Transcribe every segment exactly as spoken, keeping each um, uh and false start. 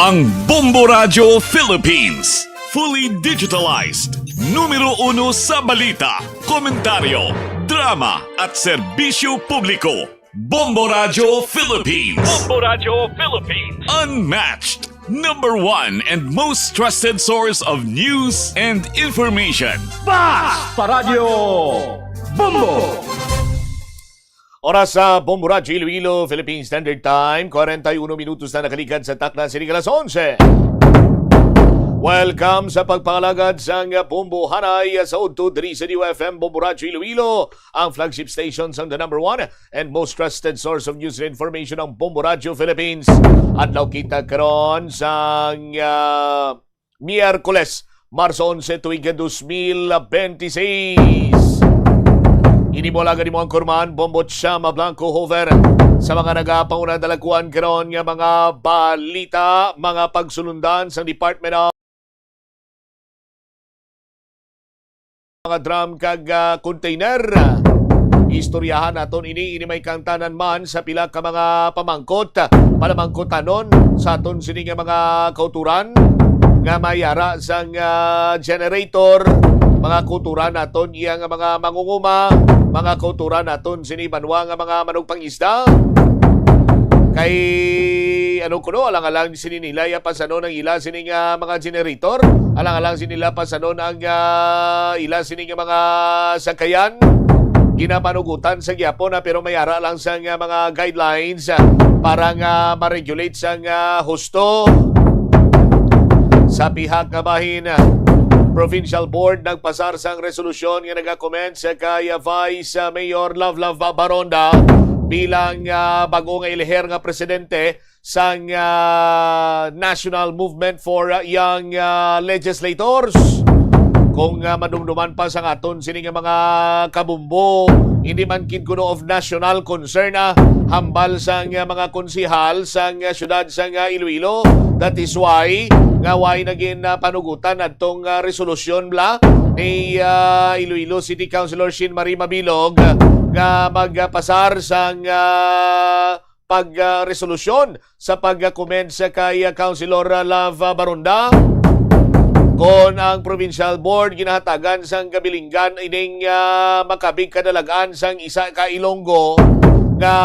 Ang Bombo Radyo Philippines, fully digitalized, numero uno sa balita, komentaryo, drama, at serbisyo publiko. Bombo Radyo Philippines. Bombo Radyo Philippines. Unmatched, number one and most trusted source of news and information. Basta Radyo Bombo! Oras sa Bombo Radyo Iloilo, Philippine Standard Time, kwarenta y uno minutos na nakaligad sa takna sining alas onse. Welcome sa pagpangalagad sang Bombo Hanay sa udto diri sa D U F M Bombo Radyo Iloilo, ang flagship station sang the number one and most trusted source of news and information, ang Bombo Radyo Philippines. Adlaw kita karon sang, ah, Miyerkules, Marso onse, tuig dos mil benti seis. Ini mo lang mo ang kurman, Bombo Chama Blanco Hover. Sa mga nagapauna dalakuan karon nga mga balita, mga pagsulundan sa Department of mga drum kag, ah, container. Istoryahan naton ini, ini may kangtanan man sa pila ka mga pamangkot, palamangkotanon sa aton sini nga mga kauturan nga may ara sang, ah, generator, mga kauturan naton iya nga mga mangunguma, mga kauturan naton sini banwa nga mga manugpangisda. Kay ano kuno, alang-alang sini nila iya pasanon ang ila sini nga mga generator, alang-alang sini nila pasanon ang, ah, ila sini nga mga sakayan. Ginapanugutan sa gyapon na, pero may ara lang sa nga mga guidelines, ah, para nga ma-regulate sa nga husto. Sa pihak nga bahin, ah, Provincial Board nagpasar sang resolusyon nga nagakomend sa kay, ah, Vice, ah, Mayor Love Love Baronda bilang, ah, bag-o nga eleher nga presidente sang, ah, National Movement for, ah, Young, ah, Legislators. Kung, ah, madumduman pa sang aton sini nga mga kabumbo, hindi man gid kuno of national concern, ah, hambal sang, ah, mga konsehal sang, ah, siyudad sang, ah, Iloilo. That is why nga why naging, ah, panugutan adtong, ah, resolusyon bla ni, ah, Iloilo City Councilor Shin Marie Mabilog, ah, nga magpasar sang, ah, pag, ah, resolusyon sa pag-commend sa kay, ah, Councilor, ah, Love, ah, Baronda. Kon ang Provincial Board ginahatagan sang kabilinggan ining, ah, makabig kadalagan sang isa ka Ilonggo nga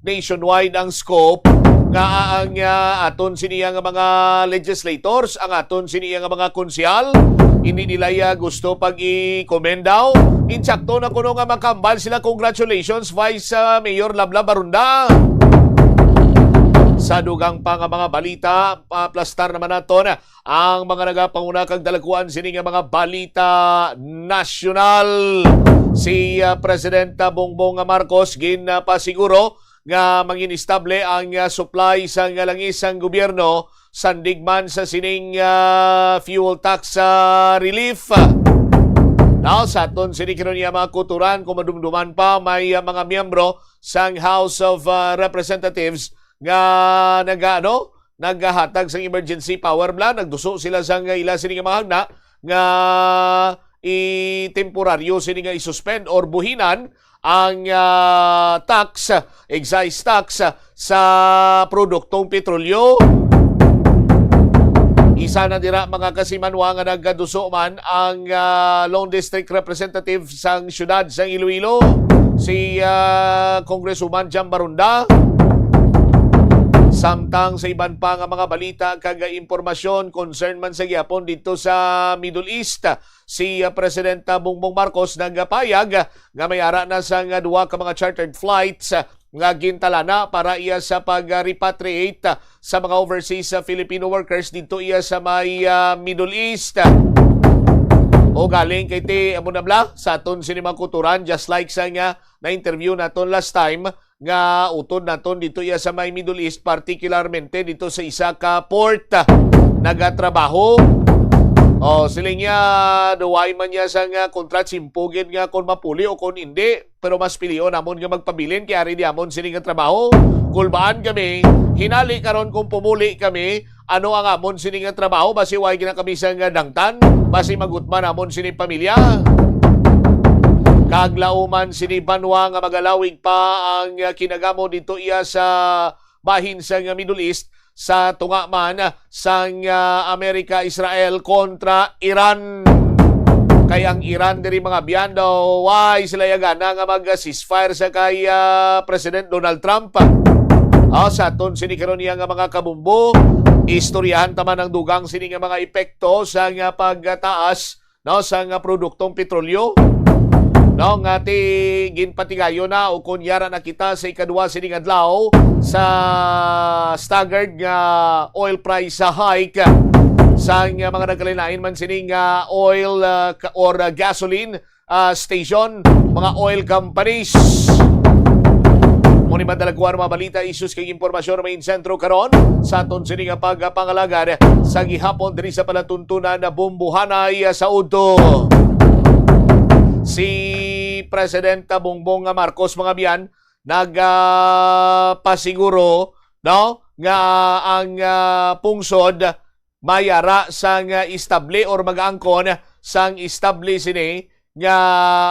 nationwide ang scope nga ang, ah, aton sini nga mga legislators, ang aton sini nga mga konsehal, hindi nila iya gusto pag i-commend daw. Insakto na kuno nga makambal sila. Congratulations, Vice, ah, Mayor Love Love Baronda. Sa dugang pa nga mga balita, aplastar naman naton ang mga nagapanguna kag dalaguan sini nga mga balita nasyonal. Si, ah, Presidenta Bongbong Marcos ginpasiguro nga manginestable ang, ah, supply sang langis sang gobyerno, sandig man sa sining, ah, fuel tax, ah, relief. Now, sa aton sini karon nga mga kuturan, kung madumduman pa, may, ah, mga miyembro sang House of, ah, Representatives nga naga-, ano, naghatag sang emergency power bla, nagduso sila sang ila sini nga mga hagna nga i-, temporaryo sini nga i-suspend or buhinan ang, ah, tax, excise tax sa produktong petrolyo. Isa na dira, mga kasimanwa, nga nagaduso man ang, ah, Lone District Representative sang siyudad sang Iloilo, si, ah, Congresswoman Jam Baronda. Samtang sa iban pa nga mga balita kag impormasyon, concern man sa gyapon dito sa Middle East, si, ah, Presidenta Bongbong Marcos nagapayag nga may ara na sang duha ka mga chartered flights nga gintalana para iya sa pag-repatriate sa mga overseas, ah, Filipino workers dito iya sa may, ah, Middle East. O galing kay ti, amo na bla, sa aton sini mga kuturan, just like sa nga na-interview naton last time, nga utod naton dito iya sa may Middle East, particularmente dito sa isa ka port, ah, nagatrabaho. O, siling niya, duway man niya sa nga kontrat, simpugin nga kung mapuli o kung hindi, pero mas pilion namon nga magpabilin kay ari di amon sini nga trabaho. Kulbaan kami, hinali karon kung pumuli kami, ano ang amon sini nga trabaho, basi way gina kami sa nga dangtan, basi magutman namon sini pamilya. Kag lauman sini banwa nga magalawig pa ang, ah, kinagamo dito iya sa bahin sa nga Middle East, sa tunga man sang, ah, Amerika, Israel kontra Iran. Kay ang Iran diri, mga byan, daw way sila gana nga mag-ceasefire sa kay, ah, President Donald Trump. Ah, sa aton sini karon niya nga mga kabumbo, istoryahan ta man ang dugang sini nga mga epekto sa nga pagtaas, no, sa nga produktong petrolyo, no, nga ti ginpatigayon na o kon yara na kita sa ikadua sining adlaw sa staggered nga oil price hike sa nga mga nagkalain-lain man sining, ah, oil, ah, ka- or, ah, gasoline, ah, station, mga oil companies. Mao ni madalagwan mga balita, issues kag impormasyon nga main sentro karon sa aton sini nga pagpangalagad sa gihapon diri sa palatuntunan na Bumbuhanay, ah, sa udto. Si Presidenta Bongbong nga Marcos, mga byan, nag, ah, pasiguro, no, nga ang, ah, pungsod mayara sang, ah, estable or mag-angkon sang estable sini nga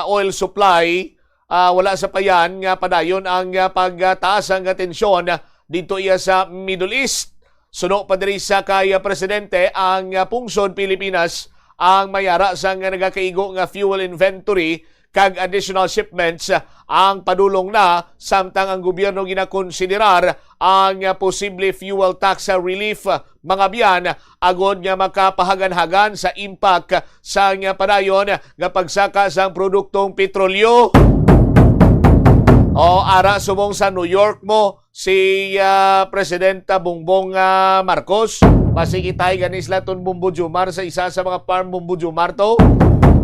oil supply, ah, wala sa payan nga padayon ang, ah, pagtaas ang tensyon didto iya sa Middle East. Suno pa diri sa kay, ah, presidente, ang, ah, pungsod Pilipinas ang mayara sang nagakaigo nga fuel inventory kag additional shipments ang padulong na, samtang ang gobyerno ginakonsiderar ang posible fuel tax relief, mga byan, agod nga makapahaganhagan sa impact sang padayon nga pagsaka sang produktong petrolyo. O, ara subong sa New York mo si, ah, Presidenta Bongbong, ah, Marcos. Basi kita gani sila ton Bombo Jumar sa isa sa mga farm Bombo Jumar to.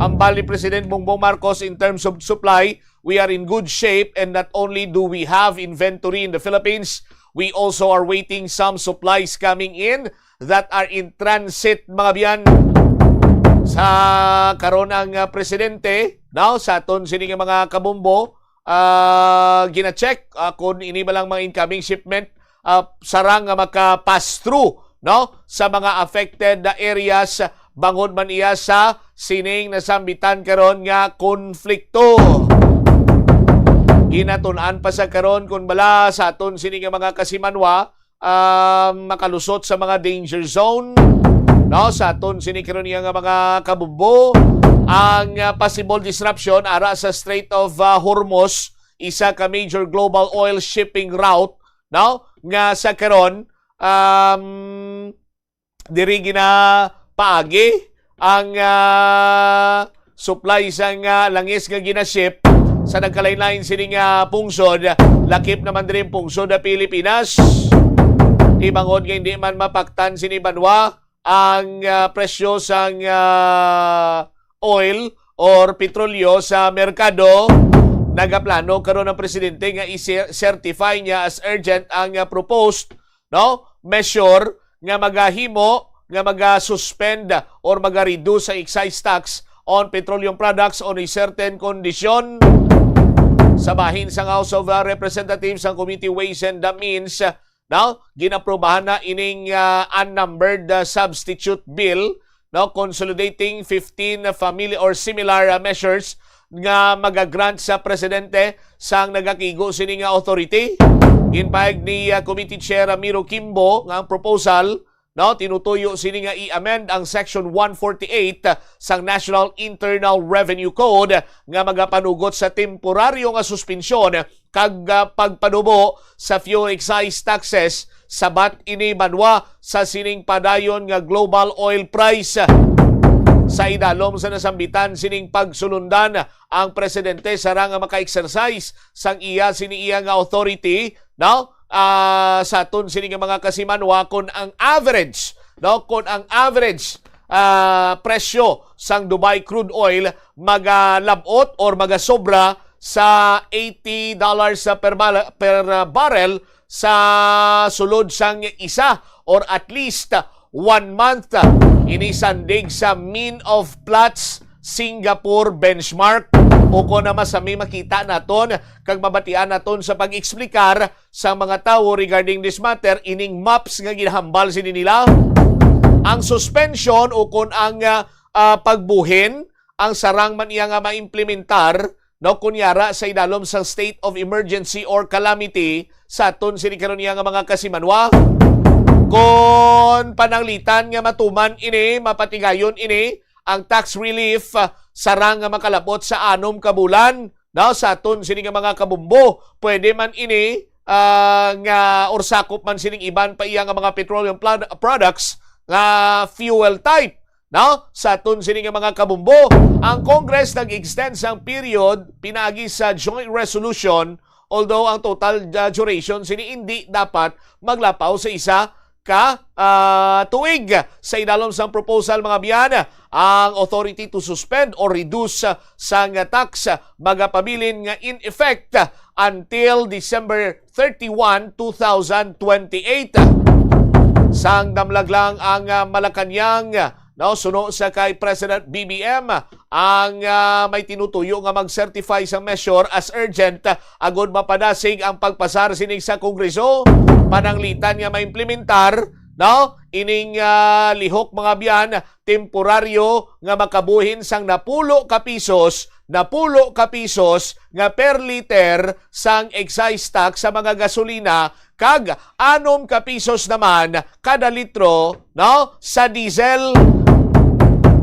Ang bali, President Bongbong Marcos, in terms of supply, we are in good shape, and not only do we have inventory in the Philippines, we also are waiting some supplies coming in that are in transit, mga byan. Sa karon ang, ah, presidente, now, sa aton sini nga mga kabumbo, ah, gina-check, ah, kung ini ba lang mga incoming shipment, ah, sarang nga maka-pass through, no, sa mga affected na areas, bangod man iya sa sining nasambitan karon nga konflikto. Ginatun-an pa sa karon kung bala sa aton sini nga mga kasimanwa, ah, makalusot sa mga danger zone, no? Sa aton sini karon nga mga kabumbo, ang, ah, possible disruption ara sa Strait of, ah, Hormuz, isa ka major global oil shipping route, no, nga sa karon, um, diri ginapaagi ang, ah, supply sang, ah, langis nga ginaship sa nagkalain-lain sini nga pungsod, lakip naman diri ang pungsod na Pilipinas. Ibangod nga hindi man mapaktan sini banwa ang, ah, presyo sang, ah, oil or petrolyo sa merkado. Nagaplano karon ang presidente nga i-certify niya as urgent ang, ah, proposed, no, measure nga magahimo nga maga-suspend or maga-reduce ang excise tax on petroleum products on a certain condition. Sa bahin sang House of, uh, Representatives, ang Committee Ways and Means, uh, now, ginaprobahan na ining, uh, unnumbered, uh, substitute bill, no, consolidating fifteen family or similar, uh, measures nga magagrant sa presidente sang nagakigo sini nga authority. Ginpahayag ni, ah, Committee Chair Ramiro Kimbo nga ang proposal, no, tinutuyo sini nga i-amend ang Section one forty-eight sang National Internal Revenue Code nga magapanugot sa temporaryo nga suspensyon kag, ah, pagpanubo sa fuel excise taxes sabat ini banwa sa sining padayon nga global oil price. Sa idalom sa nasambitan sining pagsulundan, ang presidente sarang nga maka-exercise sang iya sini iya nga authority, no? Ah, sa aton sini nga mga kasimanwa, kung ang average, no, kung ang average, ah, presyo sang Dubai crude oil magalab-ot or magasobra sa eighty dollars per bal-, per, ah, barrel sa sulod sang isa or at least one month. Ini sandig sa mean of Platts Singapore benchmark. O kon na masami makita naton kag mabatian naton sa pag-eksplikar sa mga tawo regarding this matter, ining maps nga ginahambal sini nila. Ang suspension o kon ang, ah, ah, pagbuhin, ang sarang man iya nga maimplementar, no, kunyara sa idalom sang state of emergency or calamity sa aton sini karon niya nga mga kasimanwa. Kon pananglitan nga matuman ini, mapatigayon ini ang tax relief, ah, sarang nga makalabot sa anom ka bulan, no, sa aton sini nga mga kabumbo. Pwede man ini, ah, nga, or sakop man sining iban pa iya nga mga petroleum plod-, products nga fuel type, no, sa aton sini nga mga kabumbo. Ang Congress nag-extend sang period pinaagi sa joint resolution, although ang total, ah, duration sini hindi dapat maglapaw sa isa ka, ah, tuig. Sa idalom sang proposal, mga biyan, ang authority to suspend or reduce, ah, sang tax, ah, magapabilin nga in effect, ah, until December thirty-one, two thousand twenty-eight. Sang damlag lang ang, ah, Malacañang, no, suno sa kay President B B M, ang, ah, may tinutuyo nga mag-certify sa measure as urgent, ah, agud mapadasig ang pagpasar sini sa Kongreso, pananglitan nga maimplementar, no, ining, ah, lihok, mga biyan, temporaryo nga makabuhin sang napulo ka pisos, napulo ka pisos nga per liter sang excise tax sa mga gasolina, kag anom ka pisos naman kada litro, no, sa diesel.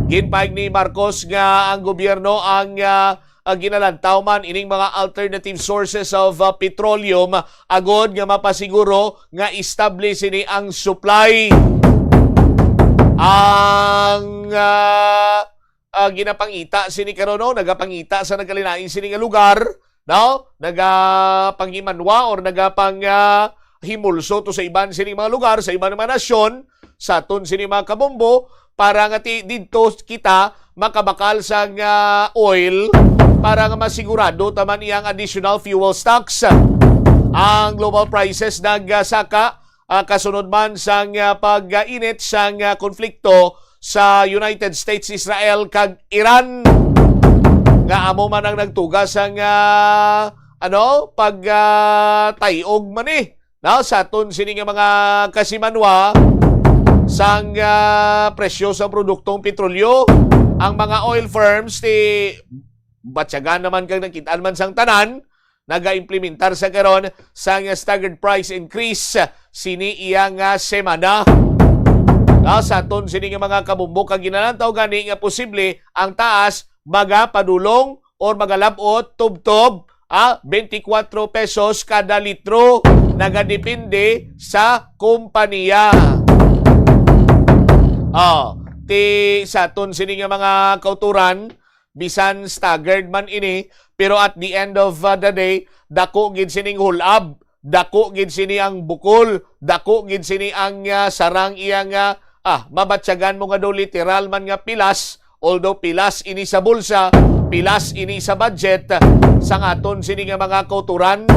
Ginpahayag ni Marcos nga ang gobyerno ang, ah, ah, ginalantaw man ining mga alternative sources of, ah, petroleum agud nga mapasiguro nga establish ini ang supply. Ang, ah, ah, ginapangita sini karon, no? Nagapangita sa nagkalain-lain sini nga lugar, no? Nagapanghimanwa or nagapang, ah, himulso to sa iban sini mga lugar, sa iban mga nasyon, sa aton sini mga kabombo, para nga ti-, didto kita makabakal sang, ah, oil para nga masigurado ta man iyang additional fuel stocks. Ang global prices nagsaka, ah, kasunod man sang, ah, pag-init sang, ah, konflikto sa United States, Israel, kag Iran, nga amo man ang nagtuga sang, ah, ano, pag, ah, tayog man, eh, no, sa aton sini nga mga kasimanwa sang, ah, presyo sa produktong petrolyo. Ang mga oil firms, ti batyagan naman kag nakit-an man sang tanan, nagaimplementar sa karon sang staggered price increase sini iya nga semana. Ah, sa aton sini nga mga kabumbo, kag ginalantaw gani nga posible ang taas magapadulong or magalab-ot tubtob, ah, twenty-four pesos kada litro, nagadepende sa kompanya. Ah, ti sa aton sini nga mga kauturan, bisan staggered man ini, pero at the end of, uh, the day, dako gid sining hulab, dako gid sini ang bukol, dako gid sini ang, uh, sarang iya nga, ah, mabatyagan mo nga daw literal man nga pilas, although pilas ini sa bulsa, pilas ini sa budget, sang aton sini nga mga kauturan.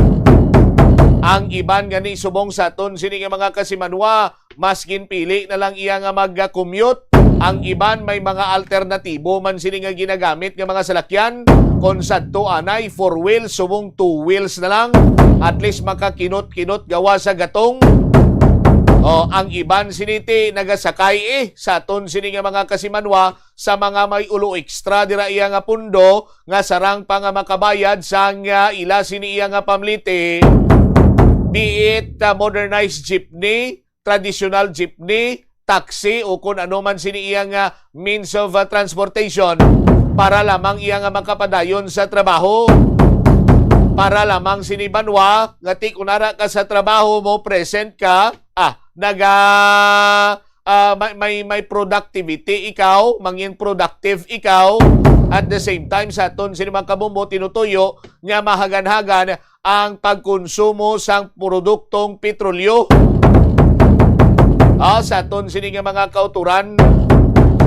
Ang iban gani subong sa aton sini nga mga kasimanwa, mas ginpili na lang iya nga mag-commute. Ang iban may mga alternatibo man sini nga ginagamit nga mga salakyan. Kon sadto anay, four wheels, subong two wheels na lang. At least makakinot-kinot gawa sa gatong. O, ang iban sini ti nagasakay, eh, sa aton sini nga mga kasimanwa sa mga may ulo extra dira iya nga pundo nga sarang pa nga makabayad sang, ah, ila sini iya nga pamliti, be it, ah, modernized jeepney, traditional jeepney, taxi, o kun ano man sini iya nga means of, ah, transportation, para lamang iya nga makapadayon sa trabaho. Para lamang sini banwa nga ti kunara ka sa trabaho mo, present ka, ah, naga, ah, may, may, may productivity ikaw, mangin productive ikaw. At the same time, sa aton sini mga kabumbo, tinutuyo nga mahagan-hagan ang pagkonsumo sang produktong petrolyo. Ah, sa aton sini nga mga kauturan,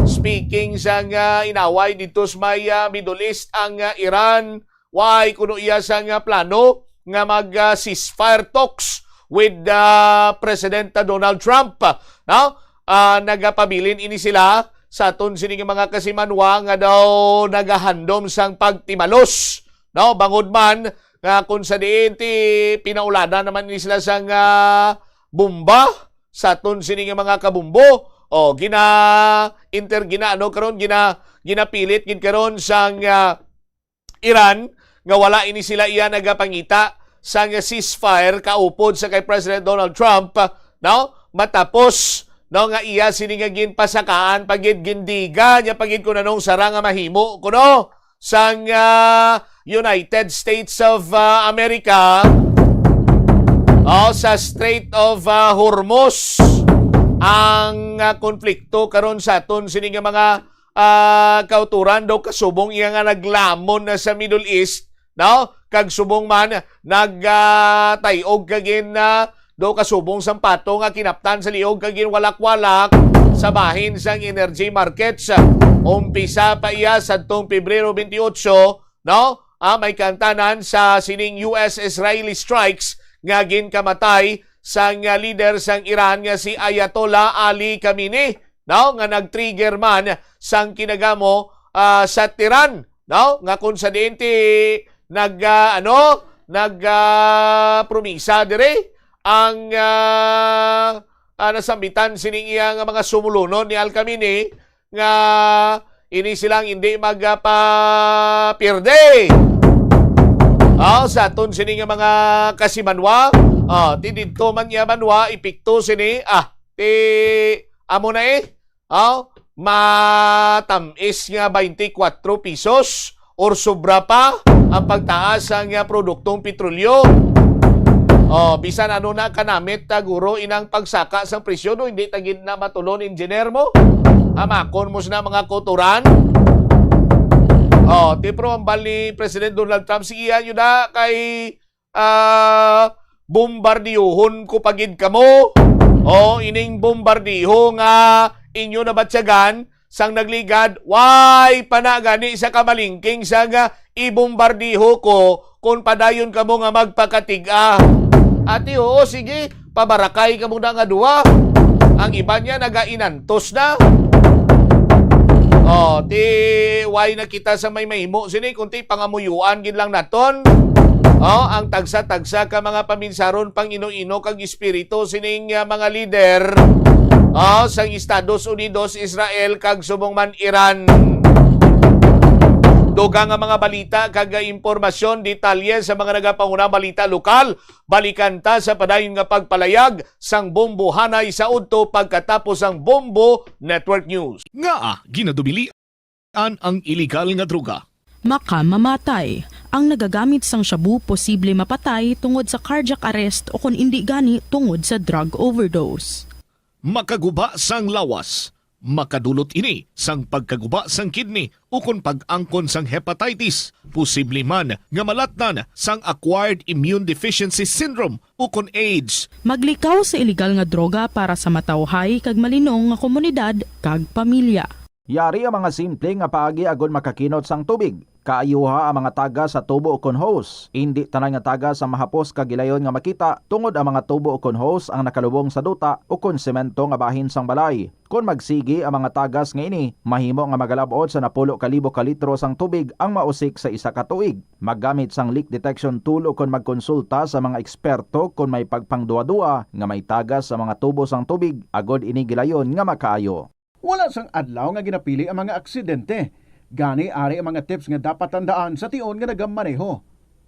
speaking sa nga inaway dito sa may, ah, Middle East, ang, ah, Iran, why kuno iya sa nga plano nga mag, ah, ceasefire talks with, ah, President Donald Trump, no? Ah, nagapabilin ini sila sa aton sini nga mga kasimanwa nga daw nagahandom sang pagtimalos, no? Bangod man nga kung sa diin ti pinaulanan naman ni sila sang, ah, bomba sa aton sini nga mga kabumbo. O, gina-inter-, gina-, ano karon, gina-, ginapilit gid karon sang, ah, Iran nga wala ini sila iya nagapangita sang ceasefire kaupod sa kay President Donald Trump, no? matapos, no, nga iya sini nga ginpasakaan, pa gid gindiga niya pa gid kung anong sara nga mahimo kuno sang, ah, United States of, ah, America, o sa Strait of, ah, Hormuz ang, ah, konflikto karon sa aton sini nga mga, ah, kauturan daw kasubong iya nga naglamon na sa Middle East, no? Kag subong man nag, ah, tay-og kag in, ah, do kasubong sang pato nga kinaptan sa liog kag ginwalak-walak sa bahin sang energy markets. Umpisa pa iya sadtong Pebrero twenty-eight, no? Ah, may kaantanan sa sining U S-Israeli strikes nga ginkamatay sang, ah, leader sang Iran nga si Ayatollah Ali Khamenei, no? Nga nag-trigger man sang kinagamo, ah, sa Tehran, no? Nga kung sa diin ti nag, ah, ano, nag, ah, promisa diri ang, ah, ah, nasambitan sining iya nga mga sumulunod ni Al Khamenei nga ini silang hindi magpapierde. Oh, sa aton sini nga mga kasimanwa, oh, ti didto man iya manwa, epekto sini, ah, ti amo na eh. Oh, matamis nga twenty-four pesos or sobra pa ang pagtaas sang, ah, produktong petrolyo. Oh, bisan ano na kanamit, ah, guro, inang pagsaka sang presyo, no, hindi ta gid na matulon, engineer mo. Hamakon mo sina mga kauturan. Oh, ti pero ang bal ni President Donald Trump, sige, yan yun na, kay, ah, bombardiyohon ko pa gid kamo. Oh, ining bombardiho nga inyo nabatyagan sang nagligad, way pa na gani sa kamalingking sa nga ibombardiho ko kon padayon kamo nga magpakatig-a. Ati, oo, sige, pabarakay kamo na nga duwa. Ang iba niya nagainantos na. Oh, ti way na kita sa may mahimo sini, kunti pangamuyuan gid lang naton. Oh, ang tagsa-tagsa ka mga paminsaron, pang-ino-ino kag espiritu sining, ah, mga lider, oh, sang Estados Unidos, Israel, kag subong man Iran. Dugang nga mga balita kag impormasyon, detalye sa mga nagapanguna balita lokal, balikan ta sa padayon nga pagpalayag sang Bombo Hanay sa udto pagkatapos sang Bombo Network News. Ngaa ginadumilian ang iligal nga droga? Makamamatay. Ang nagagamit sang shabu posible mapatay tungod sa cardiac arrest o kon indi gani tungod sa drug overdose. Makaguba sang lawas. Makadulot ini sang pagkaguba sang kidney ukon pag-angkon sang hepatitis, posible man nga malatnan sang acquired immune deficiency syndrome ukon AIDS. Maglikaw sa iligal nga droga para sa matawhay kag malinong nga komunidad kag pamilya. Yari ang mga simple nga paagi agod makakinot sang tubig. Kaayuha ang mga tagas sa tubo ukon hose. Indi tanan nga tagas ang mahapos kag gilayon nga makita, tungod ang mga tubo ukon hose ang nakalubong sa duta ukon semento nga bahin sang balay. Kon magsigi ang mga tagas nga ini, mahimo nga magalab-ot sa napulo ka libo ka litro sang tubig ang mausik sa isa ka tuig. Maggamit sang leak detection tool ukon magkonsulta sa mga eksperto kon may pagpangduadua nga may tagas sa mga tubo sang tubig agod ini gilayon nga makaayo. Wala sang adlaw nga ginapili ang mga aksidente. Gani, ari ang mga tips nga dapat tandaan sa tion nga nagamaneho.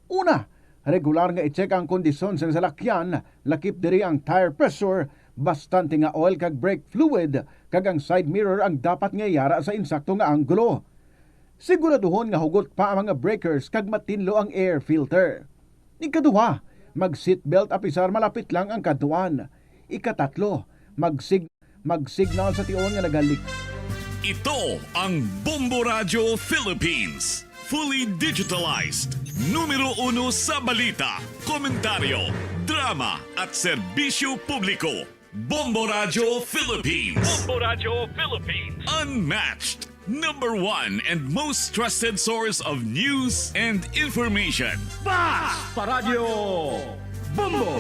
Una, regular nga i-check ang kondisyon sang salakyan, lakip diri ang tire pressure, bastante nga oil kag brake fluid, kag ang side mirror ang dapat nga yara sa insakto nga anggulo. Siguraduhon nga hugot pa ang mga breakers kag matinlo ang air filter. Ikaduha, mag-seatbelt apisar malapit lang ang kadtuan. Ikatatlo, mag-sig-, mag-signal sa tion nga nagalik. Ito ang Bombo Radyo Philippines. Fully digitalized. Numero uno sa balita, komentaryo, drama, at serbisyo publiko. Bombo Radyo Philippines. Bombo Radyo Philippines. Unmatched. Number one and most trusted source of news and information. Bas Paradyo Bombo!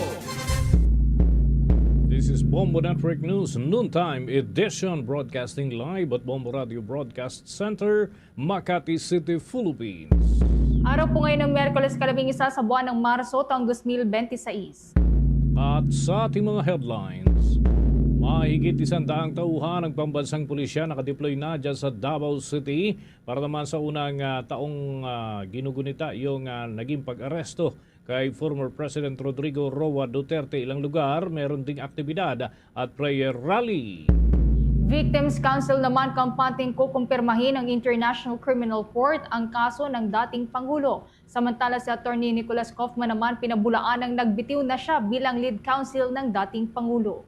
This is Bombo Network News Noontime Edition, broadcasting live at Bombo Radio Broadcast Center, Makati City, Philippines. Araw po ngayon ng Miyerkules, kalabing isa sa buwan ng Marso, taong dos mil benti sais. At sa ating mga headlines, mahigit isang daang tauhan ng pambansang pulisya nakadeploy na dyan sa Davao City para naman sa unang, ah, taong, ah, ginugunita yung, ah, naging pag-aresto kay former President Rodrigo Roa Duterte ilang lugar, meron ding aktibidad at prayer rally. Victims Council naman kampanteng kukumpirmahin ng International Criminal Court ang kaso ng dating Pangulo. Samantala, si Attorney Nicholas Kaufman naman pinabulaan ang nagbitiw na siya bilang lead counsel ng dating Pangulo.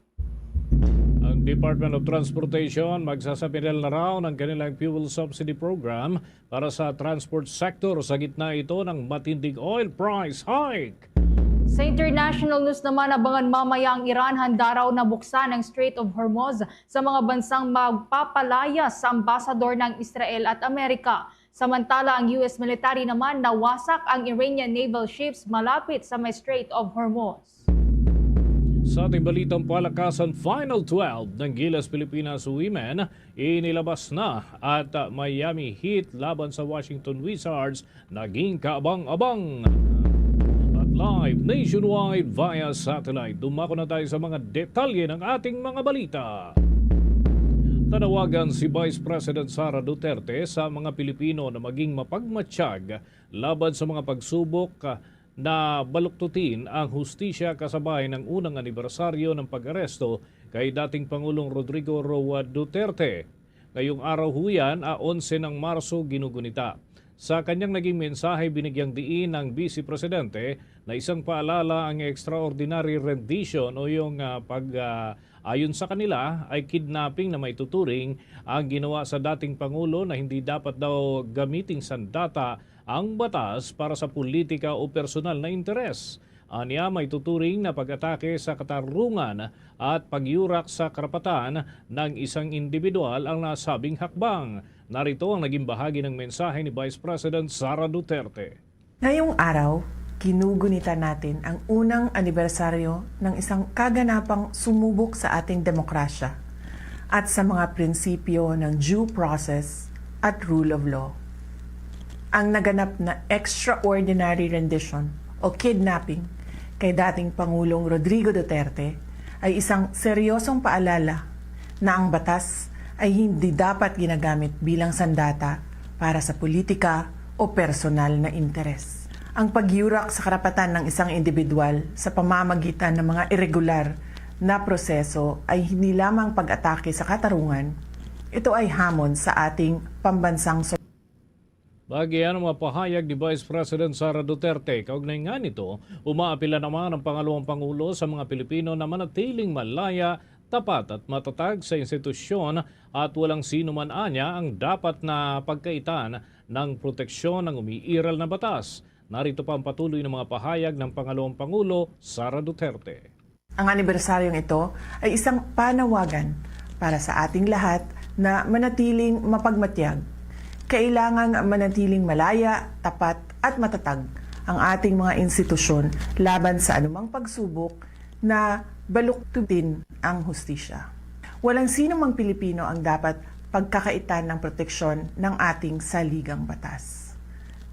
Ang Department of Transportation magsasabinal na raw ng kanilang fuel subsidy program para sa transport sector sa gitna ito ng matinding oil price hike. Sa international news naman, abangan mamaya ang Iran handa raw na buksan ang Strait of Hormuz sa mga bansang magpapalayas sa ambasador ng Israel at Amerika. Samantala, ang U S military naman nawasak ang Iranian naval ships malapit sa may Strait of Hormuz. Sa ating balitang palakasan, Final twelve ng Gilas Pilipinas Women inilabas na at, uh, Miami Heat laban sa Washington Wizards naging kaabang-abang. At live nationwide via satellite, dumako na tayo sa mga detalye ng ating mga balita. Nanawagan si Vice President Sara Duterte sa mga Pilipino na maging mapagmatsyag laban sa mga pagsubok, ah, na baluktutin ang hustisya kasabay ng unang anibersaryo ng pag-aresto kay dating Pangulong Rodrigo Roa Duterte. Ngayong araw ho yan, ah, onse ng Marso, ginugunita. Sa kanyang naging mensahe, binigyang diin ng Vice Presidente na isang paalala ang extraordinary rendition o yung, ah, pag, ah, ayon sa kanila ay kidnapping na maituturing ang ginawa sa dating Pangulo na hindi dapat daw gamiting sandata ang batas para sa politika o personal na interes. Anya, maituturing na pag-atake sa katarungan at pagyurak sa karapatan ng isang individual ang nasabing hakbang. Narito ang naging bahagi ng mensahe ni Vice President Sara Duterte. Ngayong araw, kinugunitan natin ang unang anibersaryo ng isang kaganapang sumubok sa ating demokrasya at sa mga prinsipyo ng due process at rule of law. Ang naganap na extraordinary rendition o kidnapping kay dating Pangulong Rodrigo Duterte ay isang seryosong paalala na ang batas ay hindi dapat ginagamit bilang sandata para sa politika o personal na interes. Ang pagyurak sa karapatan ng isang individual sa pamamagitan ng mga iregular na proseso ay hindi lamang pag-atake sa katarungan, ito ay hamon sa ating pambansang so- Bagi ang mga pahayag ni Vice President Sara Duterte. Kaugnay nga nito, umaapila naman ang pangalawang pangulo sa mga Pilipino na manatiling malaya, tapat at matatag sa institusyon at walang sino man anya ang dapat na pagkaitan ng proteksyon ng umiiral na batas. Narito pa ang patuloy na mga pahayag ng pangalawang pangulo, Sara Duterte. Ang anibersaryong ito ay isang panawagan para sa ating lahat na manatiling mapagmatyag. Kailangang manatiling malaya, tapat, at matatag ang ating mga institusyon laban sa anumang pagsubok na baluktutin ang hustisya. Walang sino mang Pilipino ang dapat pagkakaitan ng proteksyon ng ating saligang batas.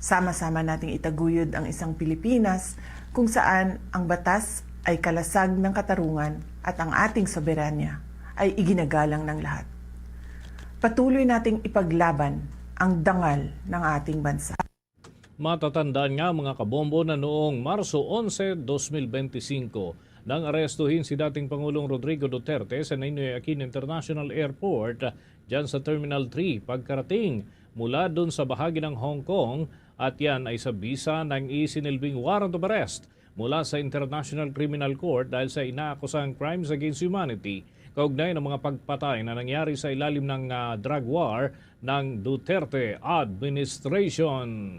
Sama-sama nating itaguyod ang isang Pilipinas kung saan ang batas ay kalasag ng katarungan at ang ating soberanya ay iginagalang ng lahat. Patuloy nating ipaglaban ang dangal ng ating bansa. Matatandaan nga, mga kabombo, na noong Marso onse, dos mil benti singko, nang arestuhin si dating Pangulong Rodrigo Duterte sa Ninoy Aquino International Airport, dyan sa Terminal three, pagkarating mula dun sa bahagi ng Hong Kong, at yan ay sa bisa ng isinilbing warrant of arrest mula sa International Criminal Court dahil sa inaakusang crimes against humanity kaugnay ng mga pagpatay na nangyari sa ilalim ng, ah, drug war ng Duterte administration.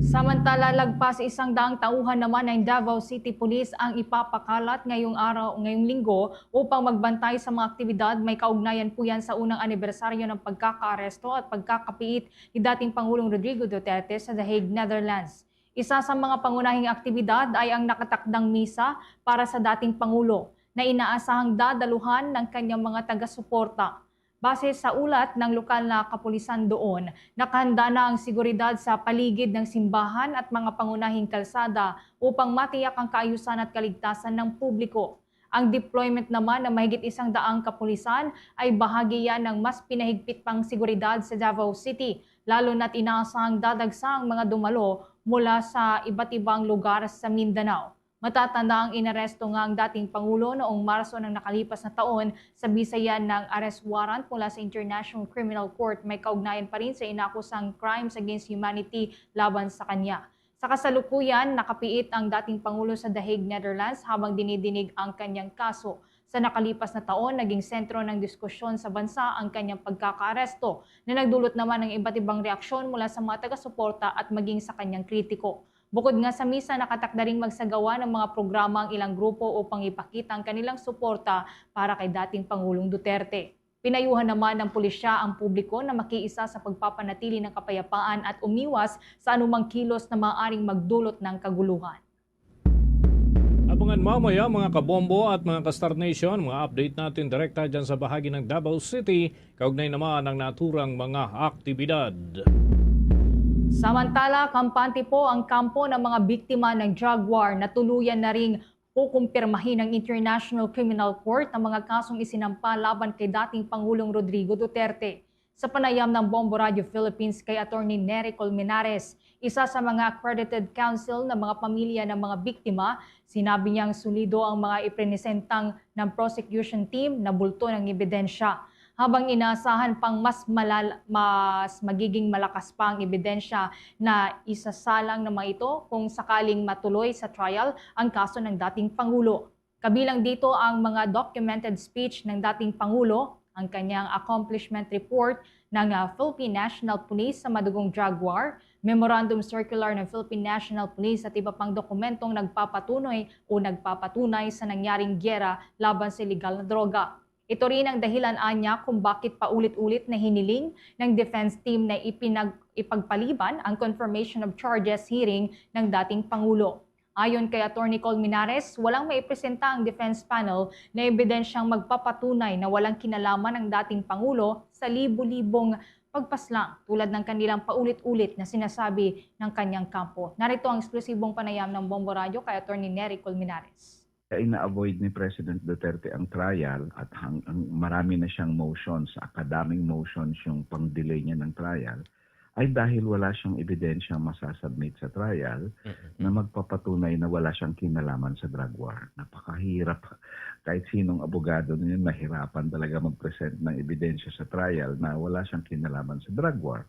Samantala, lagpas isang daang tauhan naman ng Davao City Police ang ipapakalat ngayong araw, ngayong linggo, upang magbantay sa mga aktibidad. May kaugnayan po yan sa unang anibersaryo ng pagkakaaresto at pagkakapiit ni dating Pangulong Rodrigo Duterte sa The Hague, Netherlands. Isa sa mga pangunahing aktibidad ay ang nakatakdang misa para sa dating Pangulo na inaasahang dadaluhan ng kanyang mga taga-suporta. Base sa ulat ng lokal na kapulisan doon, nakahanda na ang seguridad sa paligid ng simbahan at mga pangunahing kalsada upang matiyak ang kaayusan at kaligtasan ng publiko. Ang deployment naman ng mahigit isang daang kapulisan ay bahagi yan ng mas pinahigpit pang seguridad sa Davao City, lalo na't inaasahang dadagsa ang mga dumalo mula sa iba't ibang lugar sa Mindanao. Matatanda ang inaresto nga ang dating Pangulo noong Marso ng nakalipas na taon sa bisayan ng arrest warrant mula sa International Criminal Court, may kaugnayan pa rin sa inakusang crimes against humanity laban sa kanya. Sa kasalukuyan, nakapiit ang dating Pangulo sa The Hague, Netherlands, habang dinidinig ang kanyang kaso. Sa nakalipas na taon, naging sentro ng diskusyon sa bansa ang kanyang pagkakaaresto, na nagdulot naman ng iba't ibang reaksyon mula sa mga taga-suporta at maging sa kanyang kritiko. Bukod nga sa misa, nakatakda ring magsagawa ng mga programa ang ilang grupo upang ipakita ang kanilang suporta para kay dating Pangulong Duterte. Pinayuhan naman ng pulisya ang publiko na makiisa sa pagpapanatili ng kapayapaan at umiwas sa anumang kilos na maaaring magdulot ng kaguluhan. Abangan mamaya, mga kabombo at mga ka-Star Nation, mga update natin direkta dyan sa bahagi ng Davao City, kaugnay naman ng naturang mga aktibidad. Samantala, kampante po ang kampo ng mga biktima ng drug war na tuluyan na ring kukumpirmahin ng International Criminal Court ang mga kasong isinampa laban kay dating Pangulong Rodrigo Duterte. Sa panayam ng Bombo Radio Philippines kay Attorney Nery Colmenares, isa sa mga accredited counsel ng mga pamilya ng mga biktima, sinabi niyang solido ang mga iprinesentang ng prosecution team na bulto ng ebidensya, habang inaasahan pang mas malal-, mas magiging malakas pa ang ebidensya na isasalang ng mga ito kung sakaling matuloy sa trial ang kaso ng dating Pangulo. Kabilang dito ang mga documented speech ng dating Pangulo, ang kanyang accomplishment report ng, ah, Philippine National Police sa madugong drug war, memorandum circular ng Philippine National Police at iba pang dokumentong nagpapatunay o nagpapatunay sa nangyaring giyera laban sa iligal na droga. Ito rin ang dahilan anya kung bakit paulit-ulit na hiniling ng defense team na ipinag-, ipagpaliban ang confirmation of charges hearing ng dating Pangulo. Ayon kay Attorney Colmenares, walang maipresenta ang defense panel na ebidensyang magpapatunay na walang kinalaman ang dating Pangulo sa libo-libong pagpaslang tulad ng kanilang paulit-ulit na sinasabi ng kanyang kampo. Narito ang eksklusibong panayam ng Bombo Radyo kay Attorney Nery Colmenares. Kaya ina-avoid ni President Duterte ang trial at hang, ang, marami na siyang motions, akadaming motions yung pang-delay niya ng trial, ay dahil wala siyang ebidensyang masasubmit sa trial na magpapatunay na wala siyang kinalaman sa drug war. Napakahirap. Kahit sinong abogado niya, mahirapan talaga mag-present ng ebidensya sa trial na wala siyang kinalaman sa drug war.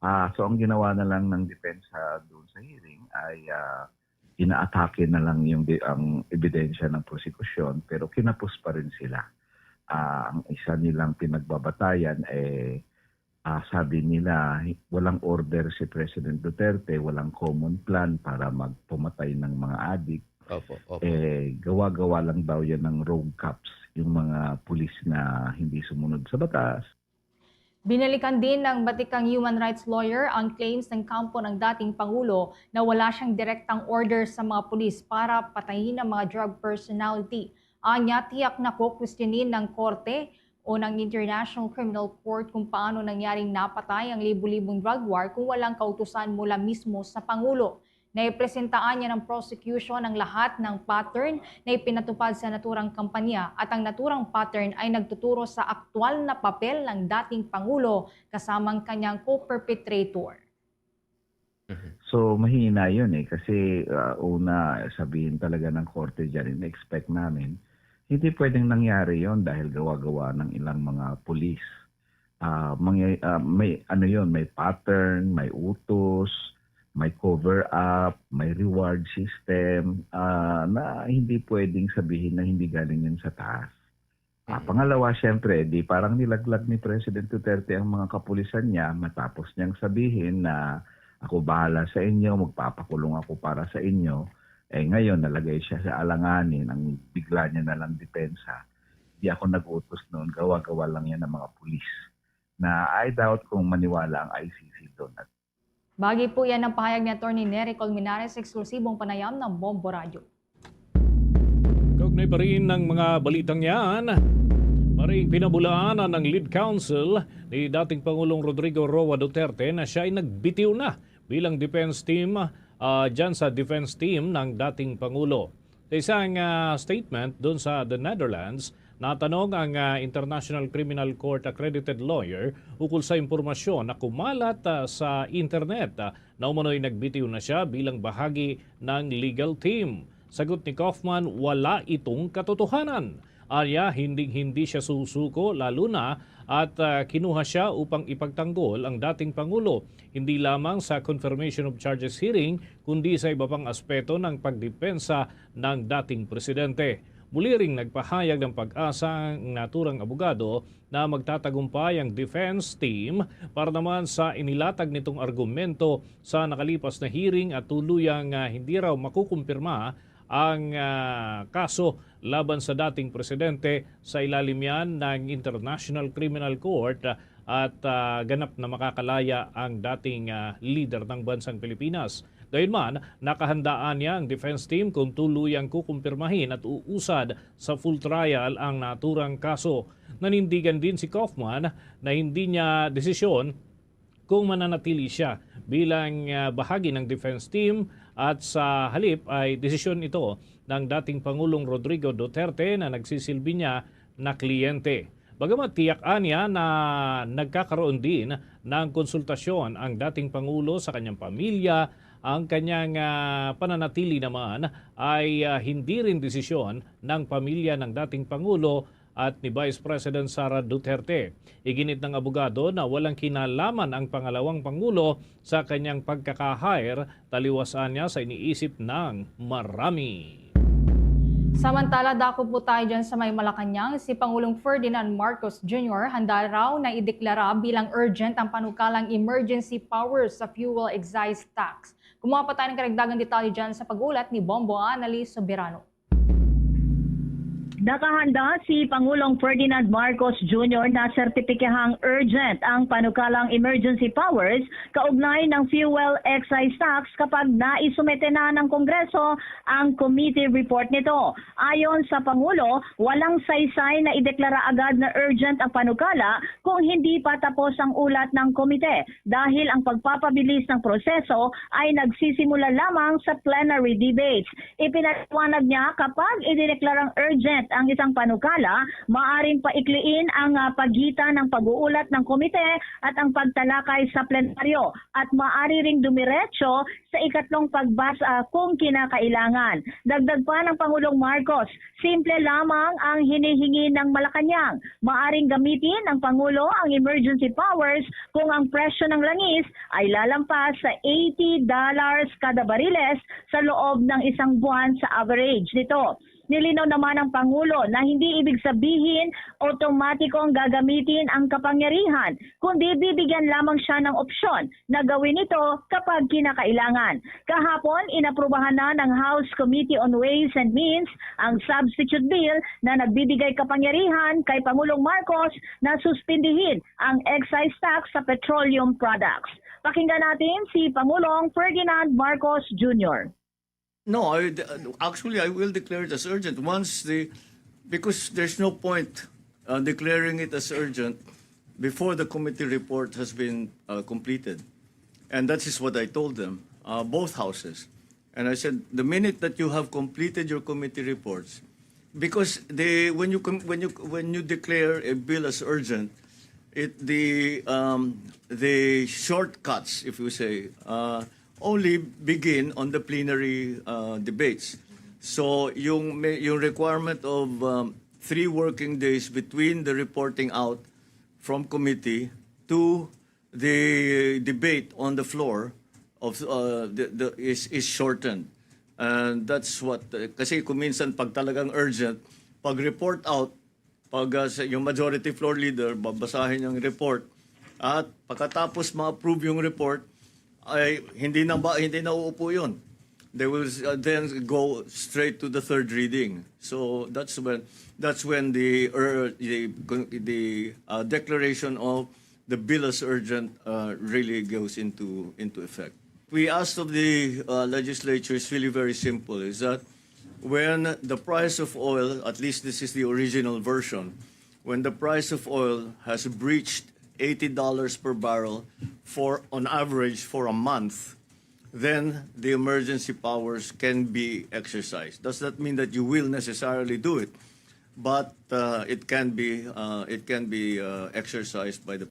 Ah, so ang ginawa na lang ng depensa doon sa hearing ay ah, inaatake na lang yung di, ang ebidensya ng prosekusyon, pero kinapos pa rin sila. Ah, ang isa nilang pinagbabatayan, eh, ah, sabi nila, walang order si President Duterte, walang common plan para magpumatay ng mga adik. Opo, opo. Eh, gawa-gawa lang daw yan ng rogue cops, yung mga pulis na hindi sumunod sa batas. Binalikan din ng batikang human rights lawyer ang claims ng kampo ng dating Pangulo na wala siyang direktang order sa mga pulis para patayin ang mga drug personality. Anya, tiyak na kukwestiyonin ng korte o ng International Criminal Court kung paano nangyaring napatay ang libu-libong drug war kung walang kautusan mula mismo sa Pangulo. Naipresentaan niya ng prosecution ang lahat ng pattern na ipinatupad sa naturang kampanya at ang naturang pattern ay nagtuturo sa aktual na papel ng dating Pangulo kasama ang kanyang co-perpetrator. So mahina yun eh kasi uh, una sabihin talaga ng korte dyan, in-expect namin hindi pwedeng nangyari yon dahil gawa-gawa ng ilang mga pulis. Uh, may, uh, may ano yon, may pattern, may utos, may cover up, may reward system uh, na hindi pwedeng sabihin na hindi galing yun sa taas. Uh, pangalawa, syempre, di parang nilaglag ni President Duterte ang mga kapulisan niya matapos niyang sabihin na ako bahala sa inyo, magpapakulong ako para sa inyo. Eh ngayon, nalagay siya sa alanganin, ang bigla niya na lang depensa. Di ako nag-utos noon, gawa-gawa lang yan ng mga pulis. Na I doubt kung maniwala ang I C C doon. Bagi po yan ang pahayag ni Attorney Nery Colmenares sa eksklusibong panayam ng Bombo Radyo. Kaugnay pa rin ng mga balitang yan, maring pinabulaan ng lead counsel ni dating Pangulong Rodrigo Roa Duterte na siya ay nagbitiw na bilang defense team uh, dyan sa defense team ng dating Pangulo. Sa isang uh, statement doon sa The Netherlands, Natanong ang, ah, International Criminal Court accredited lawyer ukol sa impormasyon na kumalat, ah, sa internet, ah, na umano'y nagbitiw na siya bilang bahagi ng legal team. Sagot ni Kaufman, wala itong katotohanan. Anya, hindi, hindi siya susuko, lalo na at, ah, kinuha siya upang ipagtanggol ang dating Pangulo, hindi lamang sa confirmation of charges hearing, kundi sa iba pang aspeto ng pagdepensa ng dating presidente. Muli ring nagpahayag ng PAGASA ang naturang abogado na magtatagumpay ang defense team para naman sa inilatag nitong argumento sa nakalipas na hearing at tuluyang, ah, hindi raw makukumpirma ang, ah, kaso laban sa dating presidente sa ilalim yan ng International Criminal Court, ah, at, ah, ganap na makakalaya ang dating, ah, lider ng bansang Pilipinas. Gayunman, nakahandaan niya ang defense team kung tuluyang kukumpirmahin at uusad sa full trial ang naturang kaso. Nanindigan din si Kaufman na hindi niya desisyon kung mananatili siya bilang, ah, bahagi ng defense team, at sa halip ay desisyon ito ng dating Pangulong Rodrigo Duterte na nagsisilbi niya na kliyente. Bagamat tiyak anya na nagkakaroon din ng konsultasyon ang dating Pangulo sa kanyang pamilya, ang kanyang, ah, pananatili naman ay, ah, hindi rin desisyon ng pamilya ng dating Pangulo at ni Vice President Sara Duterte. Iginit ng abogado na walang kinalaman ang pangalawang pangulo sa kanyang pagkaka-hire, taliwas anya sa iniisip ng marami. Samantala, dako po tayo dyan sa may Malacañang. Si Pangulong Ferdinand Marcos Junior handa raw na ideklara bilang urgent ang panukalang emergency powers sa fuel excise tax. Kumuha pa tayo ng karagdagang detalye dyan sa pag-ulat ni Bombo Annalise Soberano. Nakahanda si Pangulong Ferdinand Marcos Junior na sertipikahang urgent ang panukalang emergency powers kaugnay ng fuel excise tax kapag naisumete na ng Kongreso ang committee report nito. Ayon sa Pangulo, walang saysay na ideklara agad na urgent ang panukala kung hindi pa tapos ang ulat ng komite, dahil ang pagpapabilis ng proseso ay nagsisimula lamang sa plenary debates. Ipinaliwanag niya, kapag idineklarang urgent ang isang panukala, maaring paikliin ang, ah, pagitan ng pag-uulat ng komite at ang pagtalakay sa plenaryo, at maari ring dumiretso sa ikatlong pagbasa kung kinakailangan. Dagdag pa ng Pangulong Marcos, simple lamang ang hinihingi ng Malacañang. Maaring gamitin ng Pangulo ang emergency powers kung ang presyo ng langis ay lalampas sa eighty dollars kada bariles sa loob ng isang buwan sa average nito. Nilinaw naman ng Pangulo na hindi ibig sabihin otomatiko ang gagamitin ang kapangyarihan, kundi bibigyan lamang siya ng opsyon na gawin ito kapag kinakailangan. Kahapon, inaprubahan na ng House Committee on Ways and Means ang substitute bill na nagbibigay kapangyarihan kay Pangulong Marcos na suspindihin ang excise tax sa petroleum products. Pakinggan natin si Pangulong Ferdinand Marcos Junior. No, I, d- actually, I will declare it as urgent once the, because there's no point uh, declaring it as urgent before the committee report has been uh, completed. And that is what I told them, uh, both houses. And I said, the minute that you have completed your committee reports, because they, when you com- when you when you declare a bill as urgent, it the um, the shortcuts, if you say, uh, only begin on the plenary uh, debates. So yung may- yung requirement of um, three working days between the reporting out from committee to the debate on the floor of uh, the, the, is is shortened. And that's what uh, kasi kung minsan pag talagang urgent, pag report out, pag uh, sa- yung majority floor leader babasahin yung report at pagkatapos ma-approve yung report ay hindi na ba hindi na uupo yun. They will uh, then go straight to the third reading. So that's when that's when the uh, the, the uh, declaration of the bill as urgent uh, really goes into into effect. We asked of the uh, legislature is really very simple. Is that when the price of oil, at least this is the original version, when the price of oil has breached eighty dollars per barrel for on average for a month, then the emergency powers can be exercised. Does that mean that you will necessarily do it? but uh, it can be uh, it can be uh, exercised by the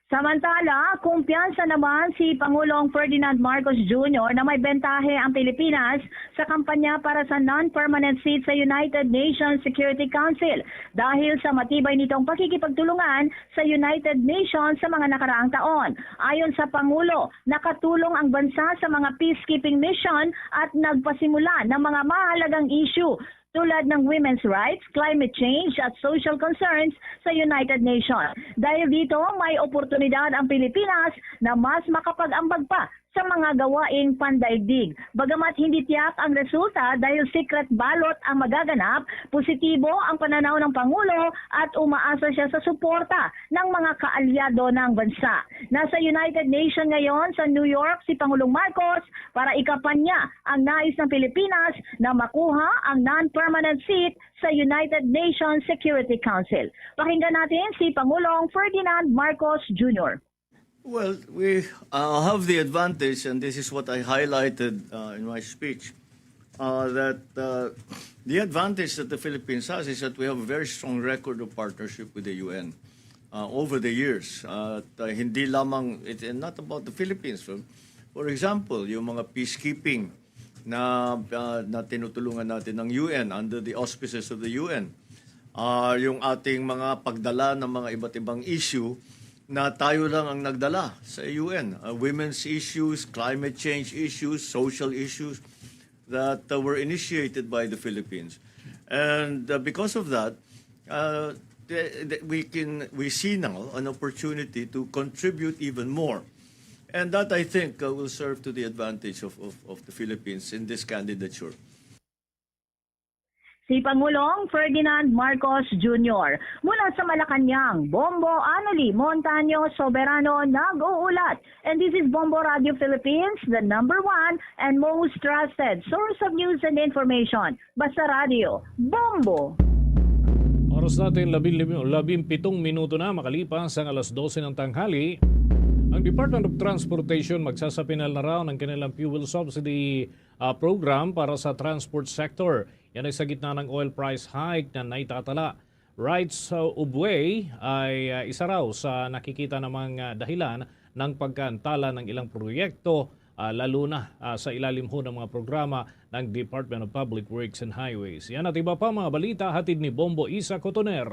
Samantala, kumpiyansa naman si Pangulong Ferdinand Marcos Junior na may bentahe ang Pilipinas sa kampanya para sa non-permanent seat sa United Nations Security Council dahil sa matibay nitong pakikipagtulungan sa United Nations sa mga nakaraang taon. Ayon sa Pangulo, nakatulong ang bansa sa mga peacekeeping mission at nagpasimula ng mga mahalagang issue tulad ng women's rights, climate change at social concerns sa United Nations. Dahil dito, may oportunidad ang Pilipinas na mas makapag-ambag pa sa mga gawaing pandaigdig. Bagamat hindi tiyak ang resulta dahil secret ballot ang magaganap, positibo ang pananaw ng Pangulo at umaasa siya sa suporta ng mga kaalyado ng bansa. Nasa United Nations ngayon sa New York si Pangulong Marcos para ikapan niya ang nais ng Pilipinas na makuha ang non-permanent seat sa United Nations Security Council. Pakinggan natin si Pangulong Ferdinand Marcos Junior. Well, we uh, have the advantage, and this is what I highlighted uh, in my speech, uh, that uh, the advantage that the Philippines has is that we have a very strong record of partnership with the U N uh, over the years. Uh, at, uh, hindi lamang, it, and not about the Philippines. For, for example, yung mga peacekeeping na, uh, na tinutulungan natin ng U N under the auspices of the U N. Uh, yung ating mga pagdala ng mga iba't ibang issue na tayo lang ang nagdala sa U N. Uh, women's issues, climate change issues, social issues that uh, were initiated by the Philippines. And uh, because of that, uh, the, the, we can we see now an opportunity to contribute even more. And that, I think, uh, will serve to the advantage of, of, of the Philippines in this candidature. Si Pangulong Ferdinand Marcos Junior. Mula sa Malacañang, Bombo Annalie Montaño Soberano nag-uulat. And this is Bombo Radio Philippines, the number one and most trusted source of news and information. Basta Radio, Bombo! Oras natin, labing, labing pitong minuto na makalipas ang alas dose ng tanghali. Ang Department of Transportation magsasapinal na raw ng kanilang fuel subsidy ah, program para sa transport sector. Yan ay sa gitna ng oil price hike na naitatala. Rights uh, of Way ay uh, isa raw sa nakikita namang uh, dahilan ng pagkaantala ng ilang proyekto, uh, lalo na uh, sa ilalim ho ng mga programa ng Department of Public Works and Highways. Yan at iba pa mga balita hatid ni Bombo Isa Cotoner.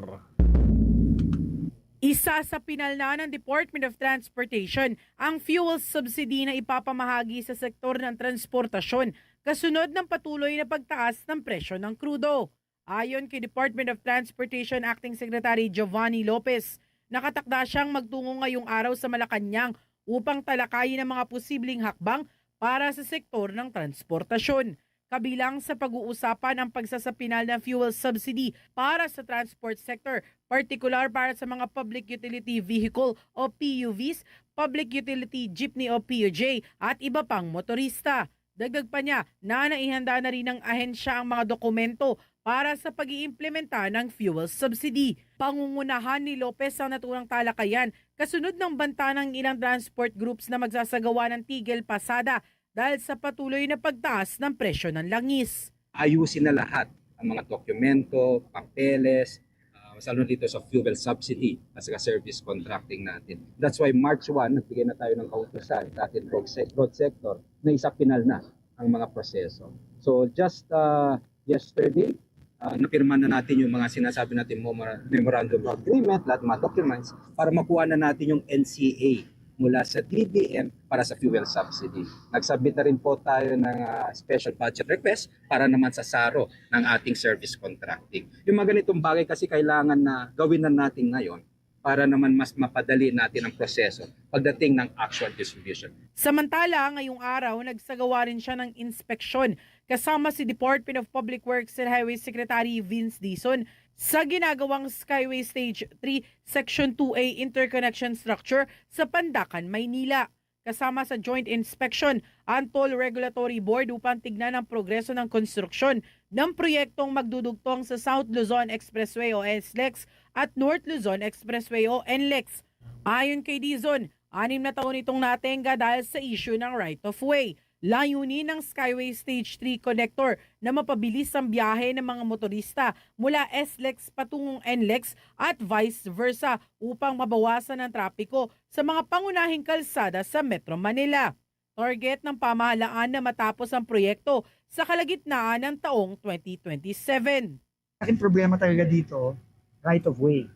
Isasapinal na ng Department of Transportation ang fuel subsidy na ipapamahagi sa sektor ng transportasyon kasunod ng patuloy na pagtaas ng presyo ng krudo. Ayon kay Department of Transportation Acting Secretary Giovanni Lopez, nakatakda siyang magtungo ngayong araw sa Malacañang upang talakayin ang mga posibleng hakbang para sa sektor ng transportasyon. Kabilang sa pag-uusapan ang pagsasapinal ng fuel subsidy para sa transport sector, partikular para sa mga public utility vehicle o P U Vs, public utility jeepney o P U J, at iba pang motorista. Dagdag pa niya na naihanda na rin ng ahensya ang mga dokumento para sa pag-iimplementa ng fuel subsidy. Pangungunahan ni Lopez ang naturang talakayan kasunod ng banta ng ilang transport groups na magsasagawa ng tigil pasada dahil sa patuloy na pagtaas ng presyo ng langis. Ayusin na lahat ang mga dokumento, papeles, uh, mas lalo dito sa fuel subsidy at saka service contracting natin. That's why March one, nagbigay na tayo ng kautusan sa ating road, se- road sector na isapinal na ang mga proseso. So just uh, yesterday, uh, napirma na natin yung mga sinasabi natin memorandum of agreement, lahat ng mga documents, para makuha na natin yung N C A mula sa D B M para sa fuel subsidy. Nagsubmit na rin po tayo ng uh, special budget request para naman sa saro ng ating service contracting. Yung mga ganitong bagay kasi kailangan na gawin na natin ngayon para naman mas mapadali natin ang proseso pagdating ng actual distribution. Samantala, ngayong araw, nagsagawa rin siya ng inspeksyon kasama si Department of Public Works and Highway Secretary Vince Dizon sa ginagawang Skyway Stage three Section two A interconnection structure sa Pandacan, Maynila. Kasama sa joint inspection ang Toll Regulatory Board upang tignan ang progreso ng konstruksyon ng proyektong magdudugtong sa South Luzon Expressway o SLEX at North Luzon Expressway o NLEX. Ayon kay Dizon, anim na taon itong natenga dahil sa issue ng right of way. Layunin ng Skyway Stage three Connector na mapabilis ang biyahe ng mga motorista mula S-lex patungong N-lex at vice versa upang mabawasan ang trapiko sa mga pangunahing kalsada sa Metro Manila. Target ng pamahalaan na matapos ang proyekto sa kalagitnaan ng taong twenty twenty-seven. Ang problema talaga dito, right of way.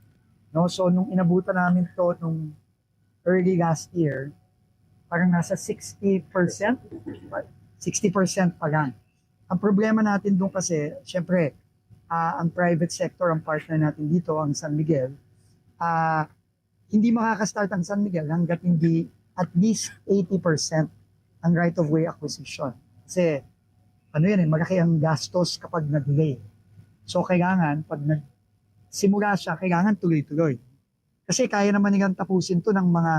No? So, nung inabutan namin to nung early last year, parang nasa sixty percent, sixty percent pa lang. Ang problema natin doon kasi, syempre, ah, ang private sector, ang partner natin dito, ang San Miguel, ah, hindi makaka-start ang San Miguel hanggat hindi at least eighty percent ang right of way acquisition. Kasi, ano yan eh, malaki ang gastos kapag na-delay. So, kailangan, pag nagsimula siya, kailangan tuloy-tuloy. Kasi kaya naman nilang tapusin to ng mga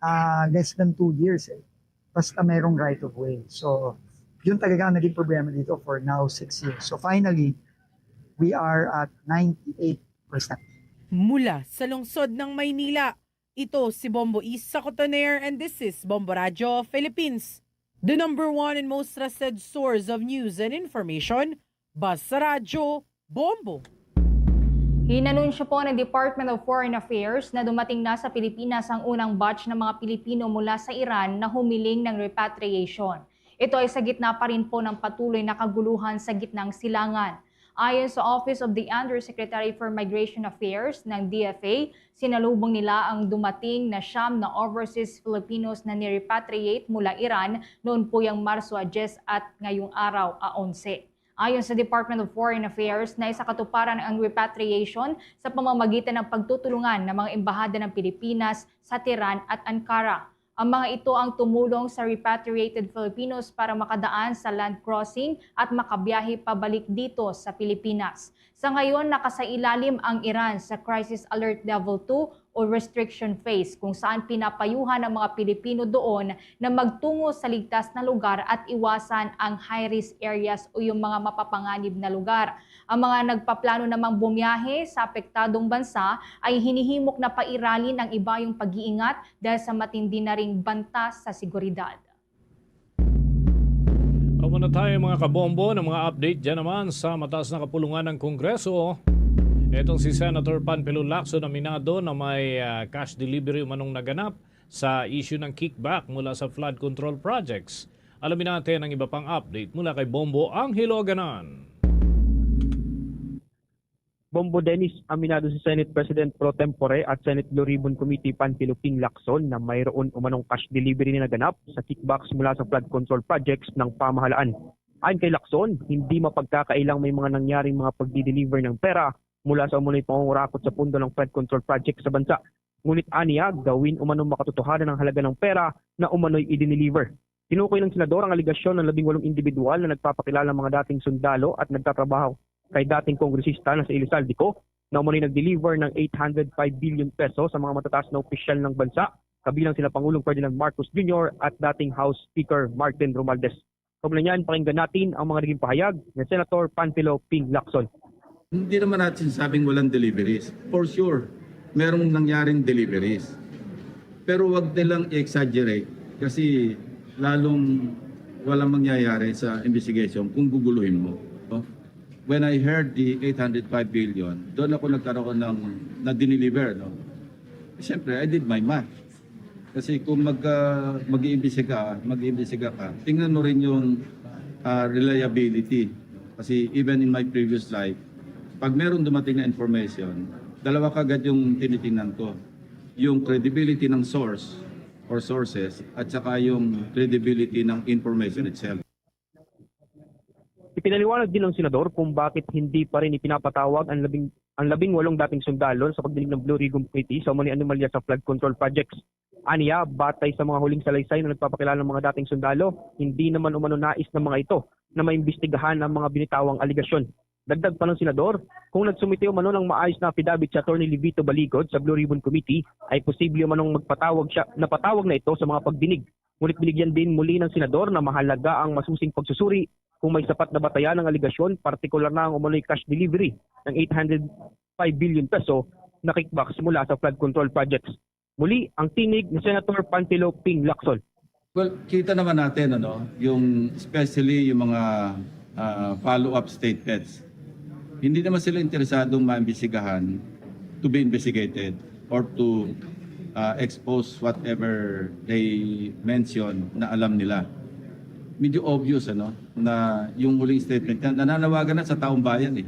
ah, less than two years eh. Basta merong right of way. So, yun talaga ang naging problema dito for now six years. So, finally, we are at ninety-eight percent. Mula sa lungsod ng Maynila, ito si Bombo Isa Cotoner and this is Bombo Radyo Philippines, the number one and most trusted source of news and information. Basta Radyo, Bombo. Hinanunsyo po ng Department of Foreign Affairs na dumating na sa Pilipinas ang unang batch ng mga Pilipino mula sa Iran na humiling ng repatriation. Ito ay sa gitna pa rin po ng patuloy na kaguluhan sa gitnang silangan. Ayon sa Office of the Undersecretary for Migration Affairs ng D F A, sinalubong nila ang dumating na siyam na overseas Filipinos na nirepatriate mula Iran noon po yang Marso a diyes at ngayong araw a onse. Ayon sa Department of Foreign Affairs, naisakatuparan ang repatriation sa pamamagitan ng pagtutulungan ng mga embahada ng Pilipinas sa Tehran at Ankara. Ang mga ito ang tumulong sa repatriated Filipinos para makadaan sa land crossing at makabiyahe pabalik dito sa Pilipinas. Sa ngayon, nakasailalim ang Iran sa Crisis Alert Level two o restriction phase, kung saan pinapayuhan ang mga Pilipino doon na magtungo sa ligtas na lugar at iwasan ang high-risk areas o yung mga mapapanganib na lugar. Ang mga nagpaplano namang bumiyahe sa apektadong bansa ay hinihimok na pairalin ang ibayong pag-iingat dahil sa matindi na ring banta sa seguridad. Amo na tayo, mga kabombo, ng mga update dyan naman sa mataas na kapulungan ng Kongreso. Etong si Senator Panfilo Lacson, aminado na may ah, cash delivery umanong naganap sa issue ng kickback mula sa flood control projects. Alamin natin ang iba pang update mula kay Bombo Angelo Aganan. Bombo Dennis, aminado si Senate President Pro Tempore at Senate Blue Ribbon Committee Panfilo Ping Lacson na mayroon umanong cash delivery na naganap sa kickbacks mula sa flood control projects ng pamahalaan. Ayon kay Lacson, hindi mapagkakailang may mga nangyaring mga pagdi-deliver ng pera mula sa umano'y pangungurakot sa pondo ng flood control project sa bansa. Ngunit aniya, gawin umanong makatotohanan ang halaga ng pera na umano'y i-deliver. Tinukoy ng senador ang alegasyon ng labing walong individual na nagpapakilala ng mga dating sundalo at nagtatrabaho kay dating kongresista na si Elizalde Co, na umano'y nag-deliver ng eight hundred five billion peso sa mga matataas na opisyal ng bansa, kabilang sina Pangulong Ferdinand Marcos Junior at dating House Speaker Martin Romualdez. Kaugnay niyan, pakinggan natin ang mga naging pahayag ni Senator Panfilo Ping Lacson. Hindi naman natin sinasabing walang deliveries. For sure, merong nangyaring deliveries. Pero wag nilang i-exaggerate kasi lalong walang mangyayari sa investigation kung guguluhin mo. No? When I heard the eight hundred five billion, doon ako nagkaroon ng na-deliver. No? Siyempre, I did my math. Kasi kung mag, ah, mag-iimbestiga, mag-iimbestiga ka, tingnan mo rin yung ah, reliability. Kasi even in my previous life, pag meron dumating na information, dalawa kagad yung tinitingnan ko. Yung credibility ng source or sources at saka yung credibility ng information itself. Ipinaliwanag din ng senador kung bakit hindi pa rin ipinapatawag ang labing, ang labing walong dating sundalo sa pagdinig ng Blue Ribbon Committee sa umano'y anomalya sa flood control projects. Aniya, batay sa mga huling salaysay na nagpapakilala ng mga dating sundalo, hindi naman umano nais ng mga ito na maimbestigahan ang mga binitawang alegasyon. Dagdag pa ng senador, kung nagsumite umano ng maayos na affidavit si Attorney Levito Baligod sa Blue Ribbon Committee, ay posible umanong magpatawag siya, napatawag na ito sa mga pagdinig. Ngunit binigyan din muli ng senador na mahalaga ang masusing pagsusuri kung may sapat na batayan ang alegasyon, partikular na ang umano'y cash delivery ng eight hundred five billion peso na kickbacks mula sa flood control projects. Muli ang tinig ni Senator Panfilo Ping Lacson. Well, kita naman natin, ano, yung especially yung mga, ah, follow-up statements. Hindi naman sila interesadong maimbestigahan to be investigated or to, ah, expose whatever they mention na alam nila. Medyo obvious, ano, na yung huling statement niya, nananawagan na sa taong bayan, eh.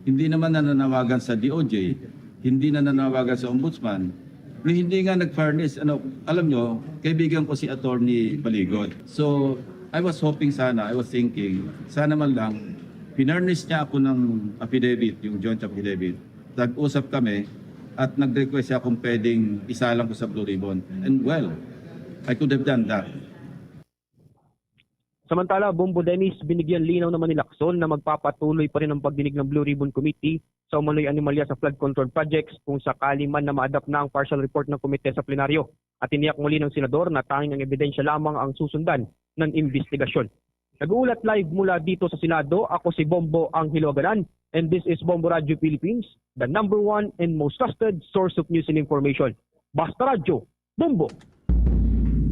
Hindi naman nananawagan sa D O J, hindi nananawagan sa ombudsman, ni hindi nga nag-furnish. Ano, alam nyo, kaibigan ko si Attorney Baligot. So, I was hoping sana, I was thinking, sana man lang, pinurnish niya ako ng affidavit, yung joint affidavit. Nag-usap kami at nag-request siya kung pwedeng isalang ko sa Blue Ribbon. And well, I could have done that. Samantala, Bombo Dennis, binigyan linaw naman ni Lacson na magpapatuloy pa rin ang pagdinig ng Blue Ribbon Committee sa umano'y anomalya sa flood control projects kung sakali man na ma-adopt na ang partial report ng komite sa plenaryo. At tiniyak muli ng senador na tanging ang ebidensya lamang ang susundan ng imbestigasyon. Nag-uulat live mula dito sa Senado, ako si Bombo Angelo Aganan, and this is Bombo Radio Philippines, the number one and most trusted source of news and information. Basta Radyo, Bombo!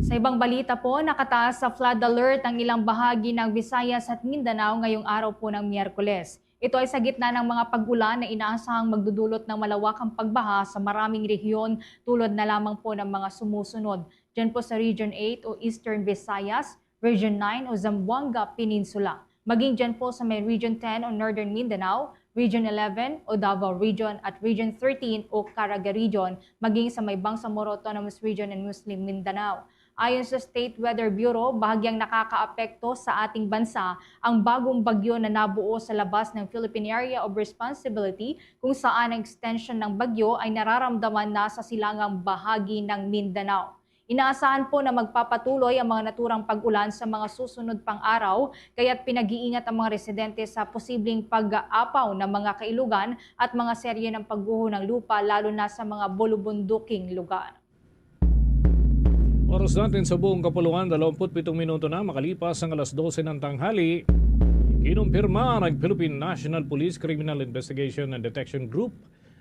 Sa ibang balita po, nakataas sa flood alert ang ilang bahagi ng Visayas at Mindanao ngayong araw po ng Miyerkules. Ito ay sa gitna ng mga pag-ulan na inaasahang magdudulot ng malawakang pagbaha sa maraming rehiyon, tulad na lamang po ng mga sumusunod. Diyan po sa Region eight o Eastern Visayas, Region nine o Zamboanga Peninsula, maging diyan po sa may Region ten o Northern Mindanao, Region eleven o Davao Region, at Region thirteen o Caraga Region, maging sa may Bangsamoro Autonomous Region and Muslim Mindanao. Ayon sa State Weather Bureau, bahagyang nakakaapekto sa ating bansa ang bagong bagyo na nabuo sa labas ng Philippine Area of Responsibility, kung saan ang extension ng bagyo ay nararamdaman na sa silangang bahagi ng Mindanao. Inaasahan po na magpapatuloy ang mga naturang pag-ulan sa mga susunod pang araw, kaya't pinag-iingat ang mga residente sa posibleng pag-aapaw ng mga kailugan at mga serye ng pagguho ng lupa, lalo na sa mga bulubunduking lugar. Oras natin sa buong kapuluan, dalawampu't pitong minuto na makalipas ang alas dose ng tanghali. Kinumpirma ng Philippine National Police Criminal Investigation and Detection Group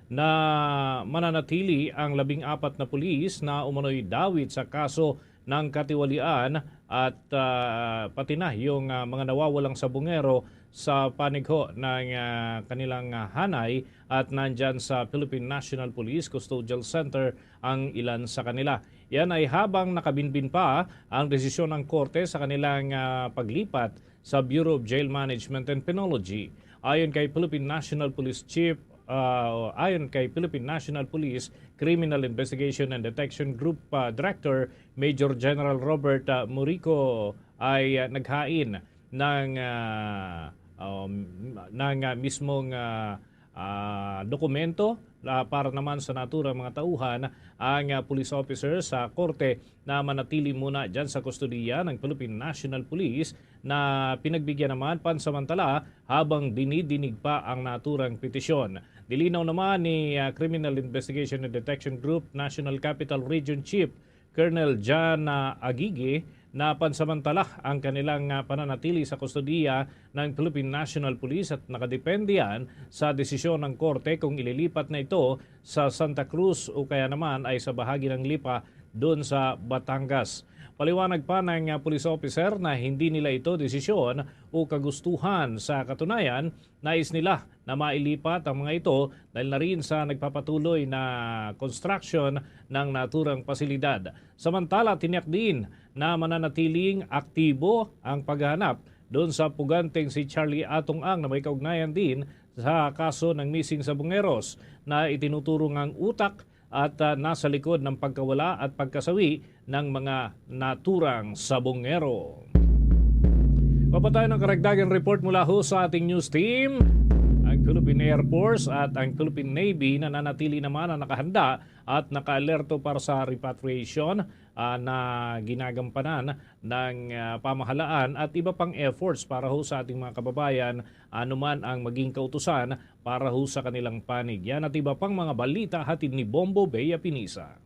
na mananatili ang labing apat na pulis na umano'y dawit sa kaso ng katiwalian at, ah, pati na yung, ah, mga nawawalang sabungero sa panigho ng, ah, kanilang, ah, hanay at nandyan sa Philippine National Police Custodial Center ang ilan sa kanila. Yan ay habang nakabinbin pa ang desisyon ng korte sa kanilang, ah, paglipat sa Bureau of Jail Management and Penology. Ayon kay Philippine National Police Chief, ah, ayon kay Philippine National Police Criminal Investigation and Detection Group, ah, Director Major General Robert, ah, Murico ay, ah, naghain ng, ah, um, ng, ah, mismong, ah, ah, dokumento, ah, para naman sa naturang mga tauhan ang, ah, police officer sa korte na manatili muna dyan sa kustodiya ng Philippine National Police na pinagbigyan naman pansamantala habang dinidinig pa ang naturang petisyon. Nilinaw naman ni, ah, Criminal Investigation and Detection Group National Capital Region Chief Colonel John, ah, Agigi na pansamantala ang kanilang, ah, pananatili sa kustodiya ng Philippine National Police at nakadepende yan sa desisyon ng korte kung ililipat na ito sa Santa Cruz o kaya naman ay sa bahagi ng Lipa doon sa Batangas. Paliwanag pa ng, ah, police officer na hindi nila ito desisyon o kagustuhan. Sa katunayan, nais nila na mailipat ang mga ito dahil na rin sa nagpapatuloy na construction ng naturang pasilidad. Samantala, tiniyak din na mananatiling aktibo ang paghahanap doon sa puganteng si Charlie Atong Ang na may kaugnayan din sa kaso ng missing sabongeros na itinuturo ngang utak at, ah, nasa likod ng pagkawala at pagkasawi ng mga naturang sabongero. Papatayon ang karagdagang report mula ho sa ating news team. Ang Philippine Air Force at ang Philippine Navy nananatili naman ang nakahanda at nakaalerto para sa repatriation, ah, na ginagampanan ng, ah, pamahalaan at iba pang efforts para ho sa ating mga kababayan, anuman ang maging kautusan para ho sa kanilang panig. Yan at iba pang mga balita hatid ni Bombo Bea Pinisa.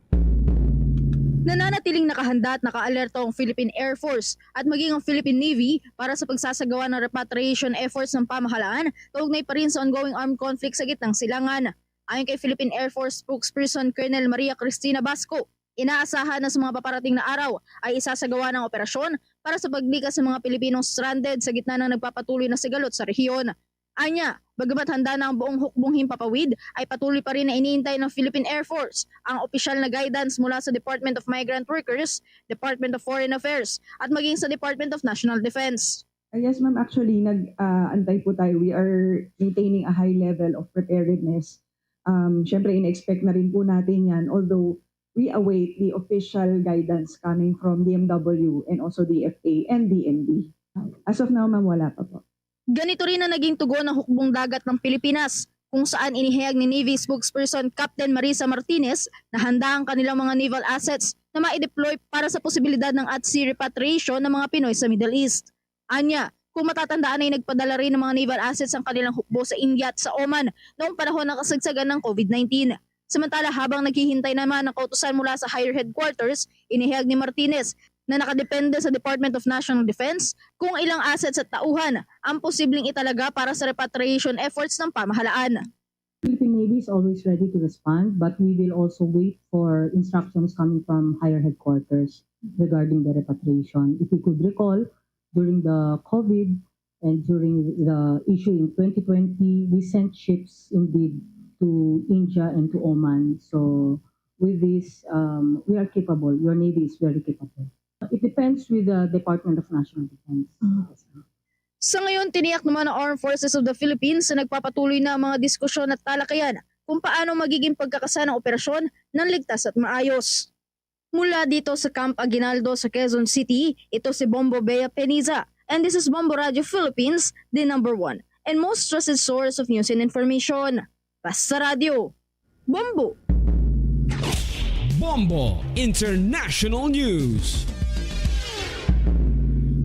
Nananatiling nakahanda at nakaalerto ang Philippine Air Force at maging ang Philippine Navy para sa pagsasagawa ng repatriation efforts ng pamahalaan kaugnay pa rin sa ongoing armed conflict sa gitnang silangan. Ayon kay Philippine Air Force spokesperson Colonel Maria Cristina Basco, Inaasahan na sa mga paparating na araw ay isasagawa na ang operasyon para sa paglikas sa mga Pilipinong stranded sa gitna ng nagpapatuloy na sigalot sa rehiyon. Anya, bagamat handa na ang buong hukbong himpapawid, ay patuloy pa rin na iniintay ng Philippine Air Force ang opisyal na guidance mula sa Department of Migrant Workers, Department of Foreign Affairs, at maging sa Department of National Defense. Ah, yes, ma'am. Actually, nag-antay po tayo. We are maintaining a high level of preparedness. Um, Siyempre, ina-expect na rin po natin yan. Although, we await the official guidance coming from D M W and also D F A and D N D. As of now, ma'am, wala pa po. Ganito rin ang naging tugon ng Hukbong Dagat ng Pilipinas, kung saan inihayag ni Navy spokesperson Captain Marisa Martinez na handa ang kanilang mga naval assets na ma-deploy para sa posibilidad ng at-sea repatriation ng mga Pinoy sa Middle East. Anya, kung matatandaan ay nagpadala rin ng mga naval assets ang kanilang hukbo sa India at sa Oman noong panahon ng kasagsagan ng COVID nineteen. Samantala, habang naghihintay naman ang kautusan mula sa higher headquarters, inihayag ni Martinez na nakadepende sa Department of National Defense kung ilang assets at tauhan ang posibleng italaga para sa repatriation efforts ng pamahalaan. Philippine Navy is always ready to respond, but we will also wait for instructions coming from higher headquarters regarding the repatriation. If you could recall, during the COVID and during the issue in twenty twenty, we sent ships indeed to India and to Oman. So with this, um, we are capable. Your Navy is very capable. It depends with the Department of National Defense. Sa ngayon, tiniyak naman ng Armed Forces of the Philippines na nagpapatuloy na ang mga diskusyon at talakayan kung paano magiging pagkakasa ng operasyon ng ligtas at maayos. Mula dito sa Camp Aguinaldo sa Quezon City, ito si Bombo Bea Peniza, and this is Bombo Radio Philippines, the number one and most trusted source of news and information. Basta Radio, Bombo! Bombo International News.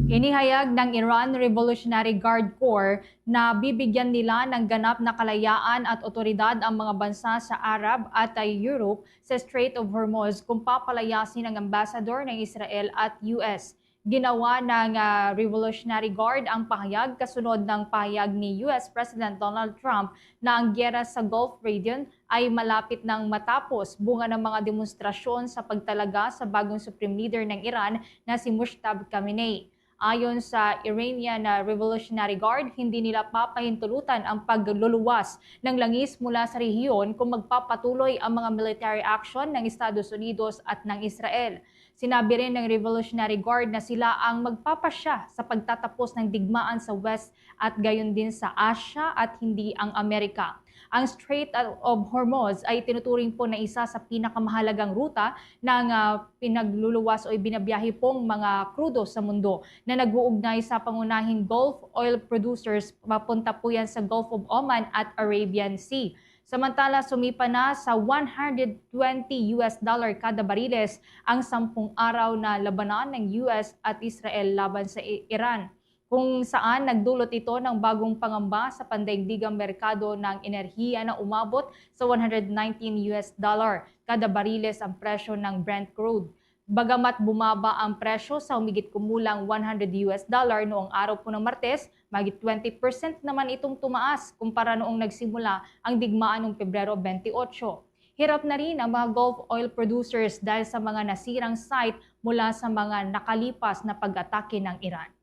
Inihayag ng Iran Revolutionary Guard Corps na bibigyan nila ng ganap na kalayaan at otoridad ang mga bansa sa Arab at ay Europe sa Strait of Hormuz kung papalayasin ang ambassador ng Israel at U S. Ginawa ng ah, Revolutionary Guard ang pahayag kasunod ng pahayag ni U S President Donald Trump na ang giyera sa Gulf region ay malapit nang matapos bunga ng mga demonstrasyon sa pagtalaga sa bagong Supreme Leader ng Iran na si Mujtaba Khamenei. Ayon sa Iranian ah, Revolutionary Guard, hindi nila papahintulutan ang pagluluwas ng langis mula sa rehiyon kung magpapatuloy ang mga military action ng Estados Unidos at ng Israel. Sinabi rin ng Revolutionary Guard na sila ang magpapasya sa pagtatapos ng digmaan sa West at gayon din sa Asia at hindi ang Amerika. Ang Strait of Hormuz ay tinuturing po na isa sa pinakamahalagang ruta ng ah, pinagluluwas o ibinabiyahe pong mga krudo sa mundo na nag-uugnay sa pangunahing Gulf oil producers papunta po yan sa Gulf of Oman at Arabian Sea. Samantala, sumipa na sa one hundred twenty U S dollar kada bariles ang sampung araw na labanan ng U S at Israel laban sa I- Iran, kung saan nagdulot ito ng bagong pangamba sa pandaigdigang merkado ng enerhiya na umabot sa one hundred nineteen U S dollar kada bariles ang presyo ng Brent crude. Bagamat bumaba ang presyo sa humigit kumulang one hundred U S dollar noong araw po ng Martes, mahigit twenty percent naman itong tumaas kumpara noong nagsimula ang digmaan noong Pebrero twenty-eight. Hirap na rin ang mga Gulf oil producers dahil sa mga nasirang site mula sa mga nakalipas na pag-atake ng Iran.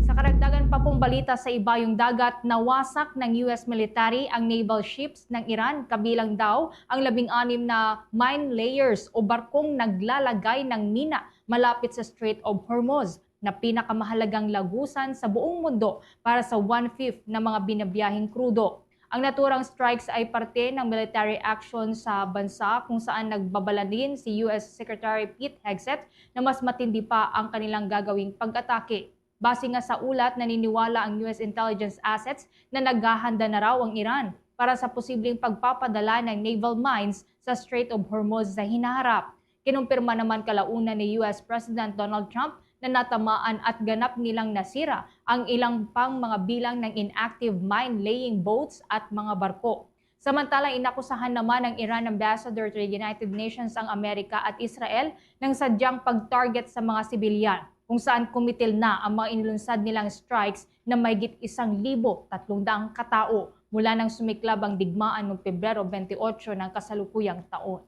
Sa karagdagan pa pong balita sa ibayong dagat, nawasak ng U S military ang naval ships ng Iran, kabilang daw ang labing-anim na mine layers o barkong naglalagay ng mina malapit sa Strait of Hormuz, na pinakamahalagang lagusan sa buong mundo para sa one-fifth na mga binabiyaheng krudo. Ang naturang strikes ay parte ng military action sa bansa, kung saan nagbabala din si U S Secretary Pete Hegseth na mas matindi pa ang kanilang gagawing pag-atake. Base nga sa ulat, naniniwala ang U S intelligence assets na naghahanda na raw ang Iran para sa posibleng pagpapadala ng naval mines sa Strait of Hormuz sa hinaharap. Kinumpirma naman kalaunan ni U S President Donald Trump na natamaan at ganap nilang nasira ang ilang pang mga bilang ng inactive mine-laying boats at mga barko. Samantala, inakusahan naman ng Iran Ambassador to the United Nations ang Amerika at Israel ng sadyang pag-target sa mga sibilyan, kung saan kumitil na ang mga inilunsad nilang strikes na mahigit isang libo tatlong daang katao mula nang sumiklab ang digmaan noong Pebrero twenty-eight ng kasalukuyang taon.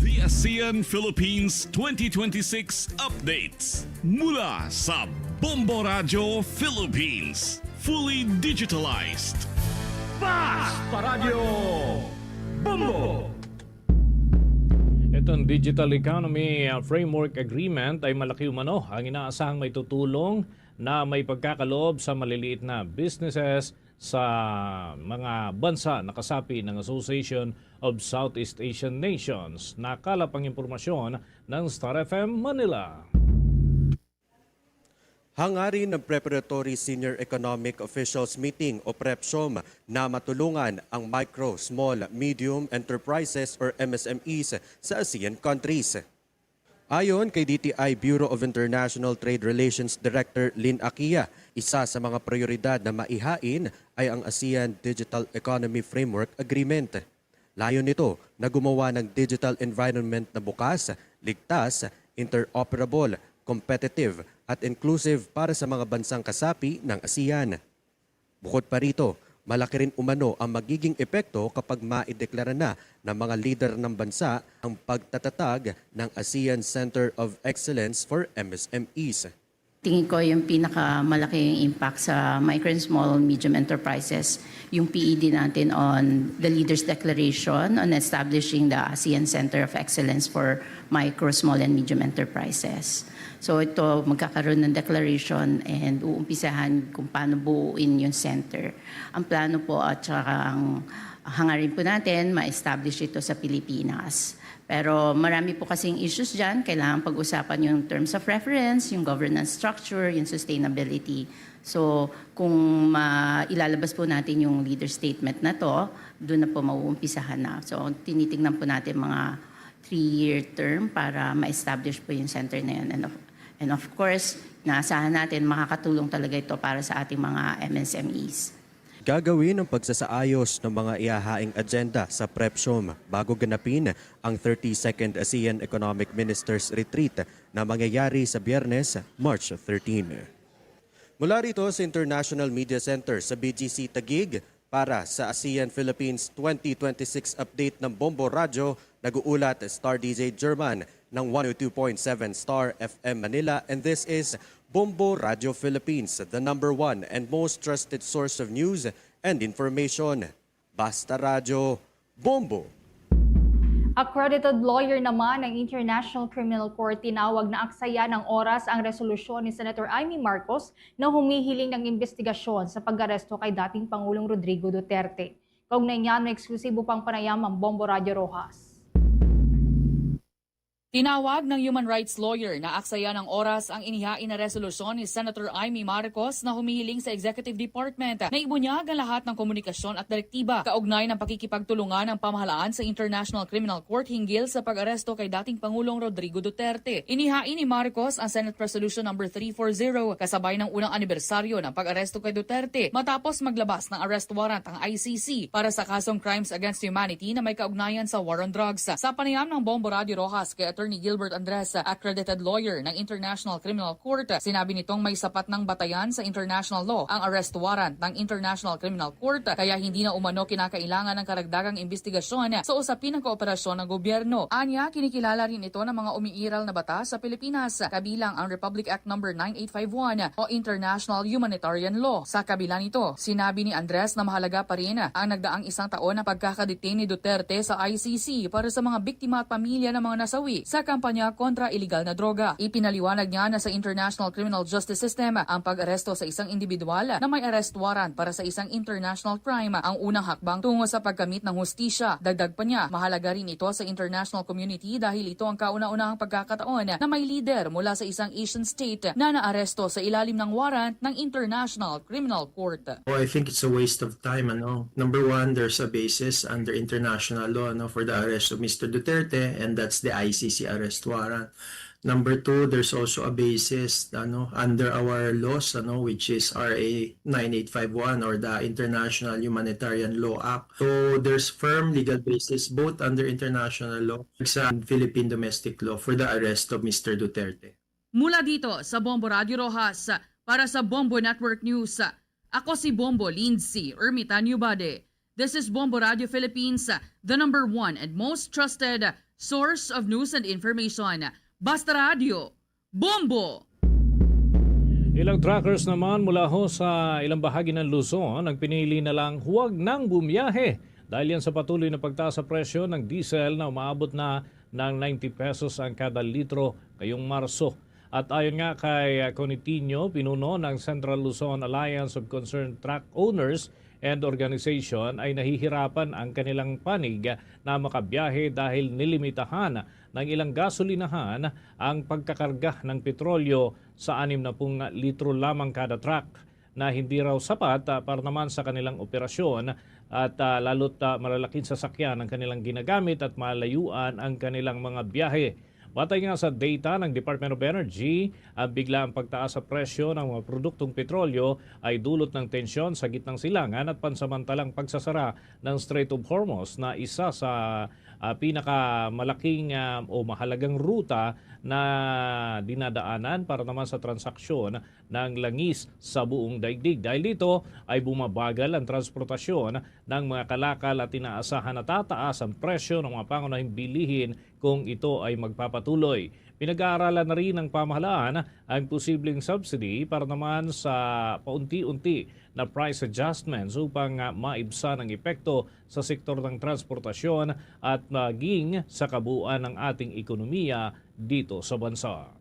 The ASEAN Philippines twenty twenty-six updates mula sa Bombo Radio Philippines. Fully digitalized. Fast Paradio Bombo! Itong Digital Economy, uh, Framework Agreement ay malaki umano ang inaasahang may tutulong na may pagkakaloob sa maliliit na businesses sa mga bansa na kasapi ng Association of Southeast Asian Nations. Nakalap ang impormasyon ng Star F M Manila. Hangarin ng Preparatory Senior Economic Officials Meeting o PREPSOM na matulungan ang micro, small, medium enterprises or M S M Es sa ASEAN countries. Ayon kay D T I Bureau of International Trade Relations Director Lynn Akia, isa sa mga prioridad na maihain ay ang ASEAN Digital Economy Framework Agreement. Layon nito na gumawa ng digital environment na bukas, ligtas, interoperable, competitive, at inclusive para sa mga bansang kasapi ng ASEAN. Bukod pa rito, malaki rin umano ang magiging epekto kapag maideklara na ng mga lider ng bansa ang pagtatatag ng ASEAN Center of Excellence for M S M Es. Tingin ko yung pinakamalaking impact sa micro and small, medium enterprises, yung P E D natin on the Leaders Declaration on establishing the ASEAN Center of Excellence for Micro, Small, and Medium Enterprises. So ito, magkakaroon ng declaration and uumpisahan kung paano buuin yung center. Ang plano po at saka ang hangarin po natin, ma-establish ito sa Pilipinas. Pero marami po kasing issues dyan. Kailangan pag-usapan yung terms of reference, yung governance structure, yung sustainability. So, kung ma ilalabas po natin yung leader statement na to, doon na po mauumpisahan na. So, tinitingnan po natin mga three-year term para ma-establish po yung center na yun. And of, and of course, naasahan natin makakatulong talaga ito para sa ating mga M S M Es. Gagawin ang pagsasaayos ng mga ihahaing agenda sa PREPSOM bago ganapin ang thirty-second ASEAN Economic Ministers Retreat na mangyayari sa Biyernes, March thirteen. Mula rito sa International Media Center sa B G C Taguig, para sa ASEAN Philippines twenty twenty-six update ng Bombo Radyo, nag-uulat Star D J German ng one oh two point seven Star F M Manila, and this is Bombo Radyo Philippines, the number one and most trusted source of news and information. Basta Radyo, Bombo! Accredited lawyer naman ng International Criminal Court tinawag na aksayan ng oras ang resolusyon ni Senator Imee Marcos na humihiling ng imbestigasyon sa pag-aresto kay dating Pangulong Rodrigo Duterte. Kaugnay niyan, may eksklusibo pang panayam ang Bombo Radyo Roxas. Tinawag ng human rights lawyer na aksayan ng oras ang inihain na resolusyon ni Senator Imee Marcos na humihiling sa executive department na ibunyag ang lahat ng komunikasyon at direktiba kaugnay ng pakikipagtulungan ng pamahalaan sa International Criminal Court hinggil sa pag-aresto kay dating Pangulong Rodrigo Duterte. Inihain ni Marcos ang Senate Resolution number three four zero kasabay ng unang anibersaryo ng pag-aresto kay Duterte matapos maglabas ng arrest warrant ang I C C para sa kasong crimes against humanity na may kaugnayan sa war on drugs. Sa panayam ng Bombo Radyo Roxas kay Attorney Gilbert Andres, accredited lawyer ng International Criminal Court, sinabi nitong may sapat nang batayan sa international law ang arrest warrant ng International Criminal Court, kaya hindi na umano kinakailangan ng karagdagang imbestigasyon sa usapin ng kooperasyon ng gobyerno. Anya, kinikilala rin ito ng mga umiiral na batas sa Pilipinas, kabilang ang Republic Act number nine eight five one o International Humanitarian Law. Sa kabila nito, sinabi ni Andres na mahalaga pa rin ang nagdaang isang taon na pagkakadetain ni Duterte sa I C C para sa mga biktima at pamilya ng mga nasawi sa kampanya kontra iligal na droga. Ipinaliwanag niya na sa International Criminal Justice System, ang pag-aresto sa isang individual na may arrest warrant para sa isang international crime ang unang hakbang tungo sa pagkamit ng hustisya. Dagdag pa niya, mahalaga rin ito sa international community dahil ito ang kauna-unahang pagkakataon na may lider mula sa isang Asian state na naaresto sa ilalim ng warrant ng International Criminal Court. Oh, I think it's a waste of time, ano. Number one, there's a basis under international law, ano, for the arrest of Mister Duterte, and that's the I C C arrest warrant. Number two, there's also a basis, ano, under our laws, ano, which is R A nine eight five one or the International Humanitarian Law Act. So there's firm legal basis both under international law and sa Philippine domestic law for the arrest of Mister Duterte. Mula dito sa Bombo Radyo Roxas, para sa Bombo Network News, ako si Bombo Lindsay Ermitanio Bade. This is Bombo Radyo Philippines, the number one and most trusted Source of news and information, Basta Radio, Bombo! Ilang truckers naman mula ho sa ilang bahagi ng Luzon ang pinili na lang huwag nang bumiyahe dahil yan sa patuloy na pagtaas sa presyo ng diesel na umaabot na ng ninety pesos ang kada litro ngayong Marso. At ayon nga kay, ah, Conitino, pinuno ng Central Luzon Alliance of Concerned Truck Owners and Organization, ay nahihirapan ang kanilang panig na makabiyahe dahil nilimitahan ng ilang gasolinahan ang pagkakarga ng petrolyo sa anim na pung litro lamang kada truck na hindi raw sapat, ah, para naman sa kanilang operasyon at, ah, lalo't, ah, malalaking sasakyan ang kanilang ginagamit at malayuan ang kanilang mga biyahe. Batay nga sa data ng Department of Energy, ang biglaang pagtaas sa presyo ng mga produktong petrolyo ay dulot ng tensyon sa gitnang silangan at pansamantalang pagsasara ng Strait of Hormuz na isa sa, ah, pinakamalaking, ah, o mahalagang ruta na dinadaanan para naman sa transaksyon ng langis sa buong daigdig. Dahil dito ay bumabagal ang transportasyon ng mga kalakal at inaasahan na tataas ang presyo ng mga pangunahing bilihin kung ito ay magpapatuloy. Pinag-aaralan na rin ng pamahalaan ang posibleng subsidy para naman sa paunti-unti na price adjustments upang, ah, maibsan ang epekto sa sektor ng transportasyon at maging sa kabuuan ng ating ekonomiya dito sa bansa.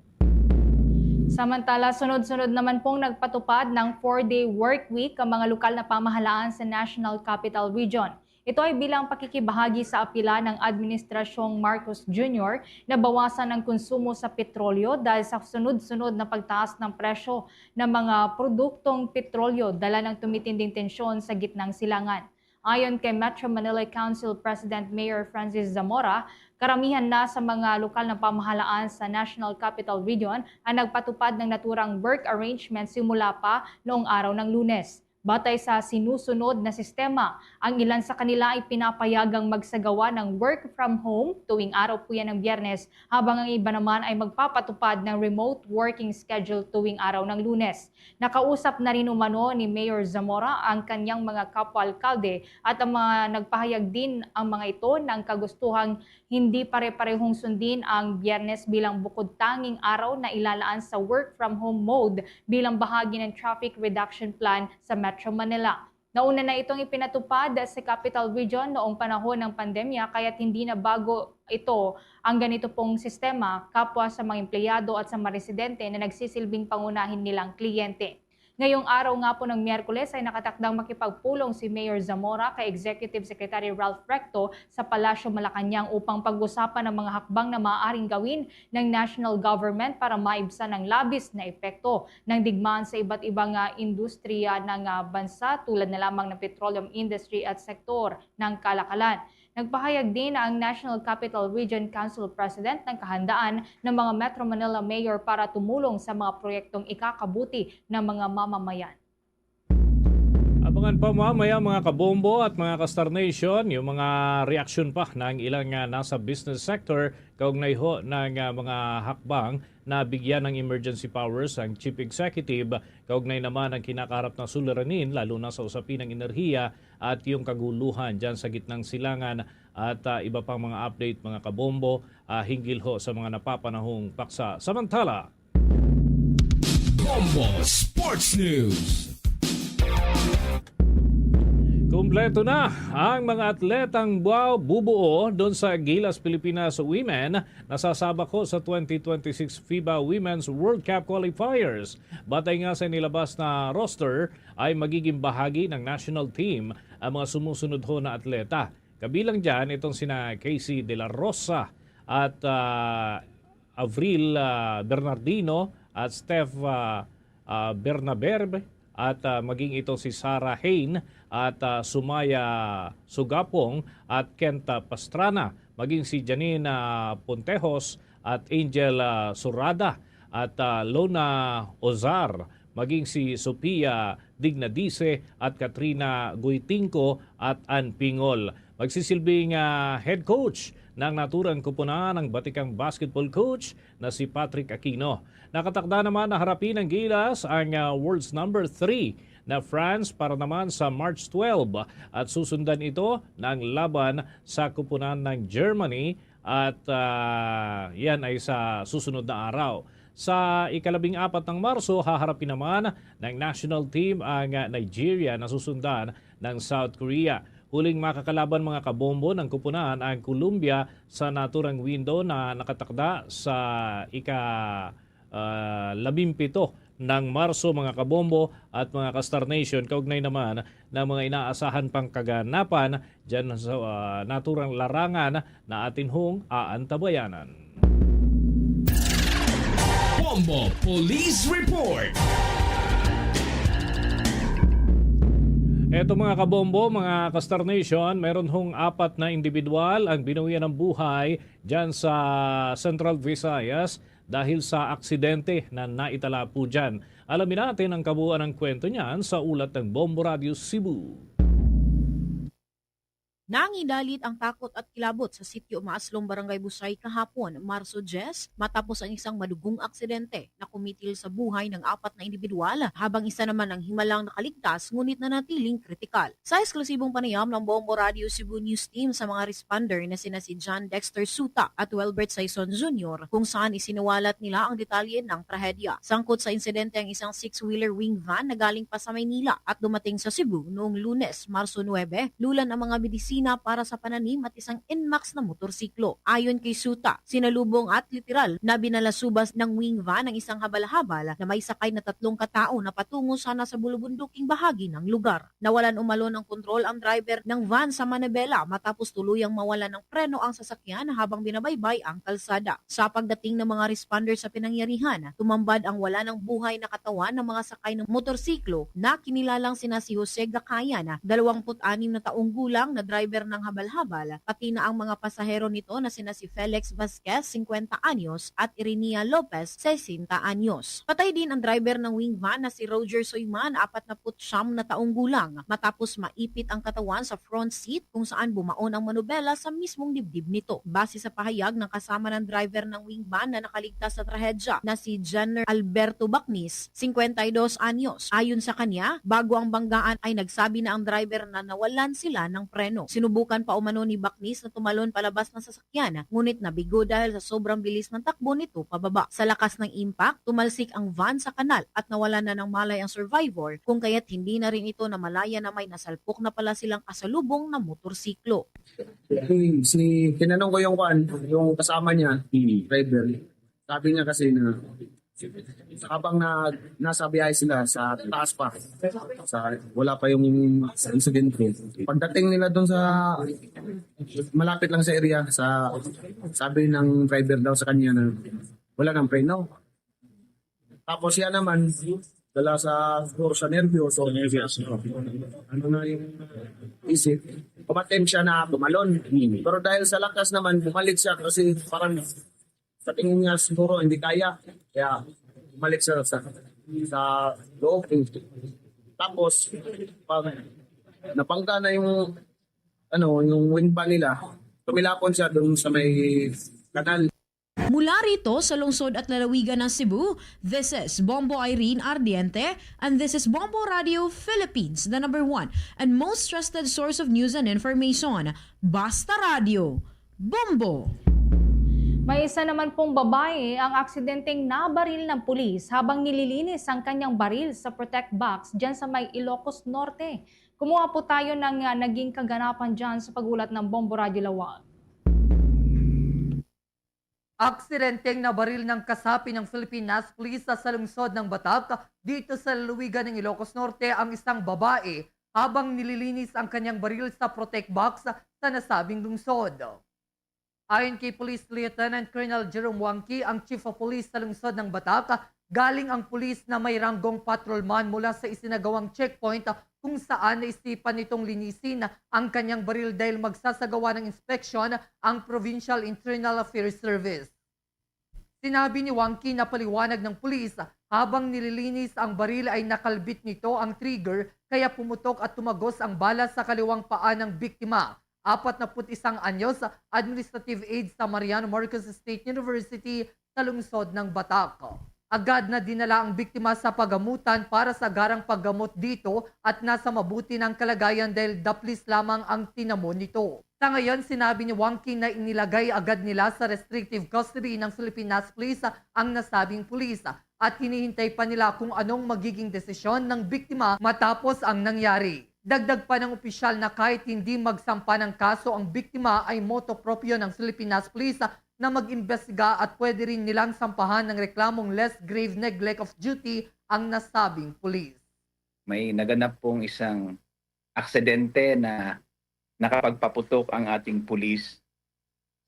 Samantala, sunod-sunod naman pong nagpatupad ng four-day work week ang mga lokal na pamahalaan sa National Capital Region. Ito ay bilang pakikibahagi sa apila ng Administrasyong Marcos Junior na bawasan ang konsumo sa petrolyo dahil sa sunod-sunod na pagtaas ng presyo ng mga produktong petrolyo dala ng tumitinding tensyon sa gitnang silangan. Ayon kay Metro Manila Council President Mayor Francis Zamora, karamihan na sa mga lokal na pamahalaan sa National Capital Region ang nagpatupad ng naturang work arrangement simula pa noong araw ng Lunes. Batay sa sinusunod na sistema, ang ilan sa kanila ay pinapayagang magsagawa ng work from home tuwing araw po yan ng Biyernes, habang ang iba naman ay magpapatupad ng remote working schedule tuwing araw ng Lunes. Nakausap na rin umano ni Mayor Zamora ang kanyang mga kapwa-alkalde at ang mga nagpahayag din ang mga ito ng kagustuhang hindi pare-parehong sundin ang Biyernes bilang bukod tanging araw na ilalaan sa work from home mode bilang bahagi ng traffic reduction plan sa Metro Manila. Nauna na itong ipinatupad sa Capital Region noong panahon ng pandemya, kaya't hindi na bago ito ang ganito pong sistema, kapwa sa mga empleyado at sa mga residente na nagsisilbing pangunahin nilang kliyente. Ngayong araw nga po ng Miyerkules ay nakatakdang makipagpulong si Mayor Zamora kay Executive Secretary Ralph Recto sa Palasyo Malacañang upang pag-usapan ang mga hakbang na maaaring gawin ng national government para maibsan ang labis na epekto ng digmaan sa iba't ibang, ah, industriya ng, ah, bansa, tulad na lamang ng petroleum industry at sektor ng kalakalan. Nagpahayag din ang National Capital Region Council President ng kahandaan ng mga Metro Manila Mayor para tumulong sa mga proyektong ikakabuti ng mga mamamayan. Abangan pa mamaya, mga kabombo at mga ka-Star Nation, yung mga reaksyon pa ng ilang, ah, nasa business sector kaugnay ho ng, ah, mga hakbang na bigyan ng emergency powers ang Chief Executive kaugnay naman ang kinakaharap na suliranin, lalo na sa usapin ng enerhiya at yung kaguluhan dyan sa gitnang silangan at, ah, iba pang mga update, mga kabombo, ah, hinggil ho sa mga napapanahong paksa. Samantala, Bombo Sports News. Kumpleto na ang mga atletang bua-, bubuo doon sa Gilas Pilipinas Women na sasabak ho sa twenty twenty-six FIBA Women's World Cup Qualifiers. Batay nga sa nilabas na roster, ay magiging bahagi ng national team ang mga sumusunod ho na atleta. Kabilang dyan itong sina Casey De La Rosa at, ah, Avril, ah, Bernardino at Steph, ah, ah, Bernaberbe at, ah, maging ito si Sarah Hain at, ah, Sumaya Sugapong at Kenta Pastrana, maging si Janine, ah, Pontejos at Angel, ah, Surada at, ah, Lona Ozar, maging si Sophia Dignadice at Katrina Guytingco at Ann Pingol. Magsisilbing, ah, head coach ng naturang kupunan ang batikang basketball coach na si Patrick Aquino. Nakatakda naman na harapin ng Gilas ang, ah, world's number three na France para naman sa March twelve at susundan ito ng laban sa kupunan ng Germany at, ah, yan ay sa susunod na araw. Sa ikalabing apat ng Marso, haharapin naman ng national team ang, ah, Nigeria na susundan ng South Korea. Huling makakalaban, mga kabombo, ng kupunan ang Colombia sa naturang window na nakatakda sa ika, ah, labimpito ng Marso, mga kabombo at mga ka-Star Nation, kaugnay naman ng mga inaasahan pang kaganapan dyan sa, ah, naturang larangan na atin hong aantabayanan. Bombo Police Report. Eto, mga kabombo, mga ka-Star Nation, meron hong apat na individual ang binuwian ng buhay dyan sa Central Visayas dahil sa aksidente na naitala po dyan. Alamin natin ang kabuuan ng kwento niyan sa ulat ng Bombo Radio Cebu. Nangidalit ang takot at kilabot sa Sitio Maaslom, Barangay Busay kahapon, Marso diyes, matapos ang isang madugong aksidente na kumitil sa buhay ng apat na individual, habang isa naman ang himalang nakaligtas ngunit nanatiling kritikal. Sa eksklusibong panayam ng Bombo Radio Cebu News Team sa mga responder na sina si John Dexter Suta at Welbert Saison Junior, kung saan isiniwalat nila ang detalye ng trahedya. Sangkot sa insidente ang isang six-wheeler wing van na galing pa sa Maynila at dumating sa Cebu noong Lunes, Marso nuebe, lulan ang mga medisina para sa pananim at isang Nmax na motorsiklo. Ayon kay Suta, sinalubong at literal na binalasubas ng wing van ang isang habal-habal na may sakay na tatlong katao na patungo sana sa bulubunduking bahagi ng lugar. Nawalan umano ng kontrol ang driver ng van sa manibela matapos tuluyang mawalan ng preno ang sasakyan habang binabaybay ang kalsada. Sa pagdating ng mga responder sa pinangyarihan, tumambad ang wala ng buhay na katawan ng mga sakay ng motorsiklo na kinilalang sina si Jose Gacayan, dalawampu't anim na taong gulang na driver ng habal-habal, pati na ang mga pasahero nito na sina si Felix Vasquez, singkwenta anyos, at Irinea Lopez, sesenta anyos. Patay din ang driver ng wing van na si Roger Soyman, apatnapu't siyam na taong gulang, matapos maipit ang katawan sa front seat kung saan bumaon ang manubela sa mismong dibdib nito. Base sa pahayag ng kasama ng driver ng wing van na nakaligtas sa trahedya na si Jenner Alberto Bacnis, singkwenta y dos anyos. Ayon sa kanya, bago ang banggaan ay nagsabi na ang driver na nawalan sila ng preno. Sinubukan pa umano ni Bacnis na tumalon palabas ng sasakyan, ngunit nabigo dahil sa sobrang bilis ng takbo nito pababa. Sa lakas ng impact, tumalsik ang van sa kanal at nawalan na ng malay ang survivor, kung kaya't hindi na rin ito namalaya na may nasalpok na pala silang kasalubong na motorsiklo. Yung, si, tinanong ko yung kwan, yung kasama niya, driver. Sabi niya kasi na habang na, nasa biyahe sila sa taas pa, sa, wala pa yung insidente. Pagdating nila doon sa, malapit lang sa area, sa, sabi ng driver daw sa kanya na wala nang preno. Tapos siya naman, dala sa, siguro sa nervyo, so, ano na yung isip, kumatem siya na tumalon. Pero dahil sa lakas naman, bumalik siya kasi parang sa tingin niya siguro hindi kaya. Kaya bumalik siya sa, sa loob. Tapos, pag nabangga na yung, ano, yung wing van nila, tumilapon siya doon sa may kanal. Mula rito sa lungsod at lalawigan ng Cebu, this is Bombo Irene Ardiente, and this is Bombo Radio Philippines, the number one and most trusted source of news and information. Basta Radio, Bombo! May isa naman pong babae ang aksidenteng nabaril ng pulis habang nililinis ang kanyang baril sa Protect Box dyan sa may Ilocos Norte. Kumuha po tayo ng, ah, naging kaganapan dyan sa pag-ulat ng Bombo Radio Lawag. Aksidenteng nabaril ng kasapi ng Philippine National Police sa, sa lungsod ng Batak, dito sa lalawigan ng Ilocos Norte, ang isang babae habang nililinis ang kanyang baril sa Protect Box sa nasabing lungsod. Ayon kay Police Lieutenant Colonel Jerome Wangki, ang Chief of Police sa lungsod ng Batak, galing ang pulis na may ranggong patrolman mula sa isinagawang checkpoint kung saan naisipan nitong linisin ang kanyang baril dahil magsasagawa ng inspeksyon ang Provincial Internal Affairs Service. Sinabi ni Wangki na paliwanag ng pulis, habang nililinis ang baril ay nakalbit nito ang trigger kaya pumutok at tumagos ang bala sa kaliwang paa ng biktima, apatnapu't isang anyos, administrative aide sa Mariano Marcos State University sa lungsod ng Batak. Agad na dinala ang biktima sa pagamutan para sa agarang paggamot dito at nasa mabuti na ang kalagayan dahil daplis lamang ang tinamo nito. Sa ngayon, sinabi ni Wang King na inilagay agad nila sa restrictive custody ng Philippine Police ang nasabing pulis at hinihintay pa nila kung anong magiging desisyon ng biktima matapos ang nangyari. Dagdag pa ng opisyal na kahit hindi magsampa ng kaso ang biktima, ay motu proprio ng Philippine Police na mag-imbestiga at pwede rin nilang sampahan ng reklamong less grave neglect of duty ang nasabing pulis. May naganap pong isang aksidente na nakapagpaputok ang ating pulis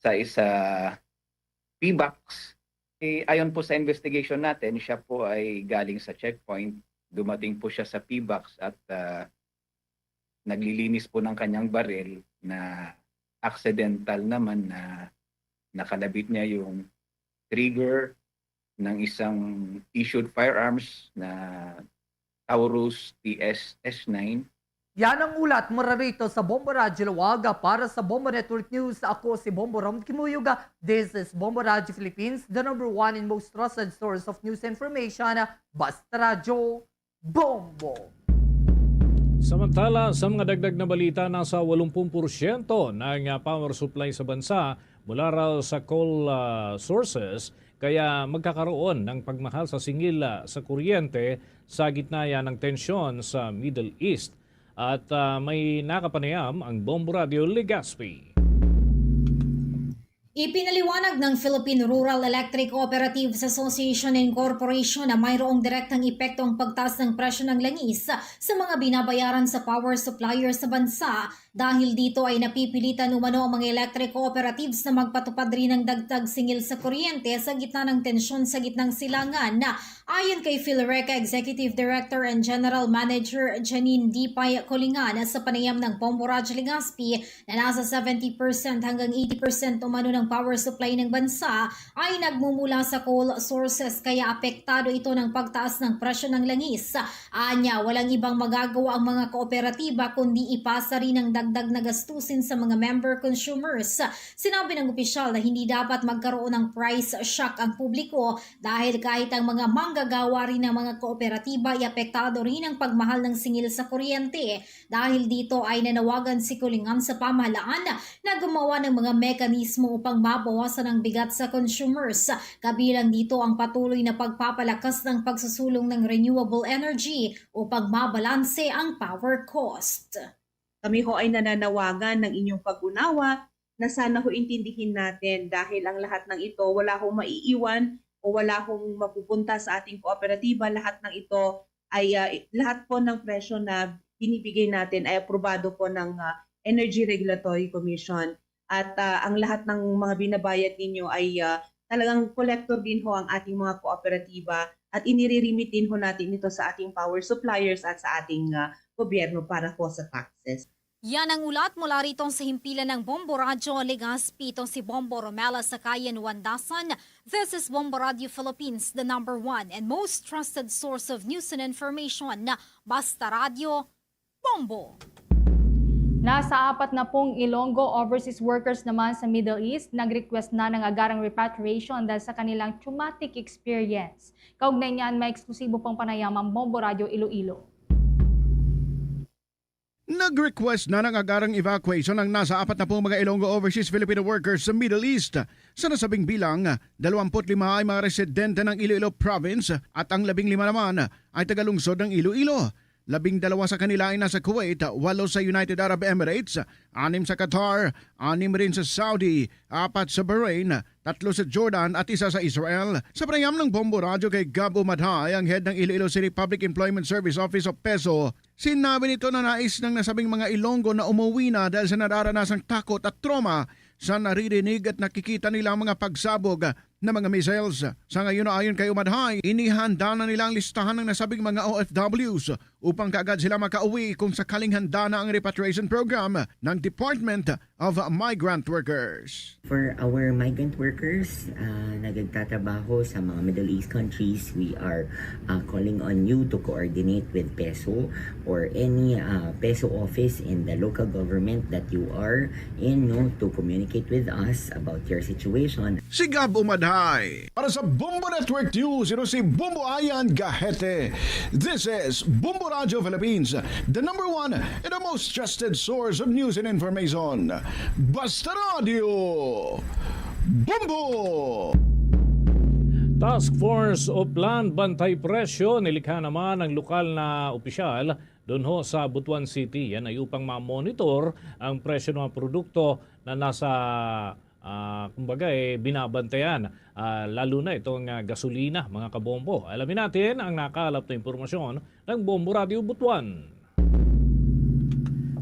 sa isa P-box. Eh, ayon po sa investigation natin, siya po ay galing sa checkpoint. Dumating po siya sa P-box at ah, naglilinis po ng kanyang baril na accidental naman na nakalabit niya yung trigger ng isang issued firearms na Taurus T S S nine. Yan ang ulat mula rito sa Bombo Radyo Lawaga. Para sa Bombo Network News, ako si Bombo Rom Kimuyuga. This is Bombo Radyo Philippines, the number one and most trusted source of news information. Basta Radyo, Bombo! Samantala, sa mga dagdag na balita, nasa walumpung porsyento ng ah, power supply sa bansa mula raw sa coal ah, sources, kaya magkakaroon ng pagmahal sa singil ah, sa kuryente sa gitna yan ng tensyon sa Middle East. At ah, may nakapanayam ang Bombo Radio Legazpi. Ipinaliwanag ng Philippine Rural Electric Cooperatives Association and Corporation na mayroong direktang epekto ang pagtaas ng presyo ng langis sa mga binabayaran sa power supplier sa bansa. Dahil dito ay napipilitan umano ang mga electric cooperatives na magpatupad rin ng dagdag singil sa kuryente sa gitna ng tensyon sa gitnang silangan. Ayon kay PhilReca Executive Director and General Manager Janine Dipay Colingan, sa panayam ng Bombo Radyo Legazpi, na nasa seventy percent hanggang eighty percent umano ng power supply ng bansa ay nagmumula sa coal sources, kaya apektado ito ng pagtaas ng presyo ng langis. Anya, walang ibang magagawa ang mga kooperatiba kundi ipasa rin ang dagdag na gastusin sa mga member consumers. Sinabi ng opisyal na hindi dapat magkaroon ng price shock ang publiko dahil kahit ang mga manggagawa rin ng mga kooperatiba ay apektado rin ng pagmahal ng singil sa kuryente. Dahil dito ay nanawagan si Colingan sa pamahalaan na gumawa ng mga mekanismo upang mabawasan ang bigat sa consumers, kabilang dito ang patuloy na pagpapalakas ng pagsusulong ng renewable energy upang mabalanse ang power cost. Kami ho ay nananawagan ng inyong pag-unawa na sana ho intindihin natin dahil ang lahat ng ito wala hong maiiwan o wala hong mapupunta sa ating kooperatiba. Lahat ng ito ay ah, lahat po ng presyo na binibigay natin ay aprobado po ng ah, Energy Regulatory Commission. At ah, ang lahat ng mga binabayad ninyo ay ah, talagang collector din ho ang ating mga kooperatiba at inire-remit din ho natin ito sa ating power suppliers at sa ating ah, gobyerno para ho sa taxes. Yan ang ulat mula rito sa himpilan ng Bombo Radyo Legazpi. Ito si Bombo Romela Sakayan Wandasan. This is Bombo Radyo Philippines, the number one and most trusted source of news and information. Basta Radyo, Bombo! Nasa apat na pung Ilonggo overseas workers naman sa Middle East nag-request na ng agarang repatriation dahil sa kanilang traumatic experience. Kaugnay niyan, may eksklusibo pang panayam ang Bombo Radyo Iloilo. Nag-request na ng agarang evacuation ang nasa apat na pung mga Ilonggo overseas Filipino workers sa Middle East. Sa nasabing bilang, dalawampu't lima ay mga residente ng Iloilo Province at ang labing lima naman ay tagalungsod ng Iloilo. Labing dalawa sa kanila ay nasa Kuwait, walo sa United Arab Emirates, anim sa Qatar, anim rin sa Saudi, apat sa Bahrain, tatlo sa Jordan at isa sa Israel. Sa panayam ng Bombo Radyo kay Gab Umadhay, ang head ng Iloilo City Public Employment Service Office o PESO, sinabi nito na nais ng nasabing mga Ilonggo na umuwi na dahil sa nararanasang takot at trauma sa naririnig at nakikita nilang mga pagsabog na mga missiles. Sa ngayon, ayon kay Umadhay, inihanda na nila ang listahan ng nasabing mga O F Ws upang kaagad sila makauwi kung sakaling handa na ang repatriation program ng Department of migrant workers. For our migrant workers, uh, nagagtatrabaho sa mga Middle East countries, we are uh, calling on you to coordinate with PESO or any uh, PESO office in the local government that you are in, no, to communicate with us about your situation. Si Gab Umadhay. Para sa Bombo Network News, ito si Bombo Ayan Gahete. This is Bombo Radio Philippines, the number one and the most trusted source of news and information. Basta Radio, Bombo! Task Force Oplan Bantay Presyo, nilikha naman ang lokal na opisyal dunho sa Butuan City. Yan ay upang ma-monitor ang presyo ng mga produkto na nasa, ah, kumbaga, eh, binabantayan, ah, lalo na itong, ah, gasolina, mga kabombo. Alamin natin ang nakalap na impormasyon ng Bombo Radio Butuan.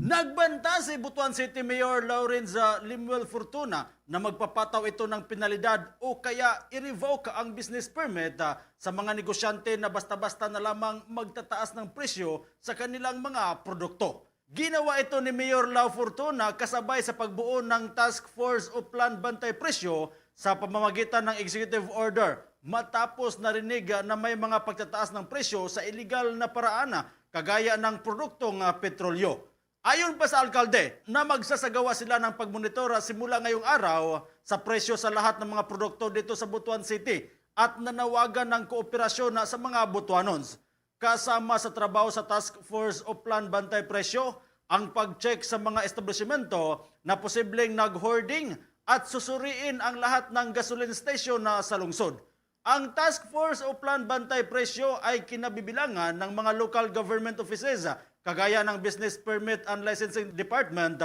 Nagbanta si Butuan City Mayor Lawrence, ah, Lemuel Fortuna na magpapataw ito ng penalidad o kaya i-revoke ang business permit, ah, sa mga negosyante na basta-basta na lamang magtataas ng presyo sa kanilang mga produkto. Ginawa ito ni Mayor Lau Fortuna kasabay sa pagbuo ng Task Force Oplan Bantay Presyo sa pamamagitan ng Executive Order matapos narinig na may mga pagtataas ng presyo sa iligal na paraan, kagaya ng produktong, ah, petrolyo. Ayon pa sa alkalde na magsasagawa sila ng pagmonitor simula ngayong araw sa presyo sa lahat ng mga produkto dito sa Butuan City at nanawagan ng kooperasyon sa mga Butuanons. Kasama sa trabaho sa Task Force Oplan Bantay Presyo ang pag-check sa mga establisimento na posibleng nag-hoarding at susuriin ang lahat ng gasoline station na sa lungsod. Ang Task Force Oplan Bantay Presyo ay kinabibilangan ng mga local government offices, kagaya ng Business Permit and Licensing Department,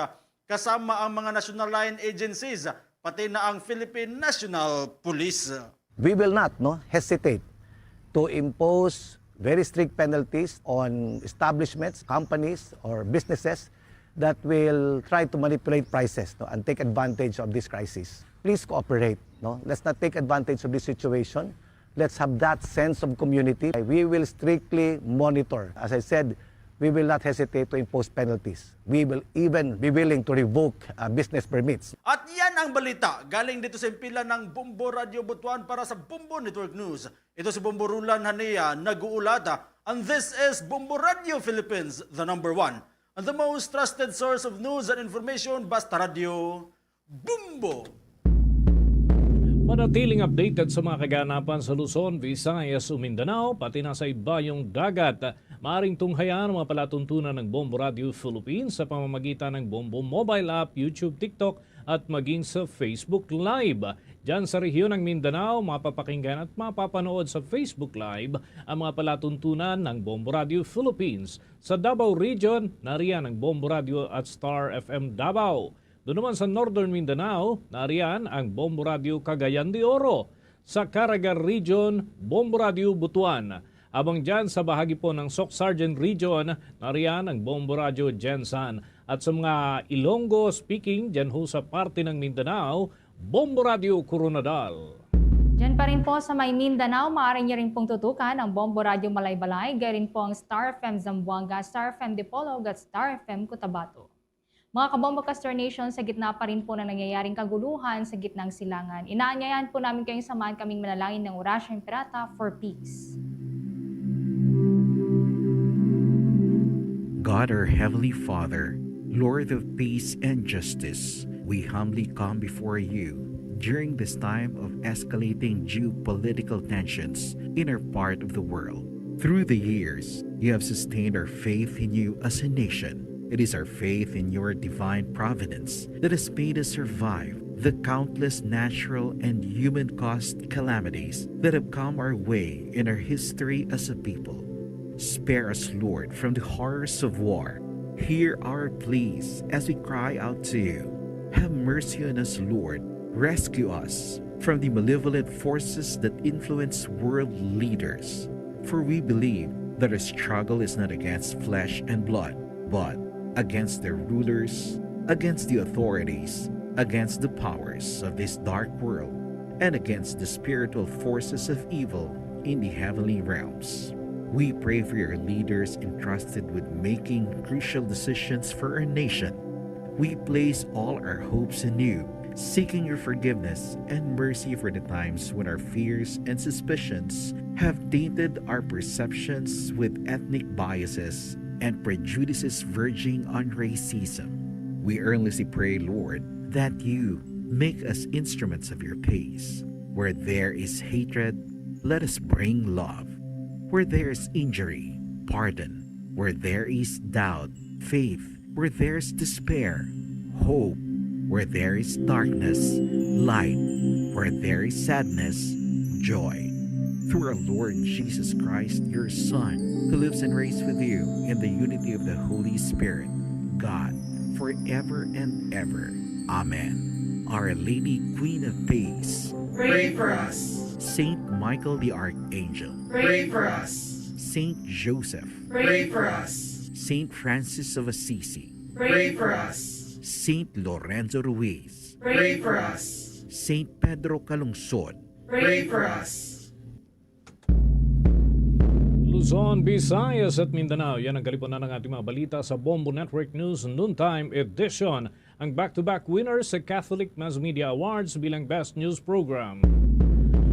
kasama ang mga national line agencies, pati na ang Philippine National Police. We will not, no, hesitate to impose very strict penalties on establishments, companies, or businesses that will try to manipulate prices, no, and take advantage of this crisis. Please cooperate, no? Let's not take advantage of this situation. Let's have that sense of community. We will strictly monitor. As I said, we will not hesitate to impose penalties. We will even be willing to revoke uh, business permits. At yan ang balita galing dito sa himpilan ng Bombo Radio Butuan para sa Bombo Network News. Ito si Bombo Rulan Hania nag-uulat, and this is Bombo Radio Philippines, the number one and the most trusted source of news and information. Basta Radio, Bombo! Manatiling updated sa mga kaganapan sa Luzon, Visayas, ug Mindanao, pati na sa ibayong dagat. Maaring tunghayan ang mga palatuntunan ng Bombo Radio Philippines sa pamamagitan ng Bombo mobile app, YouTube, TikTok, at maging sa Facebook Live. Diyan sa rehiyon ng Mindanao, mapapakinggan at mapapanood sa Facebook Live ang mga palatuntunan ng Bombo Radio Philippines. Sa Davao Region, nariyan ang Bombo Radio at Star F M Davao. Doon naman sa Northern Mindanao, nariyan ang Bombo Radio Cagayan de Oro. Sa Caraga Region, Bombo Radio Butuan. Abang dyan sa bahagi po ng Soc Sargent Region, nariyan ang Bombo Radio Gensan. At sa mga Ilonggo speaking dyan ho sa parte ng Mindanao, Bombo Radio Koronadal. Diyan pa rin po sa may Mindanao, maaari niyo rin pong tutukan ang Bombo Radio Malaybalay, gaya rin po ang Star F M Zamboanga, Star F M Dipolog at Star F M Cotabato. Mga kabombo ka Star Nation, sa gitna pa rin po ng nangyayaring kaguluhan sa gitnang silangan, inaanyayahan po namin kayong samahan kaming manalangin ng Orasyo Imperata for peace. God, our Heavenly Father, Lord of peace and justice, we humbly come before you during this time of escalating geopolitical tensions in our part of the world. Through the years, you have sustained our faith in you as a nation. It is our faith in your divine providence that has made us survive the countless natural and human caused calamities that have come our way in our history as a people. Spare us, Lord, from the horrors of war. Hear our pleas as we cry out to you. Have mercy on us, Lord. Rescue us from the malevolent forces that influence world leaders. For we believe that our struggle is not against flesh and blood, but against their rulers, against the authorities, against the powers of this dark world, and against the spiritual forces of evil in the heavenly realms. We pray for your leaders entrusted with making crucial decisions for our nation. We place all our hopes in you, seeking your forgiveness and mercy for the times when our fears and suspicions have tainted our perceptions with ethnic biases and prejudices verging on racism. We earnestly pray, Lord, that you make us instruments of your peace. Where there is hatred, let us bring love. Where there is injury, pardon. Where there is doubt, faith. Where there is despair, hope. Where there is darkness, light. Where there is sadness, joy. Through our Lord Jesus Christ, your Son, who lives and reigns with you in the unity of the Holy Spirit, God, forever and ever. Amen. Our Lady, Queen of Peace, pray for us. Saint Michael the Archangel, pray for us. Saint Joseph, pray for us. Saint Francis of Assisi, pray for us. Saint Lorenzo Ruiz, pray for us. Saint Pedro Calungsod, pray for us. Luzon, Visayas at Mindanao. Yan ang kalipunan ng ating mga balita sa Bombo Network News Noontime Edition. Ang back-to-back winners sa Catholic Mass Media Awards bilang Best News Program.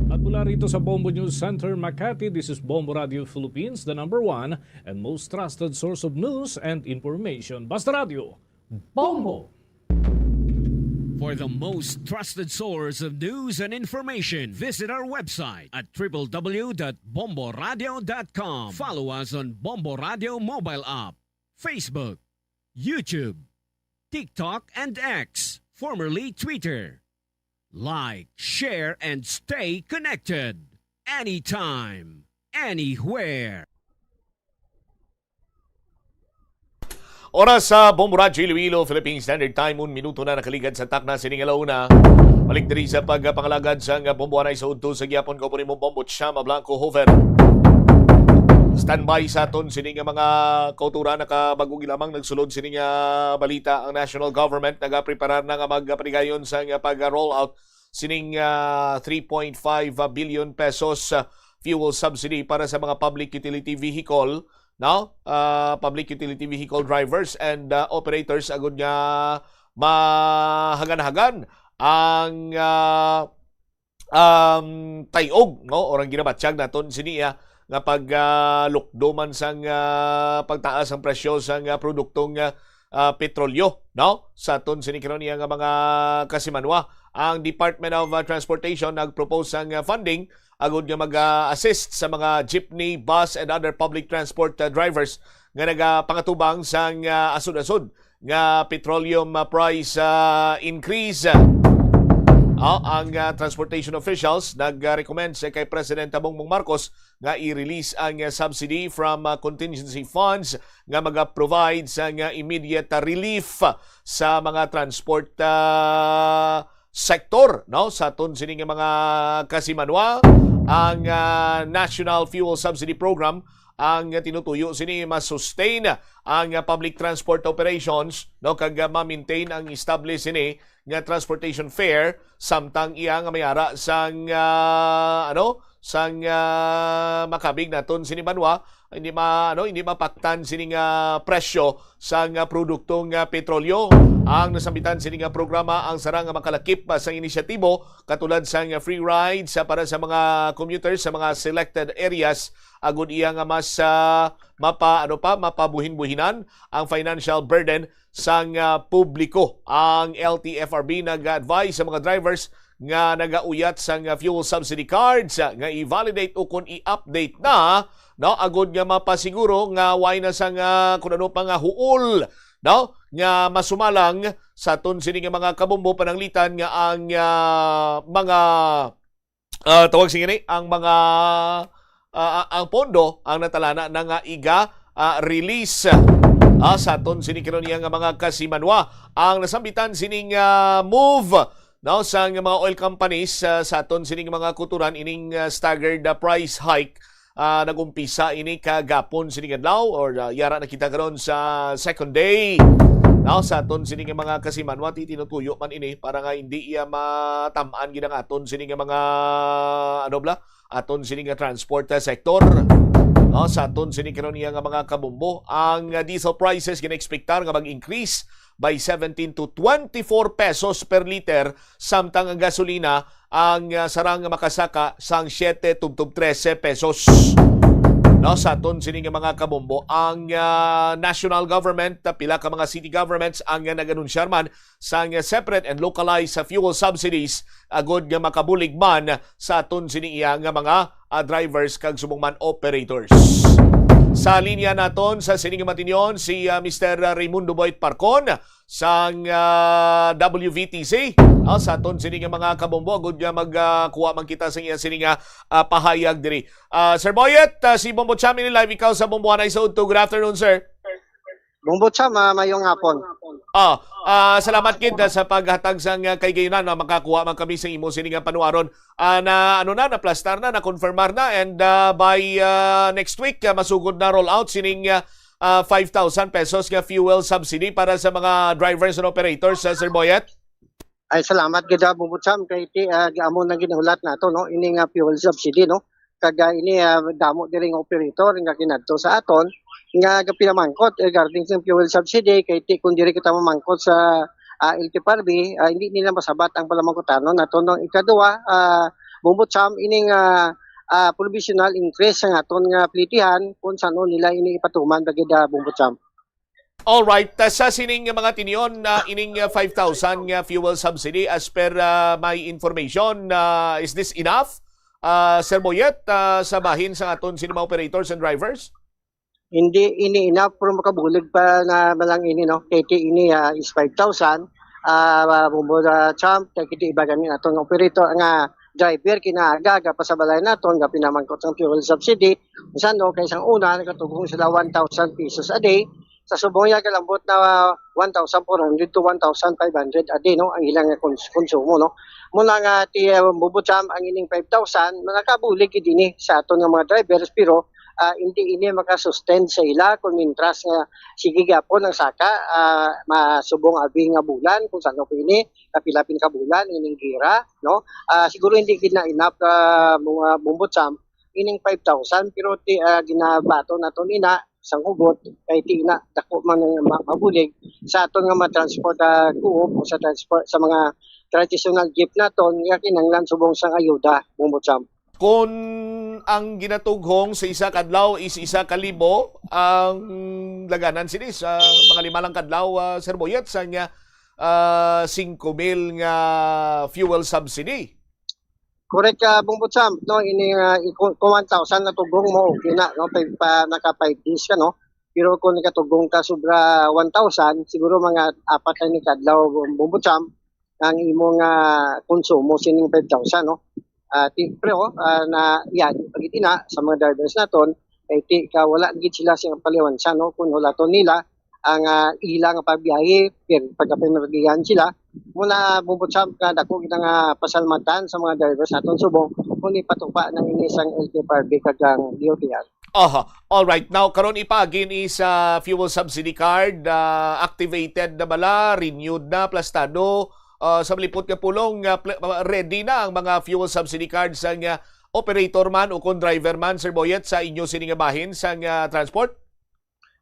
At mula rito sa Bombo News Center, Makati, this is Bombo Radio Philippines, the number one and most trusted source of news and information. Basta Radio, Bombo! For the most trusted source of news and information, visit our website at triple w dot bomboradio dot com. Follow us on Bombo Radio mobile app, Facebook, YouTube, TikTok, and X, formerly Twitter. Like, share, and stay connected. Anytime, anywhere. Oras sa Bombo Radyo Iloilo, Philippine Standard Time, un minuto na nakaligad sa takna sining alauna. Balik diri sa pagpangalagad sang Bombo Anay sa udto sa gihapon, ko po nimo Bombo Chama Blanco Hofer. Standby sa aton sining mga kauturan, nakabag-o lamang nagsulod sining, ah, balita. Ang national government nagapreparar na nga magpatigayon sang pag-roll out sining, ah, three point five billion pesos, ah, fuel subsidy para sa mga public utility vehicle, no? Ah, public utility vehicle drivers and, ah, operators, agud nga mahagan-hagan ang, ah, um, tayog, no? Or ang ginabatyag naton sini, ah, nga pag, ah, lukdo man sang, ah, pagtaas ang presyo sang, ah, produktong, ah, ah, petrolyo, no? Sa aton sini karon iya nga mga kasimanwa, ang Department of, ah, Transportation nag-propose sang, ah, funding agud nga mag-assist sa mga jeepney, bus, and other public transport, ah, drivers nga nagapangatubang sang, ah, asod-asod nga petroleum, ah, price, ah, increase. Ah, ang, ah, transportation officials nag-recommend sa kay Presidente Bongbong Marcos nga i-release ang, ah, subsidy from, ah, contingency funds nga maga-provide sang, ah, immediate, ah, relief sa mga transport, ah, sector, no? Sa aton sini nga mga kasimanwa, ang, ah, National Fuel Subsidy Program ang tinutuyo sini ma-sustain ang, ah, public transport operations, no, kag, ah, ma-maintain ang establish sini nga transportation fare, samtang iya nga may ara sang, ah, ano, sang, ah, makabig naton sini banwa, hindi ma-, ano, hindi mapaktan sini nga presyo sang, ah, produkto nga petrolyo. Ang nasambitan sini nga programa ang sarang nga makalakip, ah, sang inisyatibo katulad sang, ah, free rides, ah, para sa mga commuters sa mga selected areas, agud iya nga mas, ah, mapa-, ano pa, mapabuhin-buhinan ang financial burden sang, ah, publiko. Ang L T F R B nag-advise sa mga drivers nga nagauyat sang, ah, fuel subsidy cards, ah, nga i-validate ukon i-update na, no, agud nga mapasiguro nga way na sang, ah, kun ano pa nga huol, no, nga masumalang sa aton sini nga mga kabombo, pananglitan nga ang, ah, mga ah, tawag sini, ang mga, ah, ah, ang pondo ang natalana na nga iga, ah, release, ah, sa aton sini karon iya nga mga kasimanwa. Ang nasambitan sining, ah, move, no, sa mga oil companies, ah, sa aton sining mga kutoran, ining, ah, staggered, ah, price hike, ah, nag-umpisa ini kagapon sining adlaw, or, ah, yara na kita karon sa second day, no, sa aton sining mga kasimanwa. Ti tinutuyo man ini para nga hindi iya matam-an gid ang aton sini nga mga, ano bala, aton sini nga transport, ah, sector. O, sa aton sini karon iya nga mga kabombo, ang, ah, diesel prices ginaekspektar nga mag-increase by seventeen to twenty-four pesos per liter, samtang ang gasolina ang, ah, sarang nga makasaka sang siete tubtob trese pesos. No, sa aton sini nga mga kabombo, ang, ah, national government, ah, pila ka mga city governments ang, ah, nag-anunsyar man sang separate and localized sa fuel subsidies agod nga makabulig man sa aton sini iya nga mga, ah, drivers kag subong man operators. Sa linya naton sa sini nga matinyon si, ah, Mister Raimundo Boyet Parcon sang, ah, W V T C. Ah, sa aton sini nga mga kabombo agud nga mag, ah, kuha man kita sa iya sini nga, ah, pahayag diri. Ah, Sir Boyet, ah, si Bombo Cham ini live ikaw sa Bombohanay sa Udto. Good afternoon, sir. Bombo Cham, ah, mayong hapon. Ah, ah, salamat gid, ah, sa paghatag sang, ah, kahigayonan na makakuha man kami sa imo sini nga panuaron. Ah, na, ano na, naplastar na, na-confirmar na, and, ah, by, ah, next week, ah, masugod na roll out sining, ah, ah, five thousand pesos nga fuel subsidy para sa mga drivers and operators, ah, Sir Boyet. Ay, salamat gid, ah, Bombo Cham, kay ti, ah, amo nang ginahulat nato, no, ini nga fuel subsidy, no. Kag, ah, ini, ah, damo diri nga operator nga kinadto sa aton nga gapinamangkot regarding sa fuel subsidy, kay ti kung diri kita mamangkot sa, ah, L T F R B, ah, hindi nila masabat ang palamangkutanon nato, no. Ikadua, ah, Bombo Cham, ining, ah, ah, provisional increase sa aton nga plitihan kung sano nila ini ipatuman ba gid, ah, Bombo Cham. Alright, ah, sa sining mga tinyon na ining, ah, five thousand nga fuel subsidy, as per, ah, my information, ah, is this enough, ah, Sir Boyet, ah, sa bahin sa aton sini mga operators and drivers? Hindi ini enough, pero makabulig pa na lang ini, no? Kay ti ini, ah, is five thousand, ah, Bombo, ah, Cham, kay ti iba gani naton nga operator nga driver kinaaga-aga pa sa balay naton nga pinamangkot sang fuel subsidy. Bisan, no, kay sang una nakatugon sila one thousand pesos a day, sa subong iya galambot na one thousand four hundred to one thousand five hundred a day, no, ang ilang nga kons-, konsumo, no. Muna nga ti, ah, Bombo Cham, ang ining five thousand, nakabulig gid ini sa aton nga mga drivers, pero, ah, hindi ini makasustain sa ila kung mintras nga sige gyapon ang saka, ah, masubong abi nga bulan, kung sano ko ini, kapila pin ka bulan, ining gira, no. Ah, siguro hindi gid na enough, ah, mga Bombo Cham, ining five thousand, pero ti, ah, ginabaton nato nina sang hugot, kay ti na dako man ang ma-, mabulig sa aton nga mga transport, ah, co-op o sa transport sa mga traditional jeep naton nga kinahanglan subong sang ayuda, Bombo Cham. Kung ang ginatughong sa isa ka adlaw is isa ka libo, ang laganan sini sa mga lima lang ka adlaw, ah, Sir Boyet, sa nga, ah, singko mil nga fuel subsidy. Correct, ah, Bombo Cham, no, ini, ah, i-, kung, kung one thousand na tughong mo, okay na, no, pa, pa, naka five days ka, no. Pero kung nakatughong ka sobra one thousand, siguro mga apat na ni kadlaw, Bombo Cham, ang imong, ah, konsumo sining five thousand, no? Ah, ti-, pero, ah, na, yan, pagiti na sa mga drivers naton, kay ti, ka, wala gid sila sing paliwansa, no? Kung hulaton nila ang, ah, ila nga pagbiyahe, pag-, pagkapimerdihan sila, muna, Bombo Cham, ka dako gid nga pasalmatan sa mga drivers naton subong kung ipatupa na ini sang L T F R B kag ang D O T R. Aha. All right. Now, karon ipaagi ni sa fuel subsidy card, ah, activated na bala, renewed na, plastado, ah, sa malipot nga pulong, ah, pl-, ah, ready na ang mga fuel subsidy card sa nga operator man o kon driver man, Sir Boyet, sa inyo sini nga bahin sa nga transport?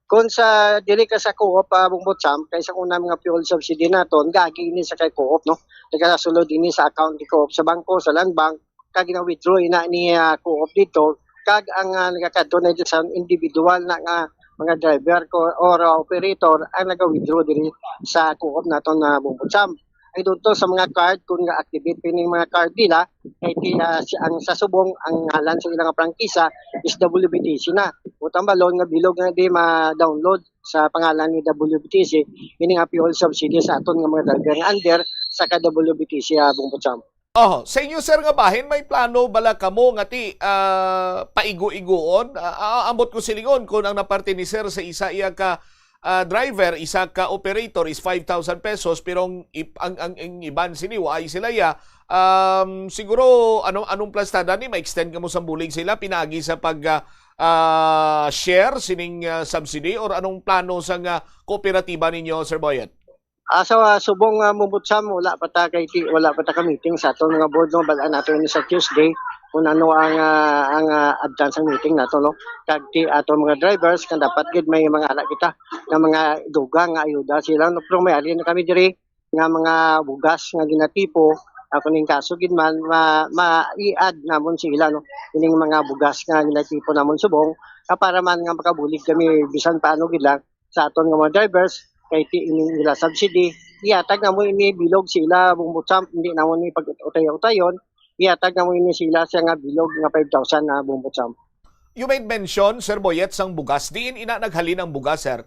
Kung sa diri ka sa co-op, ah, Bombo Cham, kay sa una mga fuel subsidy naton, gaagi ini sa kay co-op, no? Nagasulod ini sa account ni co-op sa bangko, sa Land Bank, kag gina-withdraw ina ni, ah, co-op dito, kag ang, ah, nagakadto na dito sa individual na nga mga driver ko or, ah, operator ang naga-withdraw diri sa co-op naton na Bombo Cham. I don't know sa mga card kung ga-activate pa ining mga card nila, kay ti, ah, si, ang sa subong, ang ngalan sa ilang prangkisa is W B T C na. Utang balon nga bilog nga di ma-download sa pangalan ni W B T C, ini nga fuel subsidy sa aton nga mga driver nga under sa ka W B T C, ah, Bombo Cham. Oh, sa inyo, sir, nga bahin, may plano bala kamo nga ti, ah, paigo-igoon? Ah, ah, ambot ko silingon kung ang naparte ni sir sa isa iya ka, ah, driver, isa ka operator is five thousand pesos, pero ang ip-, ang, ang, ang iban sini, waay sila ya. Um, siguro, ano, anong plastada ni? Ma-extend kamo sang bulig sila, pinaagi sa pag, ah, ah, share sining, ah, subsidy, or anong plano sa nga kooperatiba ninyo, Sir Boyet? Ah, sa, ah, subong, ah, Bombo Cham, wala pa ta kay ti-, wala pa ta ka meeting sa aton nga board, no? Bal-an nato ini sa Tuesday. kung ano ang, ah, ang, ah, advance sang meeting nato, no? Kag ti ato mga drivers, nga dapat gid may mga ala kita nga mga dugang nga ayuda sila, no? Pero may ali na kami diri nga mga bugas nga ginatipo, ah, kung ning kaso gid man, ma-, ma-i-add namon sila, no? Ining mga bugas nga ginatipo namon subong, ah, para man nga makabulig kami bisan paano gid lang sa aton nga mga drivers, kay ti ining ila subsidy, ihatag namon ini bilog sila, Bumbutsam, hindi namon ni pag-utay-utayon, ihatag namon ini sila sa nga bilog nga five thousand na, Bumbutsam. You made mention, Sir Boyet, sang bugas. Diin ina naghalin ang bugas, sir?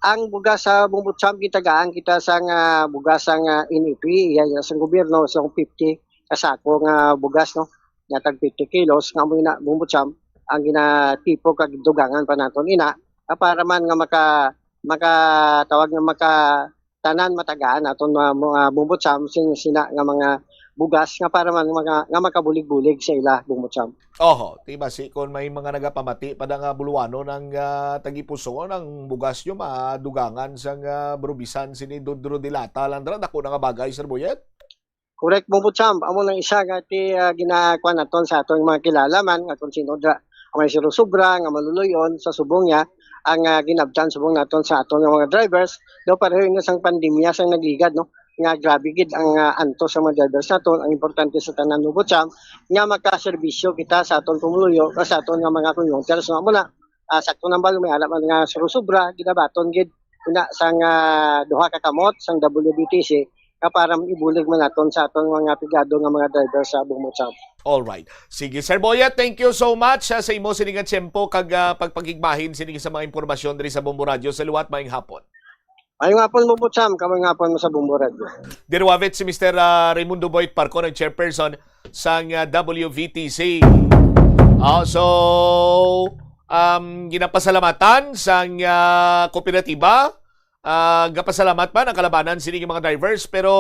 Ang bugas sa Bumbutsam, gitagaan kita sang, ah, bugas sang, ah, N E P, iya, iya, sang gobyerno, sang fifty ka sako nga bugas, no? Nga tag fifty kilos, nga mo ina, Bumbutsam, ang ginatipo kag dugangan pa naton ina, ah, para man nga maka-, makatawag nga maka-, tanan matagaan aton mga, mga Bumbutsam sing sina nga mga bugas nga para man mga, nga makabulig-bulig sa ila, Bumbutsam. Oho, ti basi kon may mga nagapamati pa da nga buluwanon ang, ah, tagipusoon, ang bugas nyo madugangan sang, ah, Brubisan sini Dodro de Lata lang dira, dako na nga bagay, Sir Boyet. Correct, Bumbutsam. Amo nang isa nga ti, ah, ginakuan naton sa aton mga kilala man nga kung sino dira ang may surusubra nga maluluy-on sa subong niya ang, ah, ginabtan subong naton sa aton nga mga drivers. Daw pareho ino sang pandemya sang nagligad, no? Nga grabe gid ang, ah, antos sa mga drivers naton. Ang importante sa tanan, Bumbutsam, nga makaserbisyo kita sa aton pumuluyo, sa aton nga mga commuters, no? Amo na, ah, sakto nang balo, may ala man nga surusubra, ginabaton gid ina sang, ah, duha ka kamot sang W B T C nga para ibulig man naton sa aton mga pigado nga mga driver sa Bumbutsam. All right. Sige, Sir Boyet, thank you so much, ah, sa imo sini nga tiyempo kag, ah, pagpakigbahin sini sa mga impormasyon diri sa Bombo Radio. Sa liwat, maayong hapon. Maayong hapon, Bumbutsam. Kamo nga hapon mo sa Bombo Radio. Diri wavit si Mister, ah, Raimundo Boyet Parcon, ang chairperson sang, ah, W V T C. Ah, so, um, ginapasalamatan sang, ah, kooperatiba. Ah, gapasalamat man ang kalabanan sini nga mga drivers, pero,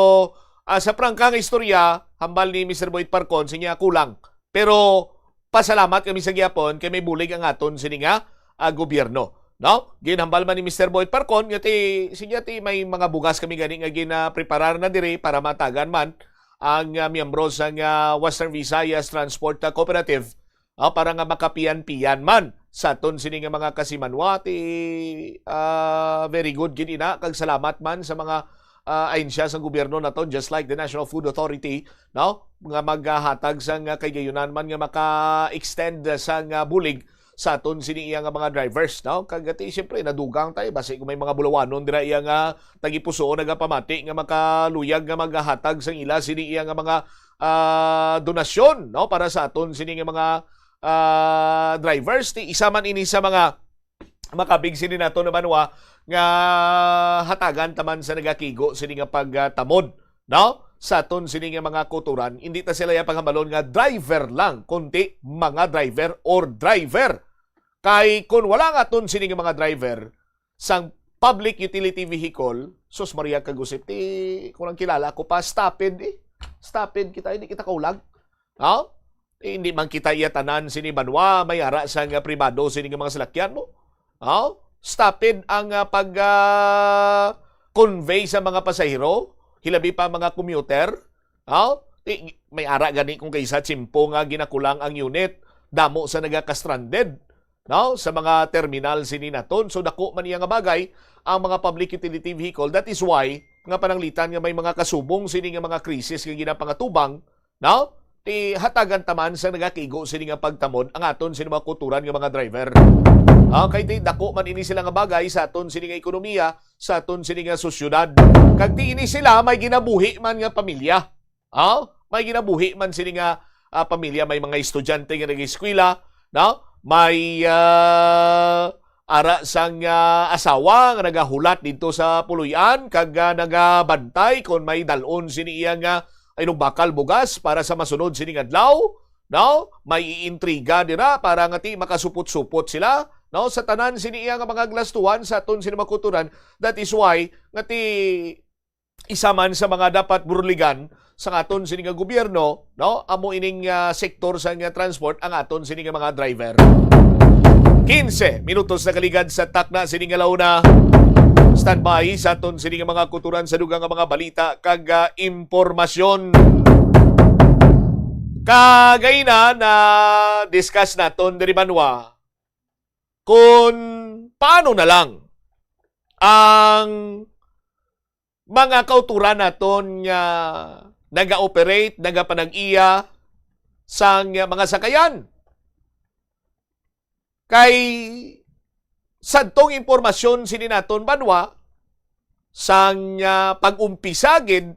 ah, sa prangka nga istorya, hambal ni Mister Boyet Parcon, siya kulang. Pero pasalamat kami sa gihapon kay may bulig ang aton sini nga, ah, gobyerno, no? Ginhambal man ni Mister Boyet Parcon nga ti, sige, ti may mga bugas kami gani nga ginapreparar na diri para matagan man ang, ah, miyembro sang, ah, Western Visayas Transport, ah, Cooperative, ah, para nga makapiyan-piyan man sa aton sini nga mga kasimanwa. Ti, ah, very good gid ina, kag salamat man sa mga, ah, ahensya sang gobyerno naton, just like the National Food Authority, no, nga maghatag sang, ah, kahigayonan man nga maka-extend sang, ah, bulig sa aton sini iya nga mga drivers, no? Kag ati, siyempre, nadugang tayo, basi kung may mga bulawanon dira iya nga tagipusoon nagapamati nga makaluyag nga maghatag sang ila sini iya nga mga, ah, donasyon, no, para sa aton sini nga mga, ah, drivers. Ti isa man ini sa mga makabig sini nato na banwa nga hatagan taman sa nagakigo sini nga pagtamod, no? Sa aton sini nga mga kuturan, hindi ta sila ya paghambalon nga driver lang, kundi mga driver or driver. Kay kun wala nga aton sini nga mga driver sang public utility vehicle, sus Maria kagusip, ti kung ang kilala ko pa, stupid eh. Stupid kita, hindi kita kaulag. No? Eh, hindi man kita iya tanan sini banwa, may ara sang, ah, pribado sini nga mga salakyan mo. No? Stupid ang, ah, pag, ah, convey sa mga pasahero, hilabi pa ang mga commuter. No? Eh, may ara gani kung kaysa tsimpo nga ginakulang ang unit, damo sa nagaka-stranded, no, sa mga terminal sini naton. So, dako man iya nga bagay ang mga public utility vehicle. That is why nga pananglitan nga may mga kasubong sini nga mga krisis nga ginapangatubang, no? Ti hatagan taman sa nagakigo sini nga pagtamod ang aton sini mga kuturan nga mga driver. Okay, ti dako man ini sila nga bagay sa aton sini nga ekonomiya, sa aton sini nga sosyedad. Kag ti ini sila may ginabuhi man nga pamilya. Ah, may ginabuhi man sini nga, ah, pamilya, may mga estudyante nga nag-eskwela, no? May, ah, ara sang, ah, asawa nga nagahulat didto sa puloy-an kag, ah, nagabantay kon may dal-on sini iya nga inugbakal bugas para sa masunod sining adlaw, no? May iintriga dira para nga ti makasupot-supot sila, no? Sa tanan sini iya nga mga glastuhan sa aton sini mga kuturan. That is why nga ti isa man sa mga dapat buruligan sa aton sini nga gobyerno, no? Amo ining, ah, sektor sa nga transport ang aton sini nga mga driver. Quince minutos na kaligad sa takna sini nga launa. Standby sa aton sini nga mga kuturan sa dugang nga mga balita kag, ah, impormasyon. Kagay na na-discuss naton diri, Banwa, kung paano na lang ang mga kauturan naton nga naga-operate, nagapanag-iya sang mga sakayan. Kay sadtong impormasyon sini naton, Banwa, sang, ah, pag-umpisa gid,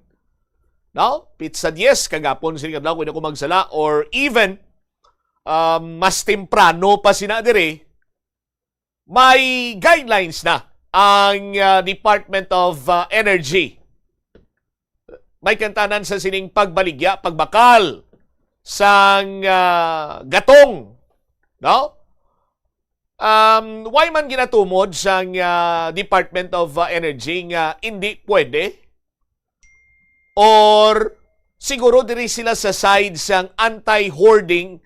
no? Pitsa dies kagapon sini kadlaw, kung di ako magsala, or even, ah, mas temprano pa sina diri, may guidelines na ang, ah, Department of, ah, Energy. May kantanan sa sining pagbaligya, pagbakal sang, ah, gatong, no? Um, why man ginatumod sang, ah, Department of, ah, Energy nga hindi pwede? Or siguro diri sila sa side sang anti-hoarding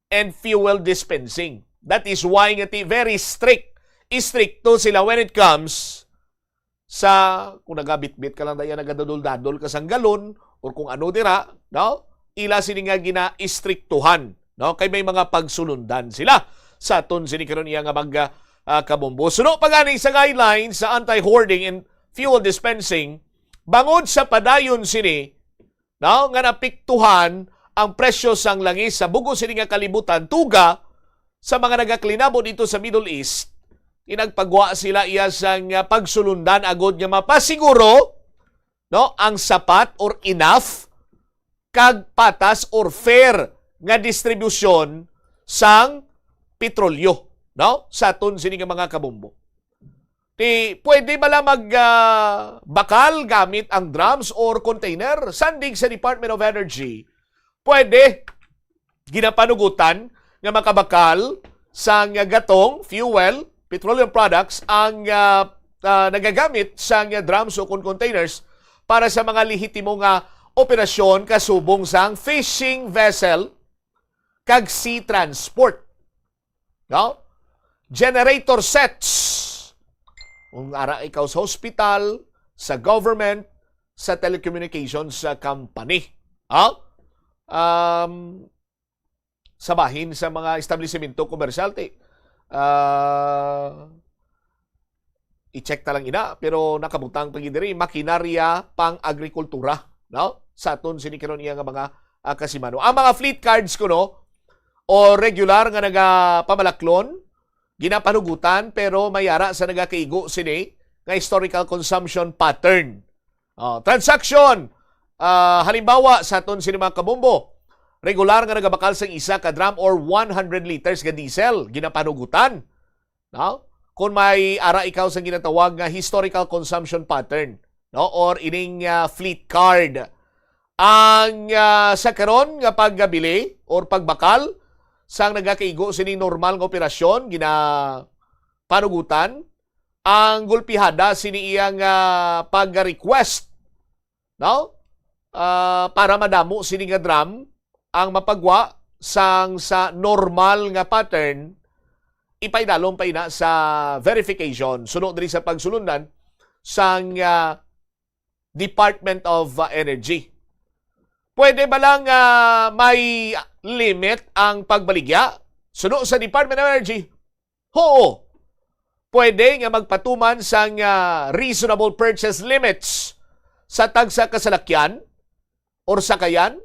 and fuel dispensing. That is why nga ti very strict, istrikto sila when it comes sa, kung nagabitbit ka lang daya, nagadadol-dadol ka sang galon, or kung ano dira, no? Ila sini nga ginaistriktuhan, no? Kay may mga pagsulundan sila sa aton sini karon iya nga mag, ah, kabombo. Suno pa gani sa guidelines sa anti-hoarding and fuel dispensing, bangod sa padayon sini, no, nga napiktuhan ang presyo sang langis sa bug-os sini nga kalibutan, tuga sa mga nagaklinabo dito sa Middle East, inagpagwa sila iya sang, ah, pagsulundan agod nga mapasiguro, no, ang sapat or enough kag patas or fair nga distribusyon sang petrolyo, no, sa aton sini nga mga kabombo. Ti, pwede bala mag, ah, bakal gamit ang drums or container? Sandig sa Department of Energy, pwede. Ginapanugutan nga makabakal sang gatong, fuel, petroleum products ang, ah, ah, nagagamit sang drums o kon containers para sa mga lehitimo nga operasyon kasubong sang fishing vessel kag sea transport. No? Generator sets. Kung ara ikaw sa hospital, sa government, sa telecommunications, sa company. Ha? Um, sa bahin sa mga establisemento komersyal, ti, ah, i-check ta lang ina, pero nakabutang pa gid diri, makinarya pang agrikultura, no? Sa aton sini karon iya nga mga, ah, kasimano. Ang mga fleet cards kuno, o regular nga nagapamalaklon, ginapanugutan, pero may ara sa nagakaigo sini nga historical consumption pattern. Oh, transaction, ah, halimbawa, sa aton sini mga kabombo, regular nga nagabakal sang isa ka drum or one hundred liters nga diesel, ginapanugutan, no? Kung may ara ikaw sa ginatawag nga historical consumption pattern, no, or ining, ah, fleet card. Ang, ah, sa karon nga pagbili or pagbakal sang nagakaigo sining normal nga operasyon, ginapanugutan ang gulpihada sini iyang, ah, pag-request, no? Ah, para madamo sini nga drum ang mapagwa sang sa normal nga pattern, ipaidalom pa ina sa verification suno diri sa pagsulundan sang, ah, Department of, ah, Energy. Pwede ba lang, ah, may limit ang pagbaligya? Suno sa Department of Energy, oo. Pwede nga magpatuman sang, ah, reasonable purchase limits sa tagsa ka salakyan or sakayan,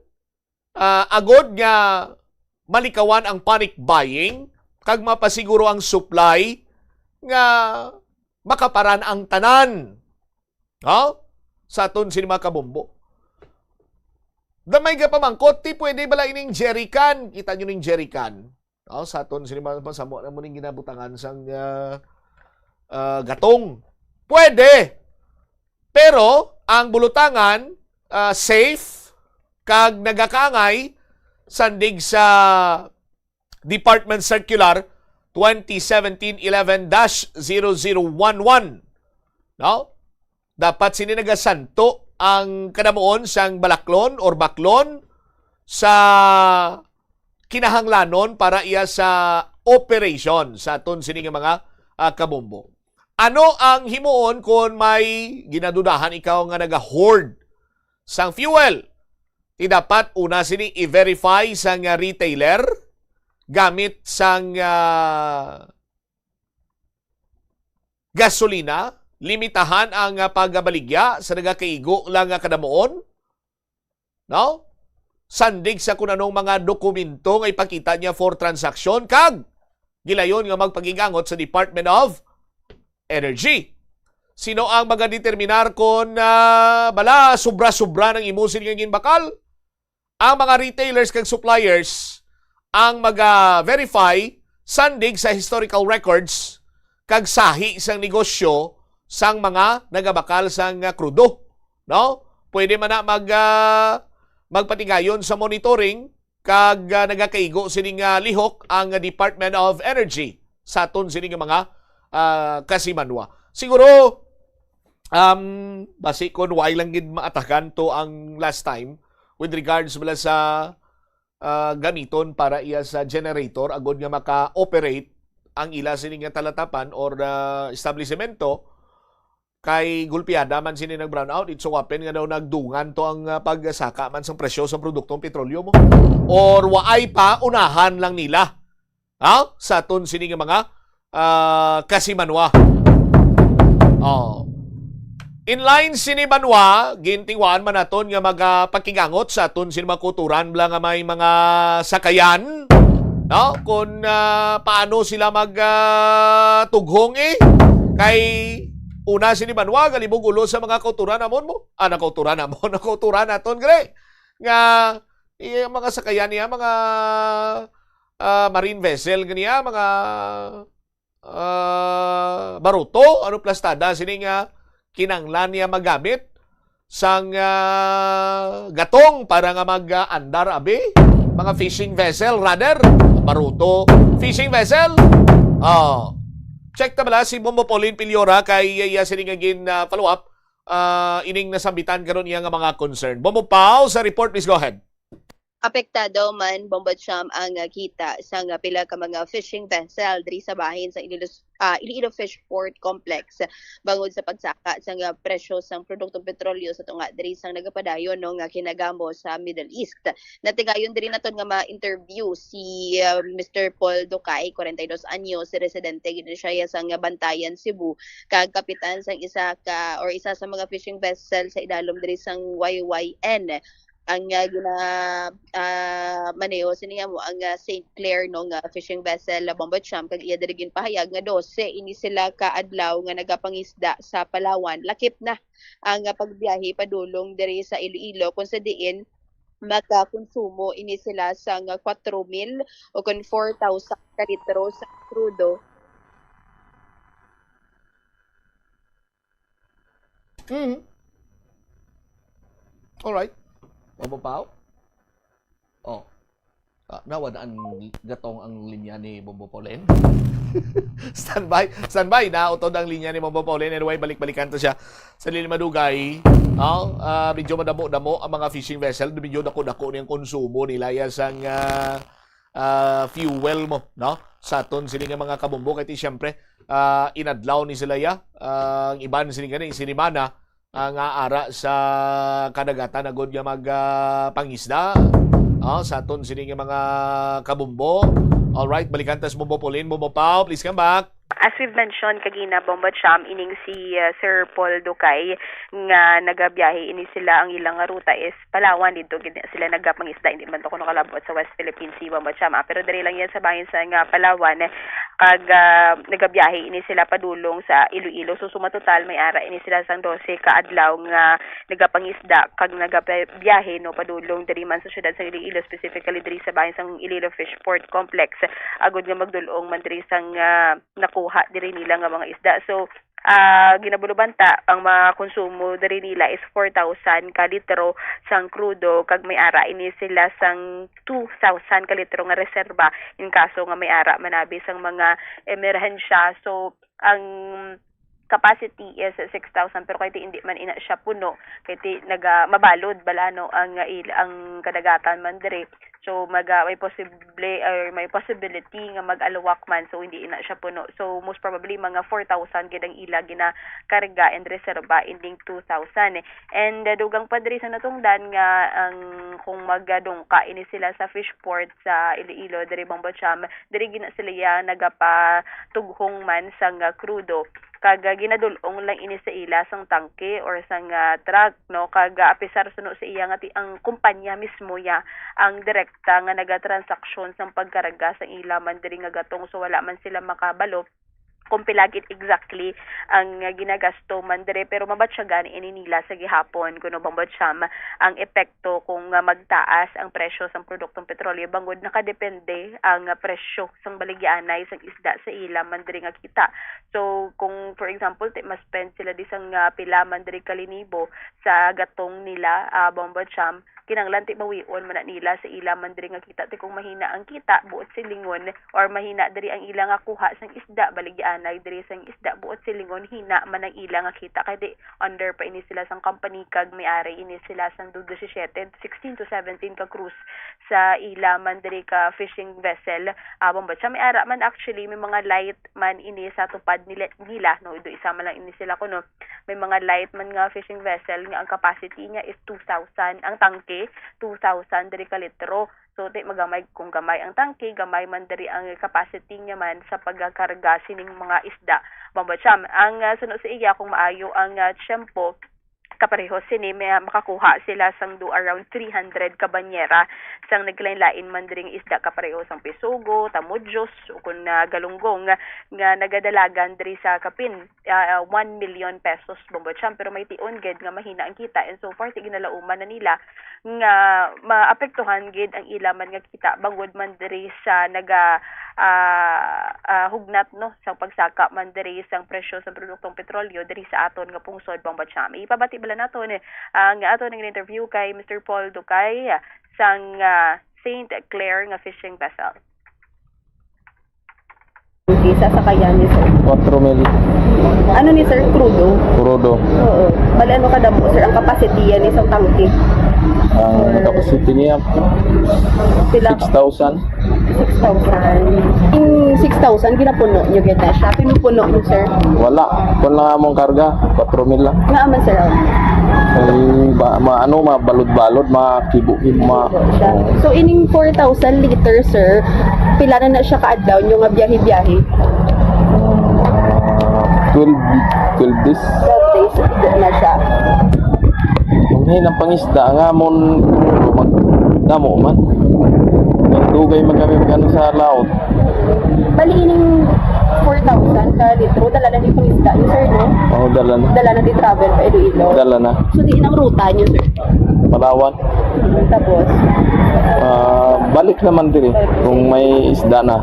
ah, agod nga malikawan ang panic buying kag mapasiguro ang supply nga makaparan ang tanan, ha? Sa aton sini mga kabombo. Gamay nga pamangkot, ti pwede bala ining jerrycan? Kita nyo ning jerrycan? Oh, sa aton sini mga masamo na mo ning ginabutangan sang, ah, ah, gatong. Pwede. Pero ang bulutangan, ah, safe kag nagakaangay sandig sa Department Circular twenty seventeen eleven dash zero zero one one. No? Dapat sini nagasanto ang kadamuon sang balaklon or baklon sa kinahanglanon para iya sa operation sa aton sini nga mga, ah, kabombo. Ano ang himuon kon may ginadudahan ikaw nga naga-hoard sang fuel? Ti dapat una sini i-verify sang, ah, retailer gamit sang, ah, gasolina, limitahan ang, ah, pagbaligya sa nagakaigo lang nga kadamuon, no? Sandig sa kun anong mga dokumento nga ipakita niya for transaction, kag gilayon nga magpakigangot sa Department of Energy. Sino ang magadeterminar kon, ah, bala sobra-sobra nang imo sini nga ginbakal? Ang mga retailers kag suppliers ang maga-verify sandig sa historical records kag sahi sang negosyo sang mga nagabakal sang, ah, krudo, no? Pwede man na mag, ah, magpatigayon sa monitoring kag, ah, nagakaigo sini nga lihok ang Department of Energy sa aton sini nga mga, ah, kasimanwa. Siguro, um, basi kon why lang gid maatagan to ang last time with regards bala sa, ah, gamiton para iya sa generator agod nga maka-operate ang ila sini nga talatapan or, ah, establisemento, kay gulpiada man sini nag-brownout, it so happen nga daw nagdungan to ang, ah, pagsaka man sang presyo sa produktong petrolyo mo. Or waay pa, unahan lang nila, ha? Sa aton sini nga mga, ah, kasimanwa. Oh. In line sini banwa, gintingwaan man naton nga magapakigangot sa aton sini mga kutoran bala nga may mga sakayan, no? Kung, ah, paano sila mag, ah, tughong, eh. Kay una sini banwa, galibog ulo sa mga kauturan namon mo. Ah, nakauturan namon, nakauturan naton, gre. Nga, iya, mga sakayan niya, mga, ah, marine vessel ganiya, mga, ah, baruto, ano, plastada, sini nga kinanglan niya magamit sang, ah, gatong para nga mag, ah, andar, abi, mga fishing vessel, rather, baruto, fishing vessel. Oh. Check ta bala si Bombo Pauline Piliora kay iya sini nga gin, ah, follow up, ah, ining nasambitan karon niya nga mga concern. Bombo Pau, sa report, please go ahead. Apektado man, Bombo Cham, ang, ah, kita sang, ah, pila ka mga fishing vessel diri sa bahin sa Iloilo, ah, Iloilo Fish Port Complex bangod sa pagsaka sang, ah, presyo sang produktong petrolyo sa tunga diri sang nagapadayon, no, nga kinagamo sa Middle East. Natigayon diri naton nga ma-interview si, ah, Mister Paul Ducay, forty-two anyos, residente gid siya sang Bantayan, Cebu, kag kapitan sang isa ka, or isa sa mga fishing vessel sa idalom diri sang Y Y N. Ang, ah, gina-, ah, maneho sini nga mo ang, ah, Saint Clair, no, nga fishing vessel, ah, Bombo Cham, kag iya diri ginpahayag nga dose ini sila ka adlaw nga nagapangisda sa Palawan. Lakip na ang, ah, pagbiyahe padulong diri sa Iloilo, kung sa diin makakonsumo ini sila sang, ah, kwatro mil o kon four thousand ka litro sa krudo. Mm. Alright. Bombo Pau? Oh. Ah, nawad ang gatong ang linya ni Bombo Pauline. Standby, standby, nautod ang linya ni Bombo Pauline. Anyway, balik-balikan to siya sa dili madugay. Oh, ah, medyo madamo-damo ang mga fishing vessel, medyo dako-dako niyang konsumo nila ya sang, ah, ah, fuel mo, no? Sa aton sini nga mga kabombo, kay ti siyempre, ah, inadlaw ni sila ya, ah, ang iban sini gani, sinimana, ah, nga ara sa kadagatan agud nga mag, ah, pangisda. Ah, sa aton sini nga mga kabombo. Alright, balikan tas Bombo Pauline, Bombo Pau, please come back. As we've mentioned kagina, Bombo Cham, ining si, ah, Sir Paul Ducay nga nagabiyahe ini sila, ang ilang nga ruta is Palawan, didto gid sila nagapangisda, hindi man to kuno kalabot sa West Philippine Sea, Bombo Cham, ah. Pero diri lang yan sa bahin sa nga Palawan, kag, ah, nagabiyahe ini sila padulong sa Iloilo. So, suma total, may ara ini sila sang dose ka adlaw nga nagapangisda kag nagabiyahe, no, padulong diri man sa syudad sa Iloilo, specifically diri sa bahin sang Iloilo Fish Port Complex, agud nga magdul-ong man diri sang, ah, nakuha diri nila nga mga isda. So, ah, ginabulubanta, ang mga konsumo diri nila is four thousand ka litro sang krudo, kag may ara ini sila sang two thousand ka litro nga reserba in kaso nga may ara manabi sang mga emerhensya. So, ang capacity is six thousand, pero kay ti hindi man ina siya puno, kay ti naga-, mabalod bala, no, ang, il-, ang kadagatan man diri. So, maga-, may posible, or may possibility nga mag-aluwak man, so hindi na siya puno. So, most probably, mga four thousand gid ang ila ginakarga and reserba ending two thousand. And, uh, dugang pa diri sa natungdan nga ang, kung magadungka ini sila sa fish port sa Iloilo, diri Bombo Cham, diri gina sila ya nagapatughong man sang, uh, krudo. Kag, ah, ginadul-ong lang ini sa ila sang tangke or sang, ah, truck, no? Kag, ah, apisar suno sa iya nga ti-, ang kumpanya mismo ya ang direkta nga nagatransaksyon sang pagkarga sang ila man diri nga gatong, so wala man sila makabalo kung pila gid exactly ang, ah, ginagasto man diri, pero mabatyagan ini nila sa gihapon kuno bang batyam ang epekto kung, ah, magtaas ang presyo sang produktong petrolyo, bangod nakadepende ang, ah, presyo sang baligyaanay sang isda sa ila man diri nga kita. So, kung, for example, ti, ma-spend sila di sang, ah, pila man diri ka linibo sa gatong nila, ah, Bombo Cham, kinahanglan ti mawion man na nila sa ila man diri nga kita. Ti kung mahina ang kita, buot silingon, or mahina diri ang ila nga kuha sang isda, baligyaanay diri sang isda, buot silingon, hina man ang ila nga kita. Kay di, under pa ini sila sang company, kag may ari ini sila sang do disisiete, sixteen to seventeen ka cruise sa ila man diri ka fishing vessel. Ah, Bombo Cham, may ara man actually, may mga light man ini sa tupad nila, nila, no? Do isa man lang ini sila kuno. May mga light man nga fishing vessel nga ang capacity niya is two thousand, ang tangke, two thousand diri ka litro. So, di magamay, kung gamay ang tangke, gamay man diri ang capacity niya man sa pagkarga sining mga isda. Bombo Cham, ang, ah, suno sa iya, kung maayo ang, ah, tiyempo, kapareho sini, may makakuha sila sang do around three hundred ka banyera sang naglain-lain man diri nga isda, kapareho sang pisugo, tamudyos, o kun, ah, galunggong nga, nga nagadalagan diri sa kapin, ah, one million pesos, Bombo Cham. Pero may tion gid nga mahina ang kita, and so far, ti ginalauman na nila nga maapektuhan gid ang ila man nga kita, bangod man diri sa naga, ah, ah, hugnat, no, sa pagsaka man diri sang presyo sa produktong petrolyo diri sa aton nga pungsod, Bombo Cham. Ipabati bala naton, eh, ang aton nga interview kay Mister Paul Ducay, ah, sang, ah, Saint Clair nga fishing vessel. Okay, sa sakayan ni sir. Four mil. Ano ni sir? Crudo? Crudo. Oo. Bali, ano kadamo, sir, ang capacity yan, isang tangke? Ang capacity niya, Pila? Six thousand. Six thousand. Yung six thousand, ginapuno nyo gid na siya? Pinupuno nyo, sir? Wala. Kung lang among karga, four mil lang. Nga man, sir? Ay, ba, ma, ano, mabalod-balod, makibo-kibo, ma. Siya. So, ining four thousand liter, sir, pila na na siya kaadlaw nyo nga biyahe-biyahe? Ah, twelve, twelve days. Twelve days, di na siya. Kung hinang pangisda, nga amon, magdamo man. Nagdugay man kami mag-ano sa laot. Bali, ining four thousand ka litro, dala na di pangisda yun, sir, no? Oo, dala na. Dala na di travel pa Iloilo. Dala na. So, di nang ruta nyo, sir? Palawan. Tapos? Ah, balik naman diri kung may isda na.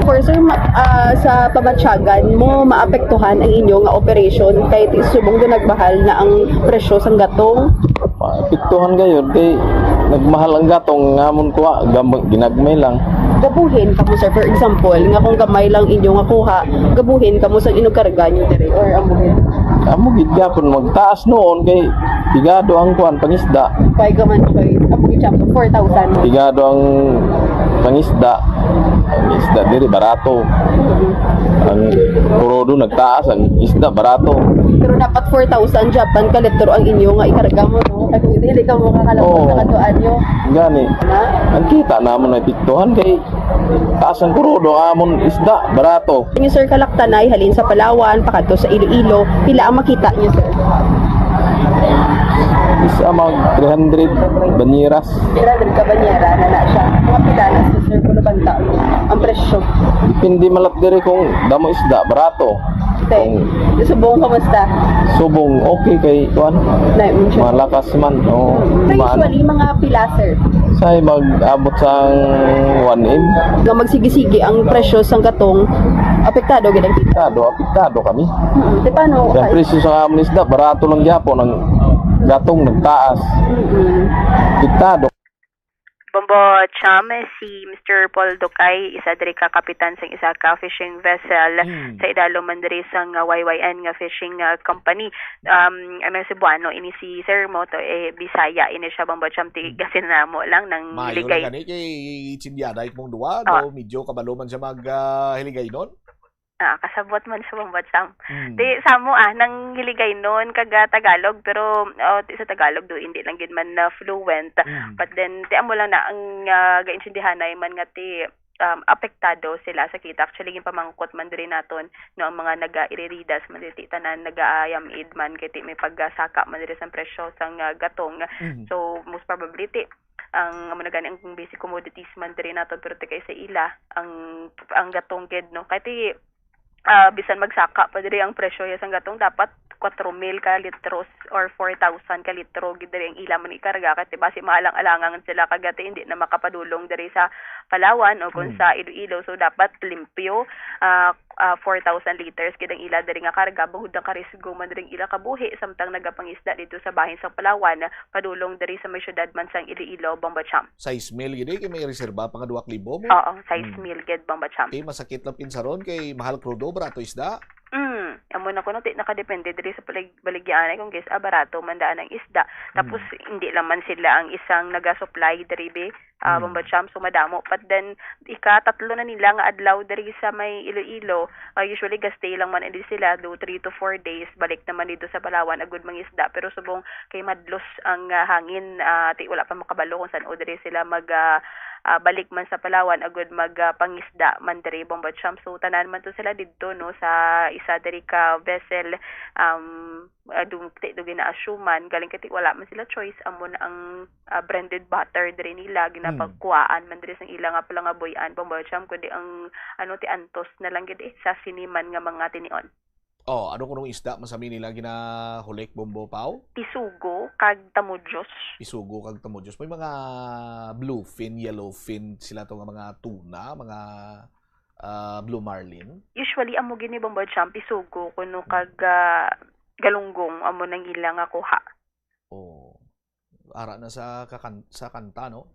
For sir, ma-, ah, sa pabatyagan mo, maapektuhan ang inyo nga operation kay ti-, subong do nagmahal na ang presyo sang gatong? Maapektuhan gayod kay nagmahal ang gatong nga amon kuha, gam-, ginagmay lang. Gabuhin kamo, sir, for example, nga kung gamay lang inyo nga kuha, gabuhin kamo sa inukarga nyo diri or amuhin? Amo gid gyapon, magtaas noon kay pigado ang kuan, pangisda. Kay gaman, sir, amo gid siya, four thousand. Pigado ang pangisda. Ang isda diri barato. Ang kurodo nagtaas, ang isda barato. Pero dapat four thousand Japan ka litro ang inyo nga ikarga mo, no? Kay kung hindi, hindi ka mo kakalapos Oo. Sa kaduan nyo. Gani. Ha? Ang kita namon ay pituhan kay taas ang kurodo, ang amon isda barato. Inyo, sir, kalaktanay, halin sa Palawan, pakadto sa Iloilo, pila ang makita nyo, sir? Isa mag three hundred banyeras. Grabe ka ba niya, rana na siya? Mga pila na sa sir, kung nabanta ang presyo? Depende malat diri kung damo isda, barato. Okay. Kung Subong, kamusta? Subong, okay kay kuan. Na, mm, sure. Malakas man. Oh, Pero maano. Usually, mga pila, sir? Say mag-abot sa one M. Nga magsige-sige ang presyo sang katong apektado gid ang kita. Apektado, apektado kami. Mm, di paano? Ang presyo sa amon isda, barato lang gyapon, ang gatong nagtaas. Mm-mm. Apektado. Bombo Cham, si Mister Paul Ducay, isa diri ka kapitan sang isa ka fishing vessel Mm. sa idalom man diri sang, ah, Y Y N nga fishing, ah, company. Um, ano, Cebuano ini si Sir mo to, eh, Bisaya ini siya, Bombo Cham, ti Mm. gasin namo lang nang Mayo Ligay. lang gani kay Chindianay mong duwa, Oh. no? Medyo kabalo man siya mag, ah, Hiligaynon. Ah, kasabot man sa Bombo Cham. Mm. Ti, sa mo, ah, nang Hiligaynon kag, ah, Tagalog, pero, oh, ti sa Tagalog do, hindi lang gid man na fluent. Mm. But then, ti amo lang na ang, ah, gaintindihanay man nga ti, um, apektado sila sa kita. Actually, ginpamangkot man diri naton, no, ang mga naga-iriridas man diri, ti tanan naga-ayam id man kay ti may pagsaka man diri sa presyo sang, ah, gatong. Mm. So, most probably, ti, ang, amo na gani ang basic commodities man diri naton, pero ti kay sa ila, ang, ang gatong gid, no? Kay ti, ah, bisan magsaka pa diri ang presyo ya sang gatong, dapat kwatro mil ka litros or four thousand ka litro gid diri ang ila man ikarga, kay ti basi maalang-alangan sila kag ti hindi na makapadulong diri sa Palawan o kung Hmm. sa Iloilo. So, dapat limpyo, ah, ah, four thousand liters gid ang ila diri nga karga, bangod nakarisgo man diri ang ila kabuhi samtang nagapangisda dito sa bahin sa Palawan, padulong diri sa may syudad man sang Iloilo, Bombo Cham. Sais mil gid, eh, kay may reserba pa nga duha ka libo mo. Oo, sais Hmm. mil gid, Bombo Cham. Okay, masakit lang pinsaron kay mahal krudo, barato isda. Mm, amo na kuno, ti nakadepende diri sa balig-, baligyaanay kung guys, ah, barato man daan ang isda. Tapos, Mm. hindi lang man sila ang isang nagasupply diri, be, ah, Mm. Bombo Cham. So, madamo. But then, ikatatlo na nila nga adlaw diri sa may Iloilo. Ah, usually, gastay lang man ini sila, do three to four days. Balik naman dito sa Palawan, agud mangisda. Pero subong kay madlos ang, ah, hangin, ah, ti wala pa makabalo kung san-o diri sila mag, ah, ah, balik man sa Palawan, agud mag, ah, pangisda man diri, Bombo Cham. So, tanan man to sila didto, no, sa isa diri ka vessel, um, ah, dugti do gina-assume man, galing kay ti wala man sila choice, amo na ang, ah, branded butter diri nila, Hmm. ginapagkuhaan man diri sang ila nga palangabuy-an, Bombo Cham, kundi ang, ano, ti antos na lang gid, eh, sa sini man nga mga tinion. Oh, ano kunong isda man sa mi nila ginahulik, Bombo Pao? Pisugo kag tamudjos. Pisugo kag tamudjos. May mga bluefin, yellowfin sila to nga mga tuna, mga, ah, blue marlin. Usually, amo gini, Bombo Cham, pisugo kuno Hmm. kag, ah, galunggong, amo nang ila nga kuha. Oh. Ara na sa kakan-, sa kanta, no?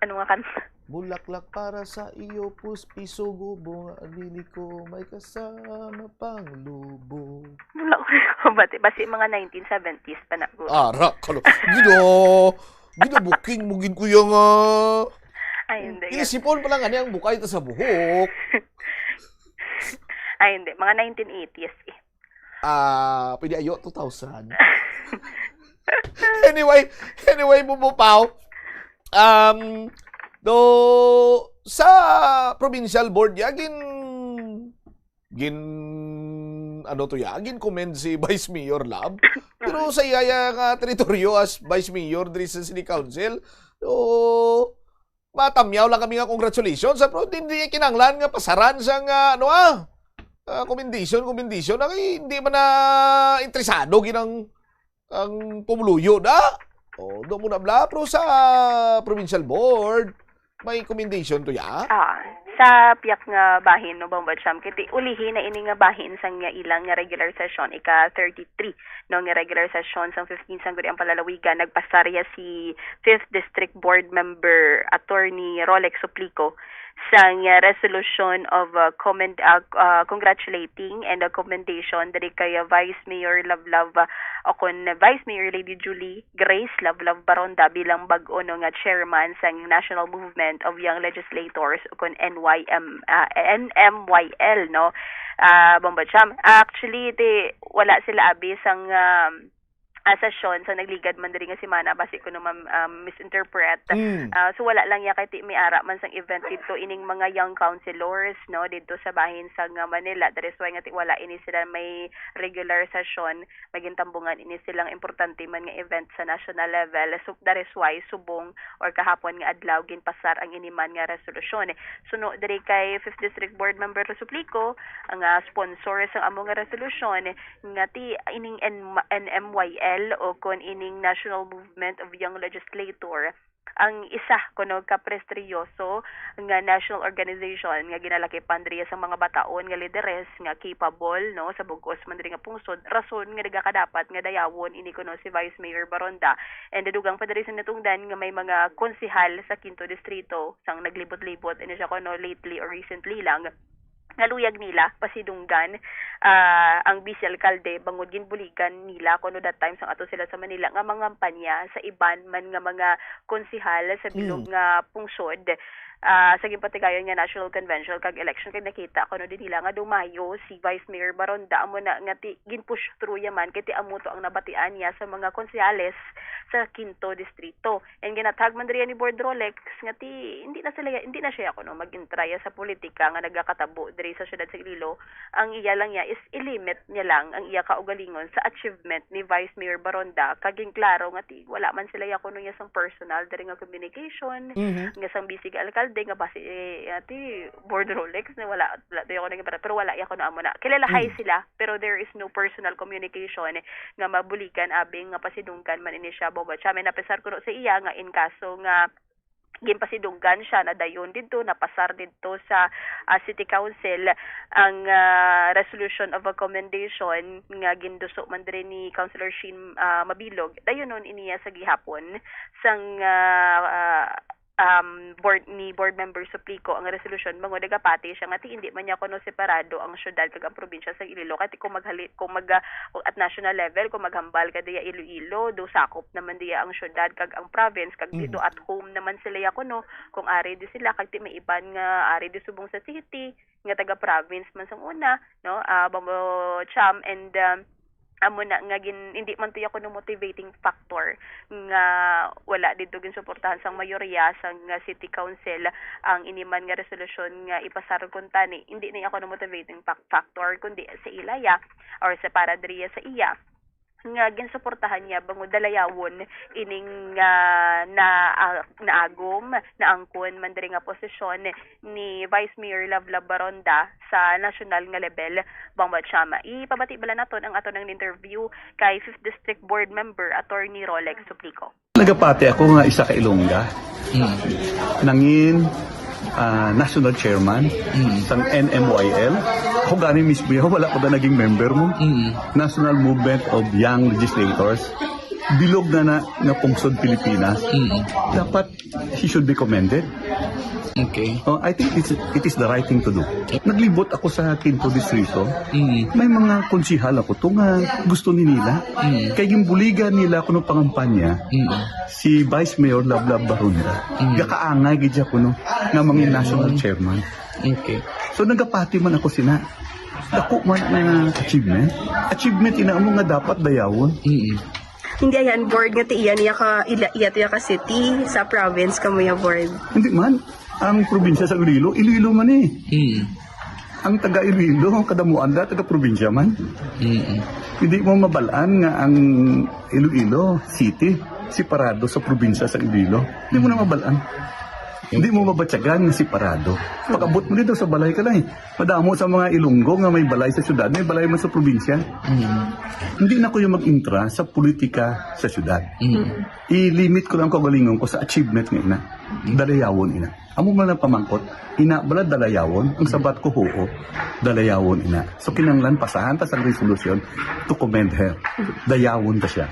Ano nga kanta? Bulaklak para sa iyo, pus-, pisugo, bunga, lili ko, may kasama pang lubog. Wala ko bati, basi mga nineteen seventies pa na, guro. Ara, kalo. Gino, gino booking mo gid, kuya, nga. Ay, hindi, Inisipon pa lang, ano, ang bukay ta sa buhok. Ay, hindi. Mga nineteen eighties, eh. Ah, pwede ayo, two thousand. Anyway, anyway, Bombo Pao, um, do, sa provincial board, ya, gin-, gin-, ano to, ya, gin-commend si Vice Mayor Lab. Pero sa iya, ya nga teritoryo as Vice Mayor diri sa City Council, do, matamyaw lang kami nga congratulations, ah, pero di, di kinahanglan nga pasaran sa nga, ano, ah, ah, commendation, commendation. Ay, hindi man na interesado gid ang, ang pumuluyo da. Oh, do mo na bla, pero sa provincial board, may commendation to ya. Ah, sa piyak nga bahin, no, Bombo Cham, kiti ulihi na ini nga bahin sang nga ilang nga regular session, ika thirty-three, no, nga regular session sang fifteen Sangguniang Palalawigan, nagpasar ya si Fifth District Board Member Attorney Rolex Suplico sang, uh, resolution of, uh, commend-, uh, uh, congratulating and, uh, commendation diri kay, uh, Vice Mayor Love Love, uh, o kon Vice Mayor Lady Julie Grace Love Love Baronda bilang bag-o, no, nga chairman sang National Movement of Young Legislators o kon N Y M, uh, N M Y L, no? Ah, Bombo Cham. Actually, ti, wala sila abi sang, um, ah, sesyon sa nagligad man diri nga semana, basi ko naman, um, misinterpret. Mm. Ah, so, wala lang ya kay ti may ara man sang event dito ining mga young councilors, no, dito sa bahin sa nga Manila. That is why nga ti wala ini sila may regular session, may gintambungan ini silang importante man nga event sa national level. So, that is why subong or kahapon nga adlaw ginpasar ang ini man nga resolusyon. Suno diri kay Fifth District Board Member Suplico, ang, ah, sponsor sang amo nga resolusyon, nga ti ining N-, N M Y L o kon ining National Movement of Young Legislator, Ang isa kuno ka prestigyoso nga national organization nga ginalakipan diri sa mga bataon nga lideres nga capable, no, sa bug-os man diri nga pungsod, rason nga nagakadapat nga dayawon ini kuno si Vice Mayor Baronda. And dugang pa diri sa natungdan nga may mga konsehal sa Quinto Distrito sang naglibot-libot ini siya kuno lately or recently lang, nga luyag nila pasidunggan, ah, ang vice alkalde bangod ginbuligan nila kuno that time sang ato sila sa Manila nga mangampanya sa iban man nga mga konsehal sa bilog Mm. nga pungsod, ah, sa ginpatigayon nga National Convention kag election, kay nakita kuno din nila nga dumayo si Vice Mayor Baronda, amo na nga ti-, gin-push through ya man kay ti amo to ang nabatian niya sa mga konsehales sa Quinto Distrito. And ginatag man diriya ni Board Rolex nga ti hindi na sila, hindi na siya kuno mag-intraya sa politika nga nagakatabo diri sa siyudad sa Iloilo. Ang iya lang niya is i-limit niya lang ang iya kaugalingon sa achievement ni Vice Mayor Baronda, kag ginklaro nga ti wala man sila ya kuno niya sang personal diri nga communication, Mhm. nga sang bisig alkalde nga basi, eh, ati Board Rolex na wala, wala to ya kuno naging para, pero wala ya kuno amo na. Kilalahay Mm. sila, pero there is no personal communication nga mabuligan abi nga pasidunggan man ini siya, Bobo Chamin, a pesar kuno sa iya nga in kaso nga ginpasidunggan siya na dayon didto, napasar didto sa, ah, City Council ang, ah, resolution of recommendation nga ginduso man diri ni Councilor Sheen, ah, Mabilog. Dayon nun iniya sa gihapon sang, ah, ah, um, board, ni Board Member Suplico ang resolution, bangod nagapati siya nga ti hindi man niya kuno separado ang syudad kag ang probinsya sa Iloilo. Kay ti kung maghali-, kung mag-, ah, at national level, kung maghambal ka diya Iloilo, do sakop naman diya ang syudad kag ang province, kag di do Mhm. at home naman sila ya kuno, kung ari di sila, kag ti may iban nga ari di subong sa city, nga taga province man sang una, no? Ah, Bombo Cham, and, um, amo na nga gin-, hindi man to ya kuno motivating factor nga wala didto ginsuportahan sang mayorya sang, ah, city council ang ini man nga resolusyon nga ipasar kuntani. Hindi na ya kuno motivating fac-, factor, kundi sa ila ya or sa para diriya sa iya nga ginsuportahan niya bangod dalayawon ining, ah, na, ah, naagom, naangkon man diri nga posisyon ni Vice Mayor Lovelav Baronda sa nasyonal nga level. Bang Chama, ipabati bala naton ang ato nang interview kay Fifth District Board Member Attorney Rolex Suplico. Nagapati ako nga isa ka Ilongga. Mm. Nangin, ah, national chairman Mm. sang N M Y L. Ako gani mismo yan, wala ko na naging member mo. Mm. National Movement of Young Legislators. Bilog na na nga pungsod Pilipinas. Mm. Dapat he should be commended. Okay. Oh, I think it's, it is the right thing to do. Naglibot ako sa Quinto Distrito. Mm. May mga konsihal ako to nga gusto ni nila. Mm. Kay gimbuligan nila kuno pangampanya Mm. si Vice Mayor Lovelav Baronda. Mm. Gakaangay gid siya kuno nga mangin national chairman. Okay. So nagapati man ako sina. Dako man ang achievement. Achievement ina mo nga dapat dayawon. Mm. Hindi ayan, board, nga ti iya niya ka, ila-, iya tiya ka city sa province kamo ya, board. Hindi man. Ang probinsya sa Iloilo, Iloilo man eh. Mm. Ang taga Iloilo, kadamuan da, taga probinsya man. Mm. Hindi mo mabalaan nga ang Iloilo City, separado sa probinsya sa Iloilo. Hindi mo na mabalaan. Hindi mo mabatyagan nga separado. Pag-abot mo dito sa balay ka lang eh. Madamo sa mga Ilonggo nga may balay sa syudad, may balay man sa probinsya. Mm. Hindi na ko yung mag-intra sa politika sa syudad. Mm. I-limit ko lang kaugalingon ko sa achievement nga ina. Dalayawon ina. Amo man ang pamangkot, ina bala dalayawon? Ang sabat ko, huo. Dalayawon ina. So kinanglan pasahan ta sang resolution to commend her. Dayawon ta siya.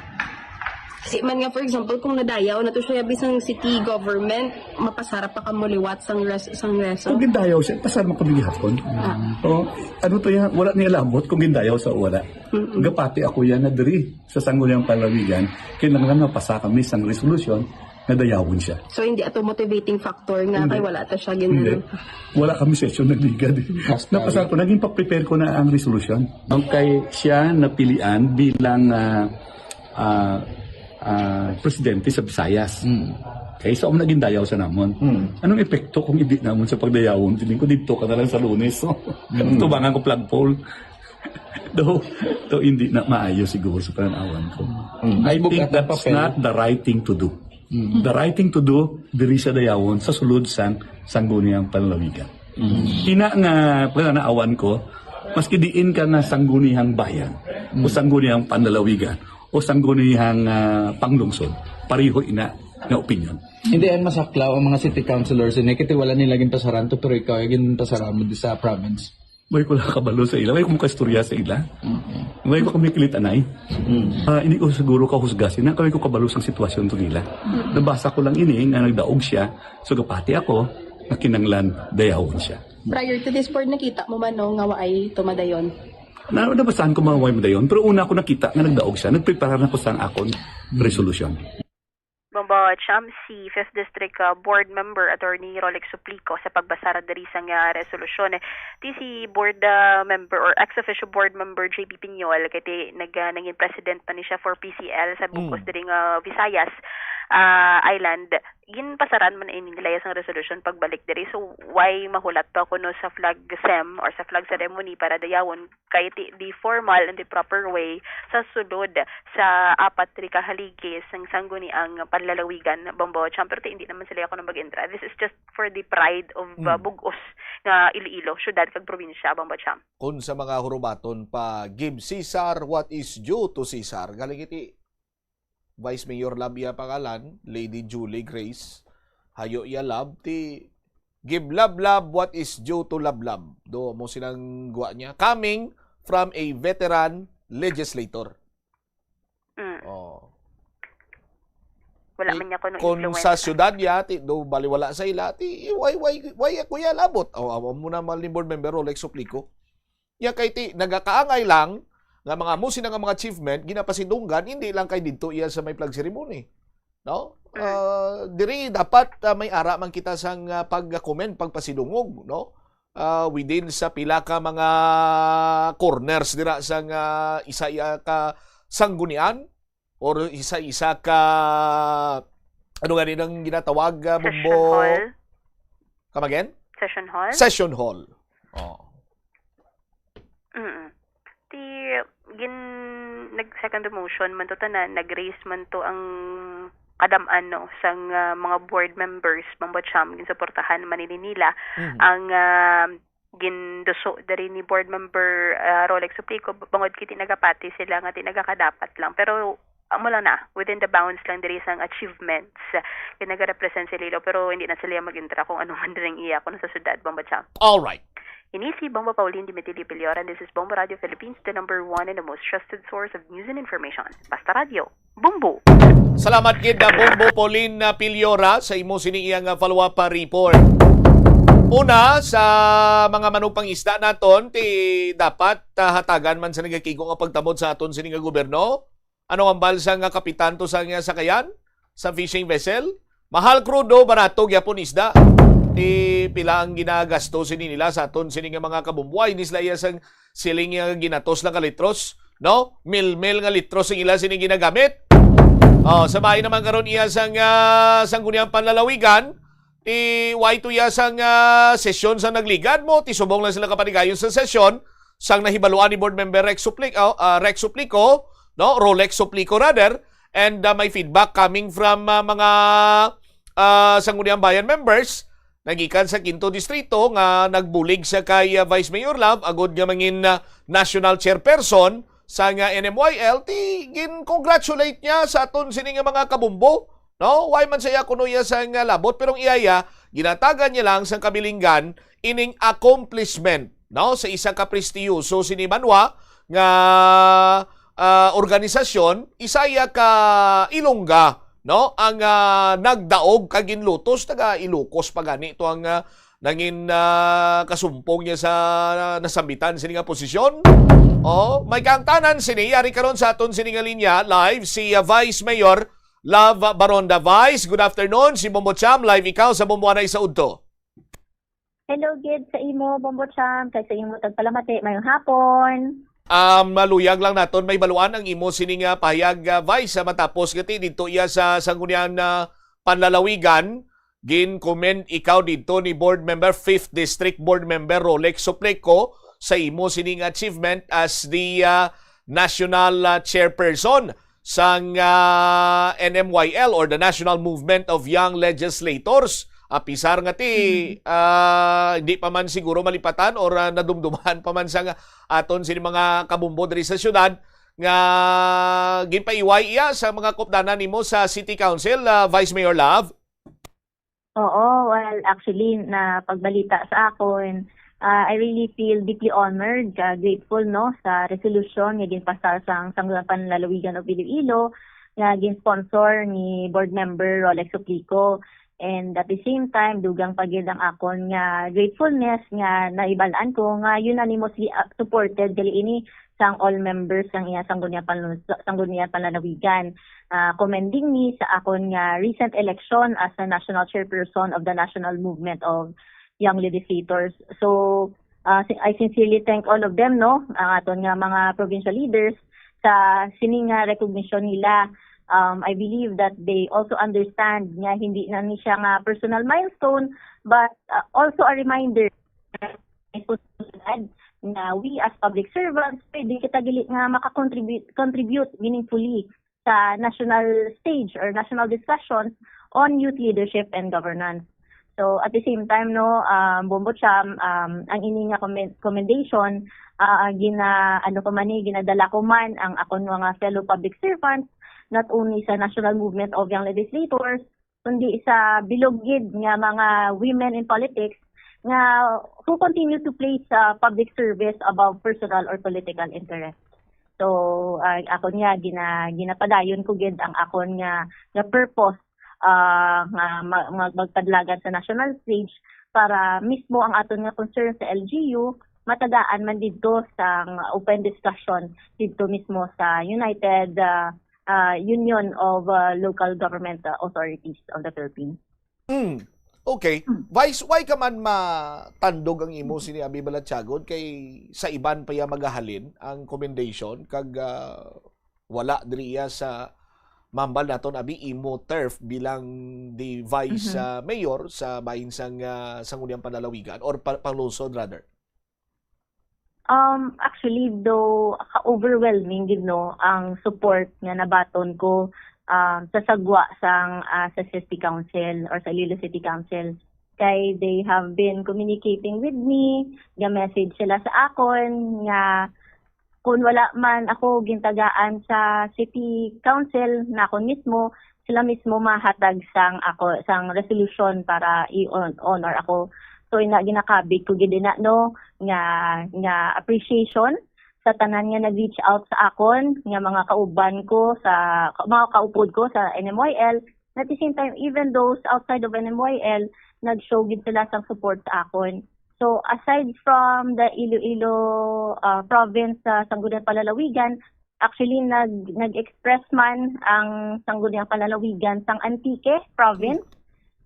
Kasi man nga, for example, kung nadayaw na to siya, bisang city government, mapasara pa kamo liwat sang res-, sang reso? Kung gindayaw siya, pasar mo kami gihapon. Ah. O, ano to yan? Wala niya labot kung gindayaw sa wala. Mm-mm. Gapati ako yan na diri sa Sangguniang Panlalawigan, kinahanglan mapasa kami sang resolusyon nga dayawon siya. So, hindi ato motivating factor nga Hindi. kay wala ta siya Hindi. gin- Wala kami session nagligad. Basta Napasa ko, naging pa-prepare ko na ang resolusyon. Ang kay siya napilian bilang, ah, ah, ah, presidente sa Visayas. Mm. Kay sa naging dayaw sa namon. Mm. Anong epekto kung hindi namon sa pagdayawon? Feeling ko dito ka na lang sa Lunes. No? Mm. Tubangan ko flagpole. Do, do hindi na maayo siguro sa pananawan ko. Mm. I Mas think bug-at ang that's papel. not the right thing to do. Mm. The right thing to do, diri sa dayawon, sa sulod sang Sangguniang Panlalawigan. Mm. Ina nga, pananawan ko, maski diin ka nga Sangguniang Bayan, o Mm. Sangguniang Panlalawigan, o Sangguniang, ah, Panglungsod, pareho ina. nga opinion. Hindi yan masaklaw ang mga city councilors ini, kay wala nila ginpasaran to, pero ikaw ay ginpasaran mo di sa province. May ko lang kabalo sa ila. May ko makaistorya sa ila. May ko kami kilit anay. Ah, hindi ko siguro kahusga sina, kami ko kabalo sa sitwasyon to nila. Nabasa ko lang ini nga nagdaog siya. So, gapati ako, nakinanglan, dayawon siya. Prior to this board, nakita mo man, no, nga waay tumadayon? Na, nabasahan ko mga way mo dayon, pero una ako nakita nga nagdaog siya, nagprepara na ko sa akon resolution. Bombo Cham, si Fifth District, ah, Board Member Attorney Rolex Suplico sa pagbasa ra diri sang, ah, resolusyon. Ti si Board, ah, Member or ex officio Board Member J B Piñol, kay ti nag, ah, nangin president pa ni siya for P C L sa bug-os Mm. diri nga Visayas, ah, Island. Ginpasaran man ini nila sang resolusyon pagbalik diri. So, why mahulat pa kuno sa flag sem or sa flag ceremony para dayawon kay ti, the formal and the proper way sa sulod sa apat ri ka haligi sang sangguniang panlalawigan, Bombo Cham. Pero ti, hindi naman sila ako nang mag-intra. This is just for the pride of, uh, Mm. bug-os nga Iloilo, syudad kag probinsya, Bombo Cham. Kung sa mga hurubaton pa, give Cesar what is due to Cesar. Galing iti Vice Mayor Lab iya pangalan, Lady Julie Grace. Hayo iya Lab, ti give Lab Lab what is due to Lab Lab. Do mo silang guwa niya. Coming from a veteran legislator. Mm. Oh. Wala Ti, man niya kuno kun sa influensya. Syudad niya, ti, do baliwala sa ila, ti, why, why, why ako iya labot? Oh, awa mo na, mal ni Board Member Rolex Suplico. Ya kay ti, nagakaangay lang nga mga amo sina nga mga achievement, ginapasidunggan, hindi lang kay didto iya sa may flag ceremony. No? Mm. Ah, diri dapat, ah, may ara man kita sang, ah, pag-comment, pagpasidungog, no? Ah, within sa pila ka mga corners dira sang, ah, isa iya ka sanggunian or isa-isa ka, ano gani nang ginatawag, ah, Session Bombo? Hall. Come again? Session hall? Session hall. Oh. Mm. Ti, gin-, nag-second motion man to tanan, nag-raise man to ang kadam-an, no, sang, ah, mga board members, Bombo Cham, ginsuportahan man ini nila Mhm. ang, ah, ginduso diri ni board member, ah, Rolex Suplico, bangod kiti nagapati sila nga ti nagakadapat lang. Pero amo lang na, within the bounds lang diri sang achievements, kay nagarepresent si Lilo, pero hindi na sila mag-intra kung ano man diri ang iya kuno sa syudad, Bombo Cham. All right. Ini si Bombo Pauline Dimitili Piliora, and this is Bombo Radio Philippines, the number one and the most trusted source of news and information. Basta Radio, Bombo. Salamat gid na Bombo Pauline na Piliora sa imo sini iyang, ah, follow-up, ah, report. Una, sa mga manugpangisda naton, ti dapat, ah, hatagan man sa nagakigo nga pagtamod sa aton sini nga gobyerno. Ano ang balsa nga kapitan to sa nga sakayan sa fishing vessel? Mahal krudo, barato gyapon isda. Ti pila ang ginagasto sini nila sa aton sini nga mga kabumbuay ni sila iya sang siling nga ginatos lang ka litros, no? Mil-mil nga litros ang ila sini ginagamit. Oh, sa bahay naman karon iya sang, ah, sangguniang panlalawigan, ti why to iya sang, ah, sesyon sa nagligad mo, ti subong lang sila kapanigayon sa sesyon sang nahibaluan ni Board Member Rex Suplico, ah, Rex Suplico, no? Rolex Suplico rather, and, ah, may feedback coming from, ah, mga, ah, Sangguniang Bayan members nagikan sa Quinto Distrito nga nagbulig sa kay, ah, Vice Mayor Love agud nga mangin, ah, national chairperson sa nga N M Y L, ti gin-congratulate niya sa aton sini nga mga kabumbo, no? Why man sa iya kuno iya sa nga labot, pero ang iya, iya, ginatagan niya lang sang kabilinggan ining accomplishment, no, sa isa ka prestiyoso sini banwa nga, ah, organisasyon, isa iya ka Ilongga, no, ang, ah, nagdaog kag ginlutos, taga Ilocos pa gani to ang, ah, nangin, ah, kasumpong niya sa nasambitan sini nga posisyon. Oh, may kaangtanan sini. Yari karon sa aton sini nga linya, live si, ah, Vice Mayor Love Baronda. Vice, good afternoon. Si Bombo Cham, live ikaw sa Bombo Anay sa Udto. Hello, gid sa imo, Bombo Cham, kag sa imo tagpalamati. Mayong hapon. Um, maluyag lang naton may baluan ang imo sining, ah, pahayag, ah, Vice, sa matapos gati dito iya sa Sangguniang, ah, Panlalawigan. Gin-commend ikaw dito ni Board Member, Fifth District Board Member Rolex Suplico sa imo sining achievement as the, ah, National, ah, Chairperson sang, ah, N M Y L or the National Movement of Young Legislators. Apisar nga ti, Mm. ah, hindi pa man siguro malipatan or, ah, nadumduman pa man sa nga aton sini mga kabumbo diri sa syudad nga ginpaiway iya sa mga kupdanan nimo sa City Council, ah, Vice Mayor Love? Oo, well, actually, na pagbalita sa akon, ah, I really feel deeply honored, ah, grateful, no, sa resolusyon nga ginpasar sang Sangguniang Panlalawigan of Iloilo nga gin-sponsor ni Board Member Rolex Suplico. And at the same time, dugang pa gid ang akon nga gratefulness nga naibal-an ko nga unanimously, ah, supported gali ini sang all members sang iya Sangguniang Panlus-, Sangguniang Panlalawigan. Ah, commending me sa akon nga recent election as a national chairperson of the National Movement of Young Legislators. So, ah, si-, I sincerely thank all of them, no, ang aton nga mga provincial leaders sa sini nga recognition nila. Um, I believe that they also understand nga hindi na ni siya nga personal milestone, but, ah, also a reminder nga we as public servants, pwede kita gali nga makakontribute, contribute meaningfully sa national stage or national discussions on youth leadership and governance. So, at the same time, no, um, Bombo Cham, um, ang ini nga comment-, commendation, ah, gina-, ano ko man ni, ginadala ko man ang akon mga fellow public servants, not only sa National Movement of Young Legislators, kundi sa bilog gid nga mga women in politics nga who continue to place, ah, public service above personal or political interest. So, ah, akon nga gina-, ginapadayon ko gid ang akon nga, nga purpose, ah, nga ma-, mag-, magpadalagan sa national stage para mismo ang aton nga concern sa L G U matagaan man didto sa open discussion didto mismo sa United, ah, ah, Union of, ah, Local Government, ah, Authorities of the Philippines. Mm. Okay. Mm. Vice, why ka man matandog ang imo sini abi balatyagon kay sa iban pa ya magahalin ang commendation kag, ah, wala diri iya sa mambal naton abi imo turf bilang the vice, Mhm. ah, mayor sa bahin sang, ah, Sangguniang Panlalawigan or pa-, panglungsod rather? Um, actually, though, ka-overwhelming gid, no, ang support nga nabaton ko, um, sa sagwa sang, ah, sa City Council or sa Iloilo City Council. Kay they have been communicating with me, ga-message sila sa akon nga kung wala man ako gintagaan sa City Council nakon mismo, sila mismo mahatag sang ako, sang resolution para i-hon-, honor ako. So, ina, ginakabig ko gid ina, no, nga, nga appreciation sa tanan nga nag-reach out sa akon, nga mga kauban ko sa, mga kaupod ko sa N M Y L. At the same time, even those outside of N M Y L, nag-show gid sila sang support sa akon. So, aside from the Iloilo, ah, province sa Sangguniang Panlalawigan, actually, nag-, nag-express man ang Sangguniang Panlalawigan sang Antique province,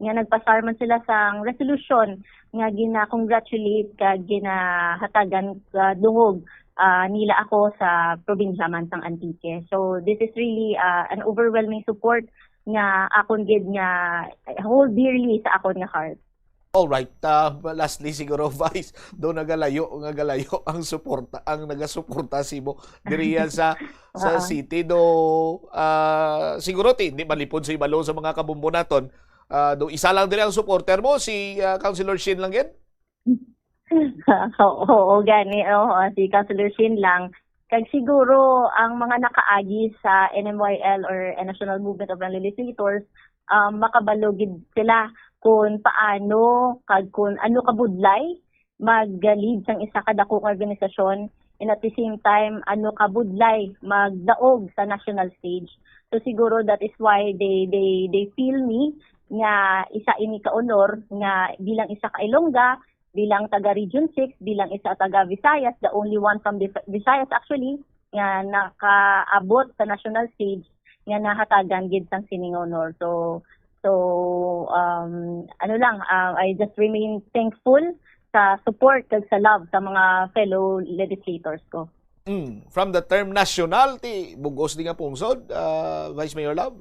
nga nagpasar man sila sang resolution nga gina-congratulate kag ginahatagan, ah, dungog, ah, nila ako sa probinsya man sang Antique. So, this is really, ah, an overwhelming support nga akon gid nga hold dearly sa akon nga heart. All right. Ah, lastly siguro, Vice, do nagalayo, nagalayo ang suporta, ang nagasuporta simo diri yan sa, sa Oo. city. Do, ah, siguro ti, hindi malipod sa ibalo sa mga kabumbo naton. Ah, do isa lang diri ang supporter mo, si, ah, Councilor Shin lang gid? Oo, oo, gani. Oo, si Councilor Shin lang. Kag siguro ang mga nakaagi sa N M Y L or National Movement of Young Legislators, um, makabalo gid sila kung paano kag kung ano kabudlay mag-lead sang isa ka dako nga organisasyon, and at the same time, ano kabudlay magdaog sa national stage. So siguro that is why they, they, they feel me nga isa ini ka honor nga bilang isa ka Ilongga, bilang taga Region six, bilang isa taga Visayas, the only one from the Visayas actually, nga nakaabot sa national stage nga nahatagan gid sang sining honor. So, so, um, ano lang, ah, I just remain thankful sa support kag sa love sa mga fellow legislators ko. Mm. From the term national, ti bugos di nga pungsod, ah, Vice Mayor Love?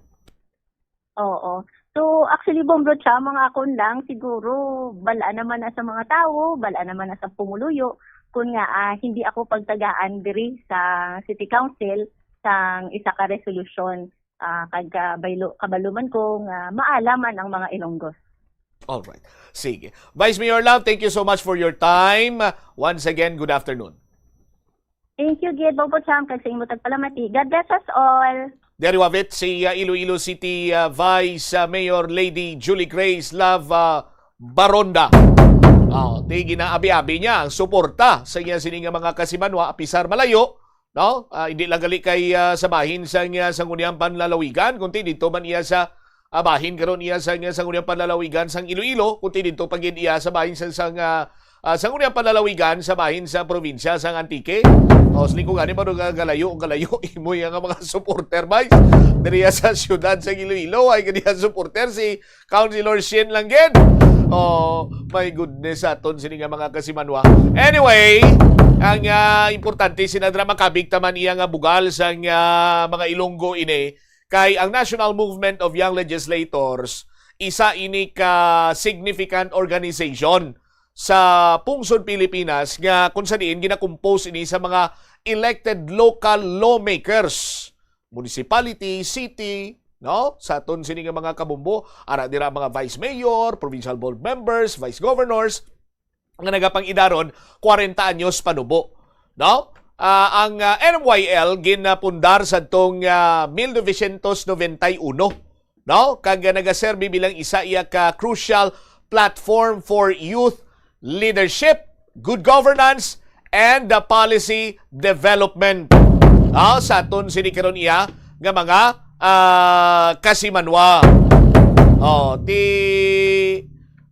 Oo. So, actually, Bombo Cham, mga akon lang, siguro, bala naman na sa mga tawo, bala naman na sa pumuluyo, kung nga, ah, hindi ako pagtagaan diri sa City Council sang isa ka resolusyon, ah, kag, ah, baylo-, kabalo man ko nga maala man ang mga Ilonggos. All right. Sige. Vice Mayor Love, thank you so much for your time. Once again, good afternoon. Thank you gid, Bobo Chang, kag sa imo tagpalamati. God bless us all. Diri wavit si, uh, Iloilo City, uh, Vice, uh, Mayor Lady Julie Grace Love, uh, Baronda. Oh, di ginaabi-abi niya ang suporta sa iya sini nga mga kasimanwa, apisar malayo, no? Ah, hindi lang gali kay, ah, sa bahin sang, ah, Sangguniang Panlalawigan, kundi dito man iya sa, ah, bahin karon iya sang, ah, Sangguniang Panlalawigan sang Iloilo, kundi dito pa gid iya sa bahin sang, sang, ah, ah, Sangguniang Panlalawigan sa bahin sa probinsya sang Antique. O, siling ko gani, pero ga-, galayo, galayo, imo yang mga supporter, bay. Diri sa siyudad sa Iloilo, ay kaniya supporter si Councilor Shin lang gid. Oh, my goodness, aton sini nga mga kasimanwa. Anyway, ang, ah, importante, sinadra makabig taman iya nga bugal sang, ah, mga Ilonggo ini, kay ang National Movement of Young Legislators, isa ini ka significant organization sa pungsod Pilipinas nga kung sa diin ginakompose ini sa mga elected local lawmakers, municipality, city, no? Sa aton sini nga mga kabombo, ara dira mga vice mayor, provincial board members, vice governors, nga nagapang-idaron kwarenta anyos panubo, no? Ah, ang, ah, N M Y L ginapundar sadtong, ah, mil novecientos noventa y uno, no? Kag, ah, nagaserbi bilang isa iya ka crucial platform for youth leadership, good governance, and the policy development. Ah, sa aton sini karon iya nga mga, ah, kasimanwa. Oh, ti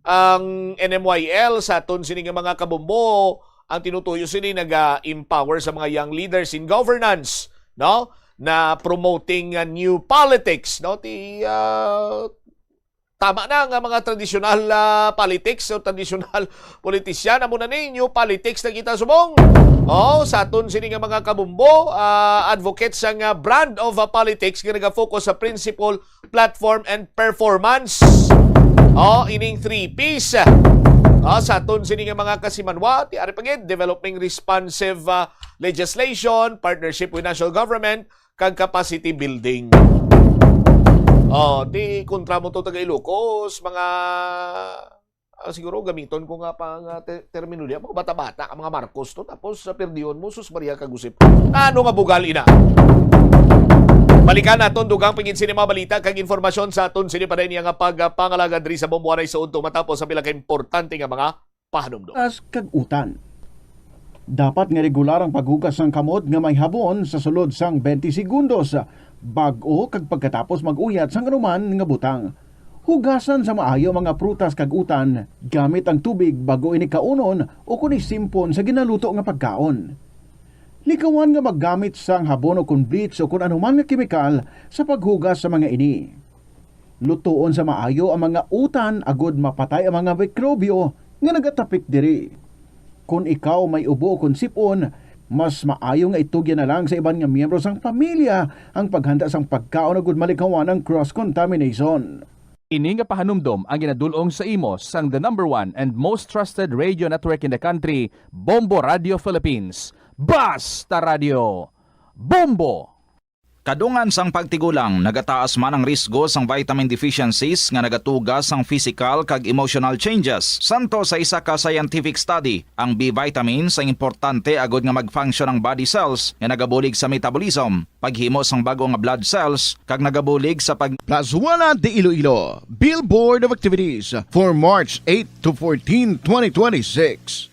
ang N M Y L sa aton sini nga mga kabombo, ang tinutuyo sini naga-empower sa mga young leaders in governance, no? Na promoting, ah, new politics, no? Ti, ah, tama na nga mga tradisyonal, ah, politics o tradisyonal politician, amo na ni new politics na kita subong. Oh, sa aton sini nga mga kabombo, ah, advocate sa nga brand of, ah, politics nga nagafocus sa principle, platform, and performance. Oh, ining three Ps. Oh, sa aton sini nga mga kasimanwa, ti ari pa gid, developing responsive, ah, legislation, partnership with national government, kag capacity building. Oh, di kontra mo to taga Ilocos, mga, ah, siguro gamiton ko nga pa nga te-, terminolohiya, mga bata-bata, mga Marcos to, tapos sa perdihon mo, sus Maria kagusip. Ano nga bugal ina? Balikan naton dugang pagin sini mga balita kag informasyon sa aton sini pa rin nga pagpangalagad diri sa Bombo Anay sa udto matapos sa pila ka importante nga mga pahanumdom. As kag utan. Dapat nga regular ang paghugas sang kamot nga may habon sa sulod sang twenty segundos bag-o kag pagkatapos mag-uyat sang anuman nga butang. Hugasan sa maayo ang mga prutas kag utan gamit ang tubig bag-o ini kaunon o kon isimpon sa ginaluto nga pagkaon. Likawan nga maggamit sang habon o kon bleach o kon anuman nga kemikal sa paghugas sa mga ini. Lutoon sa maayo ang mga utan agod mapatay ang mga mikrobyo nga nagatapik diri. Kon ikaw may ubo o kon sip-on, mas maayo nga itugyan na lang sa iban nga miyembro sang pamilya ang paghanda sang pagkaon agud malikawan ang cross-contamination. Ini nga pahanumdom ang ginadul-ong sa imo sang the number one and most trusted radio network in the country, Bombo Radio Philippines. Basta Radio, Bombo! Kadungan sang pagtigulang, nagataas man ang risgo sang vitamin deficiencies nga nagatuga sang physical kag emotional changes. Santo sa isa ka scientific study, ang B vitamins ang importante agud nga mag-function ang body cells nga nagabulig sa metabolism, paghimo sang bag-o nga blood cells, kag nagabulig sa pag- Plazuela de Iloilo, Billboard of Activities for March eight to fourteen, twenty twenty-six.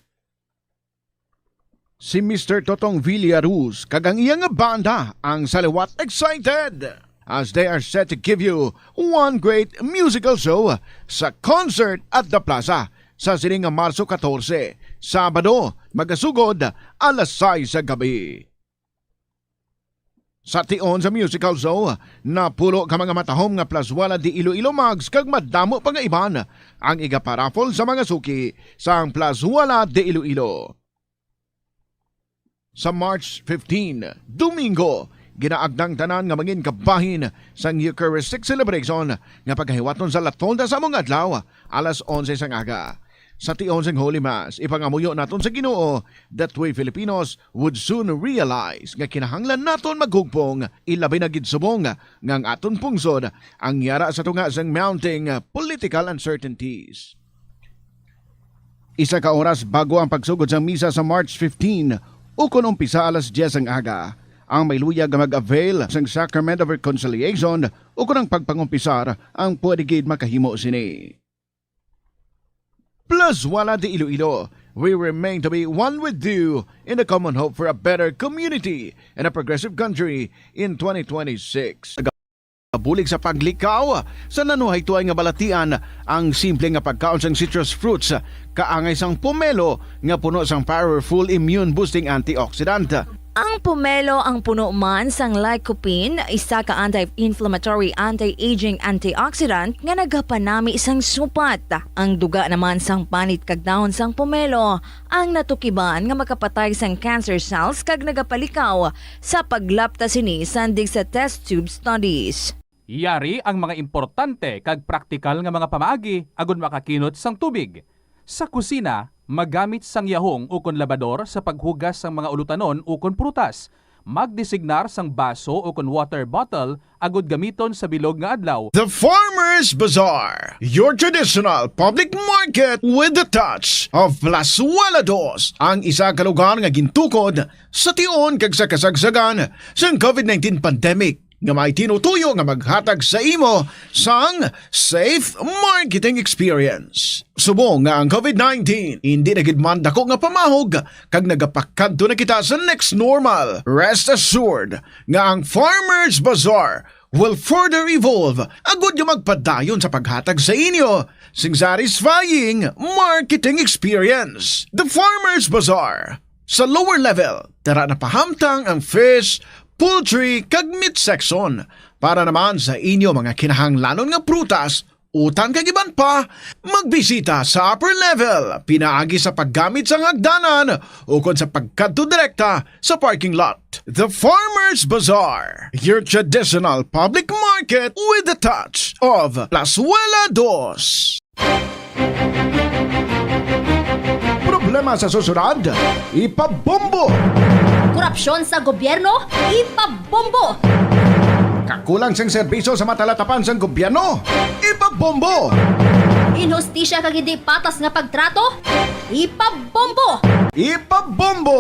Si Mister Totong Villaruz kag ang iya nga banda ang saliwat excited as they are set to give you one great musical show sa Concert at the Plaza sa sining nga Marso katorse, Sabado, magasugod alas sais sa gabi. Sa tion sa musical show, napulo ka mga matahom nga Plazuela de Iloilo mugs kag madamo pa nga iban ang igaparaffle sa mga suki sang Plazuela de Iloilo. Sa March fifteen, Domingo, ginaagda ang tanan nga mangin kabahin sang Eucharistic celebration nga pagahiwaton sa La Tolda sa among adlaw, alas onse sang aga. Sa tion sang Holy Mass, ipangamuyo naton sa Ginoo that we Filipinos would soon realize nga kinahanglan naton maghugpong, ilabi na gid subong nga ang aton pungsod ang yara sa tunga sang mounting political uncertainties. Isa ka oras bago ang pagsugod sang misa sa March fifteen, ukon umpisa alas diyes ang aga. Ang may luyag nga mag-avail sang Sacrament of Reconciliation ukon ang pagpangumpisar ang pwede gid makahimo sini. Plus, wala di Iloilo, we remain to be one with you in the common hope for a better community and a progressive country in twenty twenty-six. Bulig sa paglikaw sa nanuhaytoy nga balatian, ang simple nga pagkaon sang citrus fruits kaangay sang pomelo nga puno sang powerful immune boosting antioxidant. Ang pomelo ang puno man sang lycopene, isa ka anti-inflammatory, anti-aging antioxidant nga nagapanami sang supat. Ang duga naman sang panit kag dahon sang pomelo ang natukiban nga makapatay sang cancer cells kag nagapalikaw sa paglapta sini sandig sa test tube studies. Yari ang mga importante kag praktikal nga mga pamaagi agud makakinot sang tubig. Sa kusina, magamit sang yahong ukon labador sa paghugas sang mga ulutanon ukon prutas. Magdesignar sang baso ukon water bottle agud gamiton sa bilog nga adlaw. The Farmers Bazaar, your traditional public market with the touch of Plazuela Dos, ang isa ka lugar nga gintukod sa tion kag sa kasagsagan sang covid nineteen pandemic, nga may tinutuyo nga maghatag sa imo sang safe marketing experience. Subong nga ang covid nineteen hindi na gid man dako nga pamahog kag nagapakadto na kita sa next normal, rest assured nga ang Farmers Bazaar will further evolve agud nga magpadayon sa paghatag sa inyo sing satisfying marketing experience. The Farmers Bazaar. Sa lower level, dara na pahamtang ang fish, poultry, kag meat section para naman sa inyo mga kinahanglanon nga prutas, utan kag iban pa. Magbisita sa upper level pinaagi sa paggamit sang hagdanan ukon sa pagkadto direkta sa parking lot. The Farmers Bazaar, your traditional public market with the touch of Plazuela Dos. Problema sa susunod, ipabombo. Korupsyon sa gobyerno, ipabombo. Kakulang sang serbisyo sa matalatapan sang gobyerno, ipabombo. Inhustisya kag hindi patas nga pagtrato, ipabombo. Ipabombo.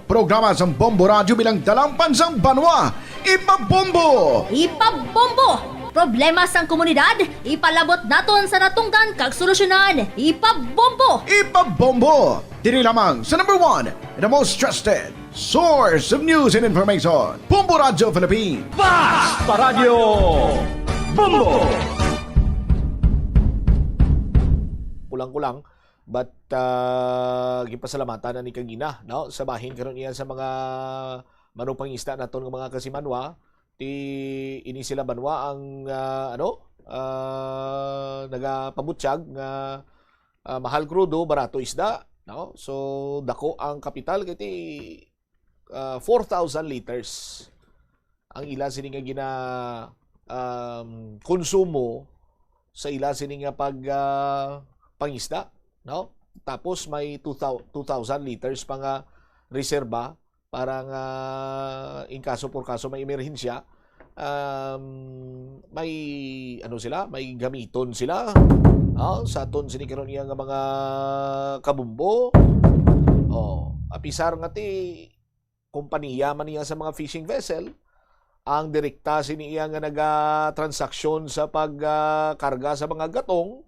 Programa sang Bombo Radyo bilang dalangpan sang banwa, ipabombo. Ipabombo. Problema sang komunidad, ipalabot naton sa natungdan kag solusyonan. Ipabombo. Ipabombo. Diri lamang sa number one, the most trusted source of news and information, Bombo Radyo Philippines. Basta Radyo Bombo! Kulang-kulang, but, ah, gipasalamatan na ni kagina, no? Sa bahin karon iya sa mga manugpangisda naton nga mga kasimanwa, ti ini sila banwa ang, ah, ano, ah, nagapabutyag nga, ah, mahal krudo, barato isda, no? So, dako ang kapital kay ti, ah, four thousand liters ang ila sini nga gina, um, konsumo sa ila sini nga pag, ah, pangisda, no? Tapos may two thousand, two thousand liters pa nga reserba para nga in kaso por kaso may emerhensya, um, may, ano sila, may gamiton sila, ah, sa aton sini karon iya nga mga kabumbo. Oh, apisar nga ti kompaniya man niya sa mga fishing vessel, ang direkta sini iya nga nagatransaksyon sa pag, ah, karga sa mga gatong,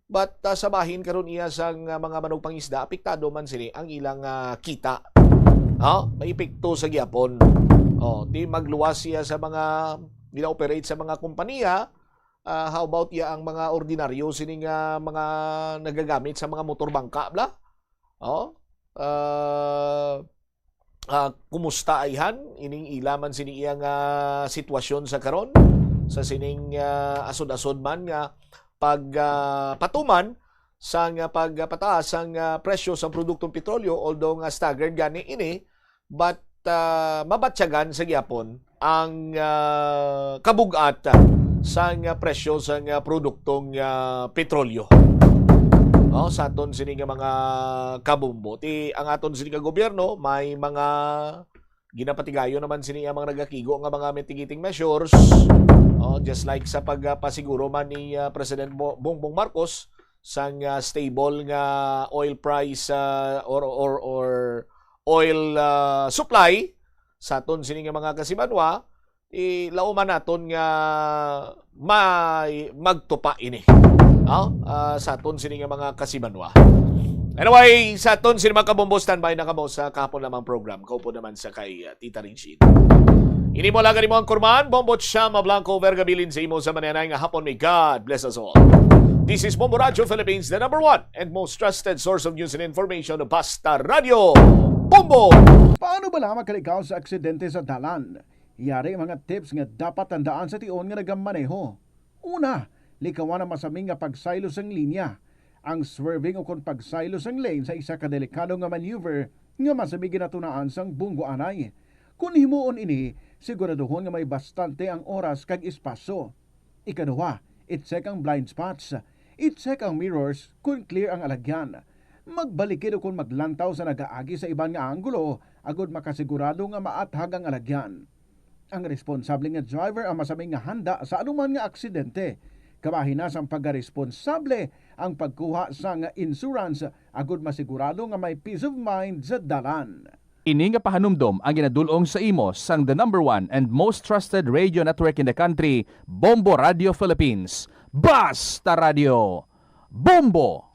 but, ah, sa bahin karon iya sang, ah, mga manugpangisda, apektado man sini ang ilang, ah, kita. Ha? May epekto sa gihapon. Oh, di magluwas siya sa mga gina-operate sa mga kompaniya. Ah, how about iya ang mga ordinaryo sini nga mga nagagamit sa mga motor bangka, bla? Oh, ah, ah, kumusta ayhan ining ila man sini iya nga sitwasyon sa karon, sa sining, ah, asod-asod man nga pag, ah, patuman sang, ah, pagpataas sang, ah, presyo sa produktong petrolyo, although nga staggered gani ini, but, ah, mabatyagan sa gihapon ang, ah, kabug-at sang, ah, presyo sang, ah, produktong, ah, petrolyo. Oh, sa aton sini nga mga kabumbo. Ti, ang aton sini nga gobyerno, may mga ginapatigayon naman sini ang mga nagakigo nga mga mitigating measures. Oh, just like sa pagpasiguro man ni, ah, President Bo-, Bongbong Marcos sang, ah, stable nga oil price, ah, or, or, or oil, ah, supply sa aton sini nga mga kasibanwa, ilauman naton nga may magtupa ini, no? Ah, sa aton sini nga mga kasibanwa. Anyway, sa aton sini, mga kabombo, standby na kamo sa kahapon lamang program. Kaupo naman sa kay, ah, Tita Regine. Ini mo lang mo ang kurman, Bombo Chama Blanco Vergabilin sa imo sa mananay nga hapon. May God bless us all. This is Bombo Radio Philippines, the number one and most trusted source of news and information, Basta Radio Bombo. Paano bala makaligaw sa aksidente sa dalan? Yari mga tips nga dapat tandaan sa tion nga nagamaneho. Una, likawan ang masaming nga pagsaylo sang linya. Ang swerving ukon pagsaylo sang lane sa isa ka delikado nga maneuver nga masamig ginatunaan sang bunggoanay. Kon himuon ini, siguraduhon nga may bastante ang oras kag espasyo. Ikaduha, i-check ang blind spots. I-check ang mirrors kon clear ang alagyan. Magbalikid ukon maglantaw sa nagaagi sa iban nga anggulo agod makasigurado nga maathag ang alagyan. Ang responsable nga driver ang masaming nga handa sa anuman nga aksidente. Kabahin na sang pagkaresponsable ang pagkuha sang insurance agod masigurado nga may peace of mind sa dalan. Ini nga pahanumdom ang ginadul-ong sa imo sang the number one and most trusted radio network in the country, Bombo Radio Philippines. Basta Radio Bombo!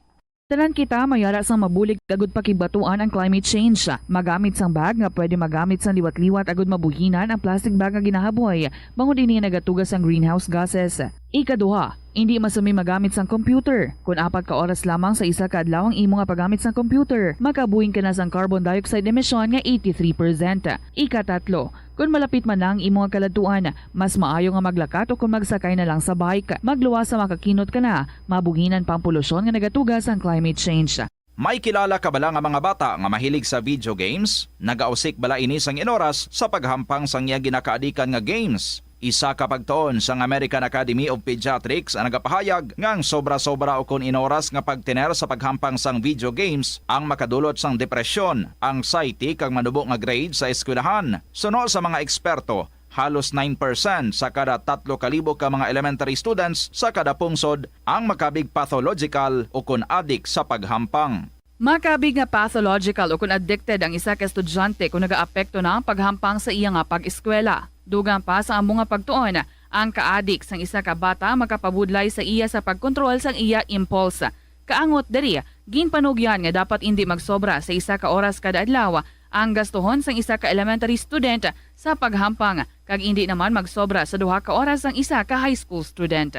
Tanan kita mayara sang mabulig agud pakigbatuan ang climate change. Magamit sang bag nga pwede magamit sang liwat-liwat agud mabuhinan ang plastic bag nga ginahaboy, bangod ini nagatuga sang greenhouse gases. Ikaduha, indi masami magamit sang computer. Kon apat ka oras lamang sa isa ka adlaw ang imo nga paggamit sang computer, makabuhing ka na sang carbon dioxide emission nga eighty-three percent. Ikatatlo, kon malapit man na ang imo nga kaladtuan, mas maayo nga maglakat o kon magsakay na lang sa bike. Magluwas sa makakinot ka na, mabuhinan pa ang polusyon nga nagatuga sang climate change. May kilala ka bala nga mga bata nga mahilig sa video games? Nagausik bala ini sang inoras sa paghampang sang iya ginakaadikan nga games? Isa ka pagtuon sang American Academy of Pediatrics ang nagapahayag nga ang sobra-sobra ukon inoras nga pagtener sa paghampang sang video games ang makadulot sang depresyon, anxiety, kag manubo nga grade sa eskwelahan. Suno sa mga eksperto, halos nine percent sa kada tatlo ka libo ka mga elementary students sa kada pungsod ang makabig pathological ukon adik sa paghampang. Makabig nga pathological ukon addicted ang isa ka estudyante kon nagaapekto na ang paghampang sa iya nga pag-eskwela. Dugang pa sa amo nga pagtuon, ang kaadik sang isa ka bata makapabudlay sa iya sa pagkontrol sang iya impulse. Kaangot diri, ginpanugyan nga dapat indi magsobra sa isa ka oras kada adlaw ang gastuhon sang isa ka elementary student sa paghampang, kag indi naman magsobra sa duha ka oras ang isa ka high school student.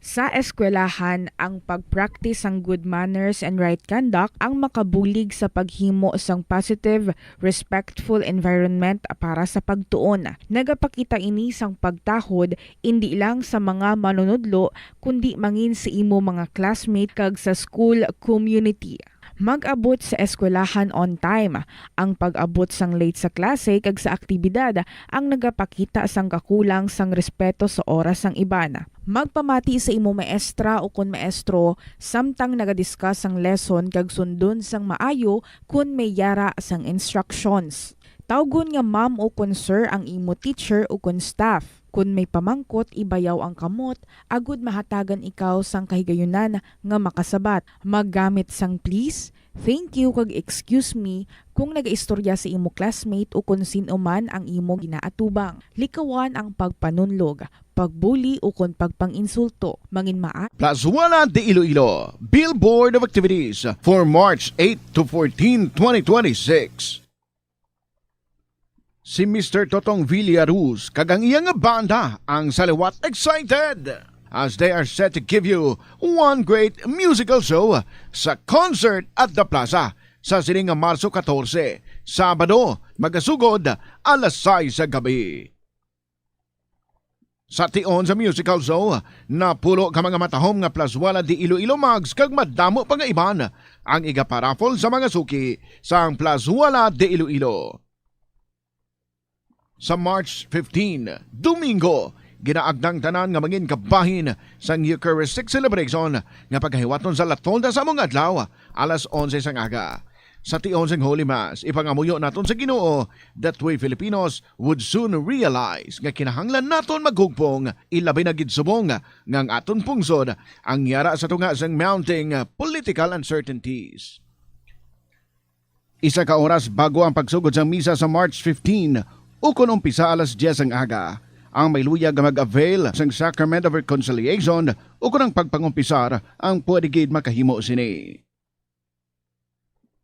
Sa eskwelahan, ang pag-practice sang good manners and right conduct ang makabulig sa paghimo sang positive, respectful environment para sa pagtuon. Nagapakita ini sang pagtahod indi lang sa mga manunudlo, kundi mangin sa imo mga classmate kag sa school community. Mag-abot sa eskwelahan on time. Ang pag-abot sang late sa klase kag sa aktibidad ang nagapakita sang kakulang sang respeto sa oras sang iban. Magpamati sa imo maestra ukon maestro samtang nagadiscuss sang lesson kag sundon sang maayo kon may yara sang instructions. Tawgon nga ma'am ukon sir ang imo teacher ukon staff. Kon may pamangkot, ibayaw ang kamot agud mahatagan ikaw sang kahigayunan nga makasabat. Maggamit sang please, thank you, kag excuse me kon nagaistorya sa imo classmate ukon sin-o man ang imo ginaatubang. Likawan ang pagpanunlog, pagbuli, ukon pagpang-insulto. Mangin maa- Plazuela de Iloilo, Billboard of Activities for March eight to fourteen, twenty twenty-six. Si Mister Totong Villaruz kag ang iya nga banda ang saliwat excited as they are set to give you one great musical show sa Concert at the Plaza sa sining nga Marso katorse, Sabado, magasugod alas sais sa gabi. Sa tion sa musical show, napulo ka mga matahom nga Plazuela de Iloilo mugs kag madamo pa nga iban ang igaparaffle sa mga suki sang Plazuela de Iloilo. Sa March fifteen, Domingo, ginaagnang tanan nga mangin kabahin sang Eucharistic celebration nga pagahiwaton sa latolda sa among adlaw, alas onse sang aga. Sa tion sang Holy Mass, ipangamuyo naton sa Ginoo that we Filipinos would soon realize nga kinahanglan naton maghugpong, ilabi na gid subong nga ang aton pungsod ang yara sa tunga sang mounting political uncertainties. Isa ka oras bago ang pagsugod sang misa sa March fifteen, ukon umpisa alas diyes ang aga. Ang may luyag nga mag-avail sang Sacrament of Reconciliation ukon ang pagpangumpisar ang pwede gid makahimo sini.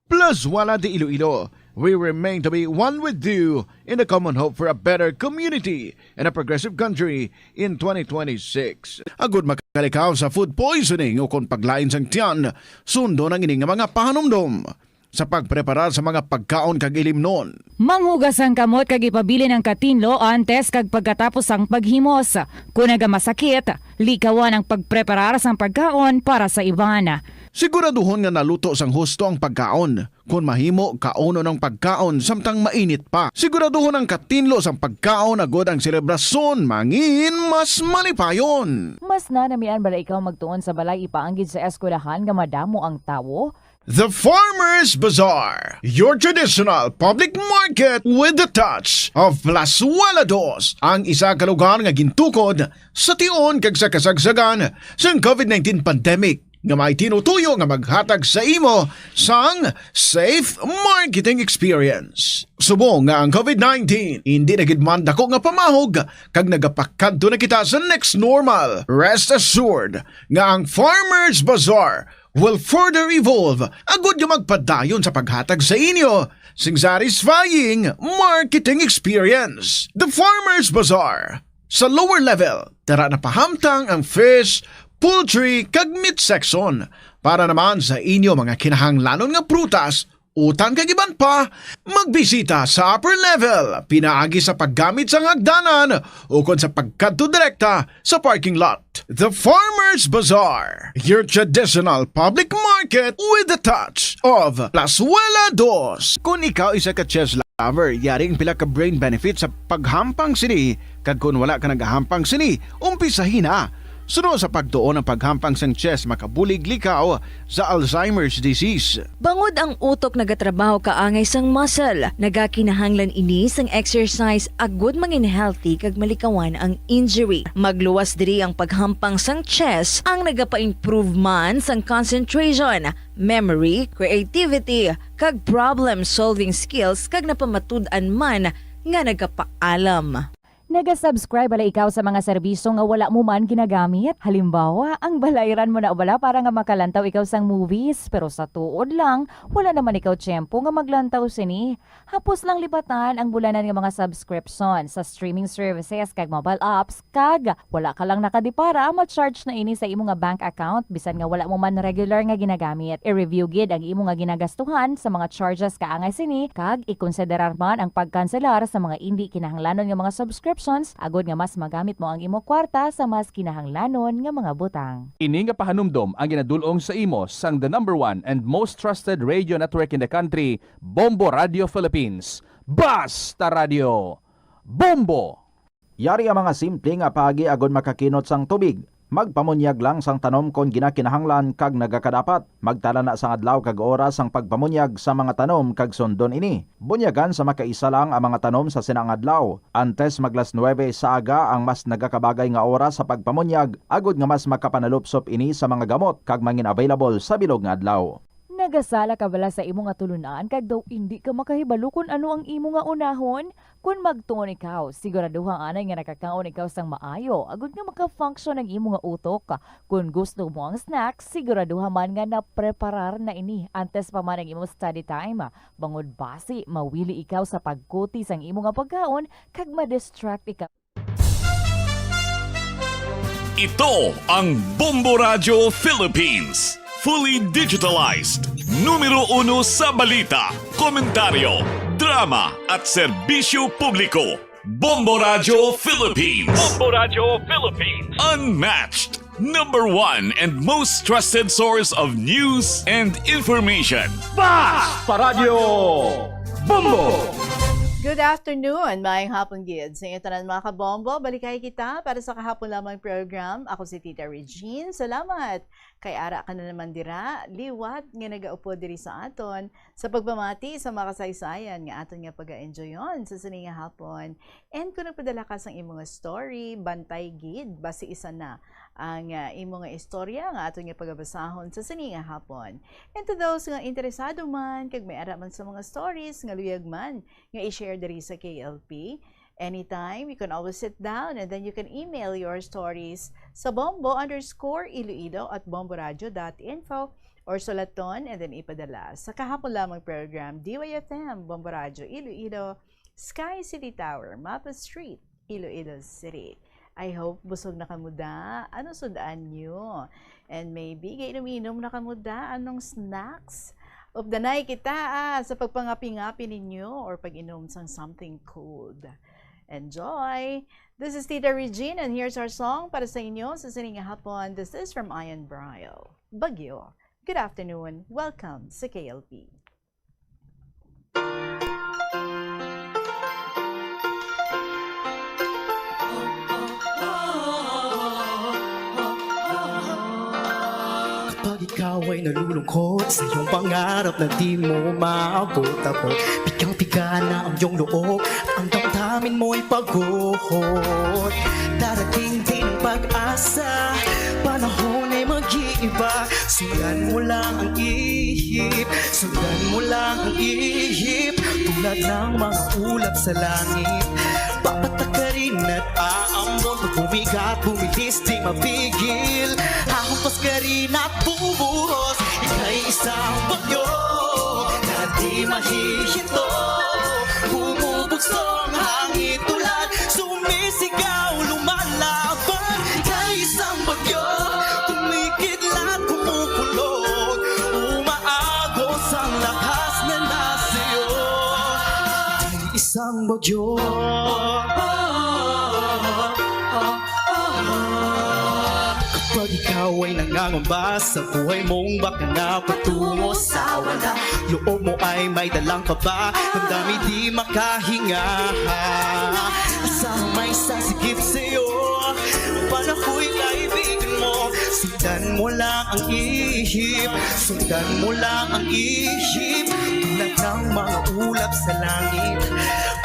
Plus Wala de Iloilo, we remain to be one with you in the common hope for a better community and a progressive country in twenty twenty-six. Agud makalikaw sa food poisoning ukon paglain sang tiyan, sundon ang ini nga mga pahanumdom sa pagpreparar sa mga pagkaon kag ilimnon. Manghugas ang kamot kag ipabilin ang katinlo antes kag pagkatapos sang paghimos. Kon nagamasakit, likawan ang pagpreparar sang pagkaon para sa iban. Siguraduhon nga naluto sang husto ang pagkaon. Kon mahimo, kaunon ang pagkaon samtang mainit pa. Siguraduhon ang katinlo sang pagkaon agud ang selebrasyon mangin mas malipayon. Mas nanamian bala ikaw magtuon sa balay ipaanggid sa eskwelahan nga madamo ang tawo? The Farmers Bazaar, your traditional public market with the touch of Plazuela Dos, ang isa ka lugar nga gintukod sa tion kag sa kasagsagan sang COVID nineteen pandemic, nga may tinutuyo nga maghatag sa imo sang safe marketing experience. Subong nga ang COVID nineteen indi na gid man dako nga pamahog kag nagapakadto na kita sa next normal, rest assured nga ang Farmers Bazaar will further evolve agud nga magpadayon sa paghatag sa inyo sing satisfying marketing experience. The Farmers Bazaar. Sa lower level, dara na pahamtang ang fish, poultry, kag meat section. Para naman sa inyo mga kinahanglanon nga prutas, utan kag iban pa, magbisita sa upper level pinaagi sa paggamit sang hagdanan ukon sa pagkadto direkta sa parking lot. The Farmers Bazaar, your traditional public market with the touch of Plazuela Dos. Kung ikaw isa ka chess lover, yari ang pila ka brain benefits sa paghampang sini, kag kung wala ka nagahampang sini, umpisahi na. Suno sa pagtuon ang paghampang sang chess makabulig likaw sa Alzheimer's disease. Bangod ang utok nagatrabaho kaangay sang muscle, nagakinahanglan ini sang exercise agud mangin healthy kag malikawan ang injury. Magluwas diri ang paghampang sang chess, ang nagapa-improve man sang concentration, memory, creativity, kag problem-solving skills, kag napamatud-an man nga nagapaalam. Naga-subscribe bala ikaw sa mga serbisyo nga wala mo man ginagamit? Halimbawa, ang balayran mo na bala para nga makalantaw ikaw sang movies, pero sa tuod lang, wala naman ikaw tiyempo nga maglantaw sini. Hapos lang libatan ang bulanan nga mga subscription sa streaming services kag mobile apps, kag wala ka lang nakadipara, ma-charge na ini sa imo nga bank account bisan nga wala mo man regular nga ginagamit. I-review gid ang imo nga ginagastuhan sa mga charges kaangay sini, kag ikonsiderar man ang pagkanselar sa mga indi kinahanglanon nga mga subscriptions agud nga mas magamit mo ang imo kwarta sa mas kinahanglanon nga mga butang. Ini nga pahanumdom ang ginadul-ong sa imo sang the number one and most trusted radio network in the country, Bombo Radio Philippines. Basta Radio Bombo! Yari ang mga simple nga paagi agud makakinot sang tubig. Magpamunyag lang sang tanom kon ginakinahanglan kag nagakadapat. Magtala na sang adlaw kag oras sang pagpamunyag sa mga tanom kag sundon ini. Bunyagan sa makaisa lang ang mga tanom sa sina nga adlaw. Antes maglas nuwebe sa aga ang mas nagakabagay nga oras sa pagpamunyag, agud nga mas makapanalupsop ini sa mga gamot kag mangin available sa bilog nga adlaw. Nagasala ka bala sa imo nga tulun-an kag daw indi ka makahibalo kon ano ang imo nga unahon? Kon magtuon ikaw, siguraduha anay nga nakakaon ikaw sang maayo, agud nga maka-function ang imo nga utok. Kon gusto mo ang snack, siguraduha man nga napreparar na ini antes pa man ang imo study time. Bangod basi, mawili ikaw sa pagkuti sang imo nga pagkaon kag ma-distract ikaw. Ito ang Bombo Radyo Philippines. Fully digitalized. Numero uno sa balita, komentaryo, drama, at serbisyo publiko. Bombo Radyo Philippines. Bombo Radyo Philippines. Unmatched. Number one and most trusted source of news and information. Basta Radyo Bombo! Good afternoon, maayong hapon gid sa inyo tanan, mga kabombo. Balikay kita para sa kahapon lamang program. Ako si Tita Regine. Salamat kay ara ka na naman dira, liwat nga nagaupod diri sa aton sa pagpamati sa mga kasaysayan nga aton nga pag-enjoyon sa sini nga hapon. And kung nagpadala ka sang imo nga story, bantay gid basi isa na ang, ah, imo nga istorya nga aton nga pagabasahon sa sini nga hapon. And to those nga interesado man kag may ara man sa mga stories nga luyag man nga i-share diri sa K L P, anytime, you can always sit down and then you can email your stories sa bombo underscore iloilo at bomboradio dot info or sulaton and then ipadala sa kahapon lamang program, D Y F M, Bombo Radio Iloilo, Sky City Tower, Mapa Street, Iloilo City. I hope busog na kamo da. Ano sud-an nyo? And maybe gainom-inom na kamo da. Anong snacks? Updanay kita, ah, sa pagpangapi-ngapi ninyo or pag-inom sang something cold. Enjoy! This is Tita Regine and here's our song para sa inyo sa sining nga hapon. This is from Ian Bryle, Bagyo. Good afternoon. Welcome sa K L P. Kapag ikaw ay nalulungkot sa iyong pangarap na di mo maabot-abot, pigang-piga na ang iyong loob, ang damdamin mo'y pagod. Darating din ang pag-asa, panahon ay mag-iiba. Sundan mo lang ang ihip, sundan mo lang ang ihip. Tulad ng mga ulap sa langit, papatakarin at aambon. Pag bumigat, bumilis, di mapigil. Hahampas ka rin at bubuhos. Ika'y isang bagyo na di mahihinto. Bumubugso ang hangin, tulad sumisigaw, lumalaban. Ika'y isang bagyo, kumikidlat, kumukulog, umaagos ang lakas na nasa iyo. Ika'y isang bagyo. Kapag ikaw ay nangangamba sa buhay mong baka na patungo sa wala, loob mo ay may dalang kaba, damdamin di makahinga. Asahan may sasigip sa'yo, panakoy kaibigan mo. Sundan mo lang ang ihip, sundan mo lang ang ihip. Tulad ng mga ulap sa langit,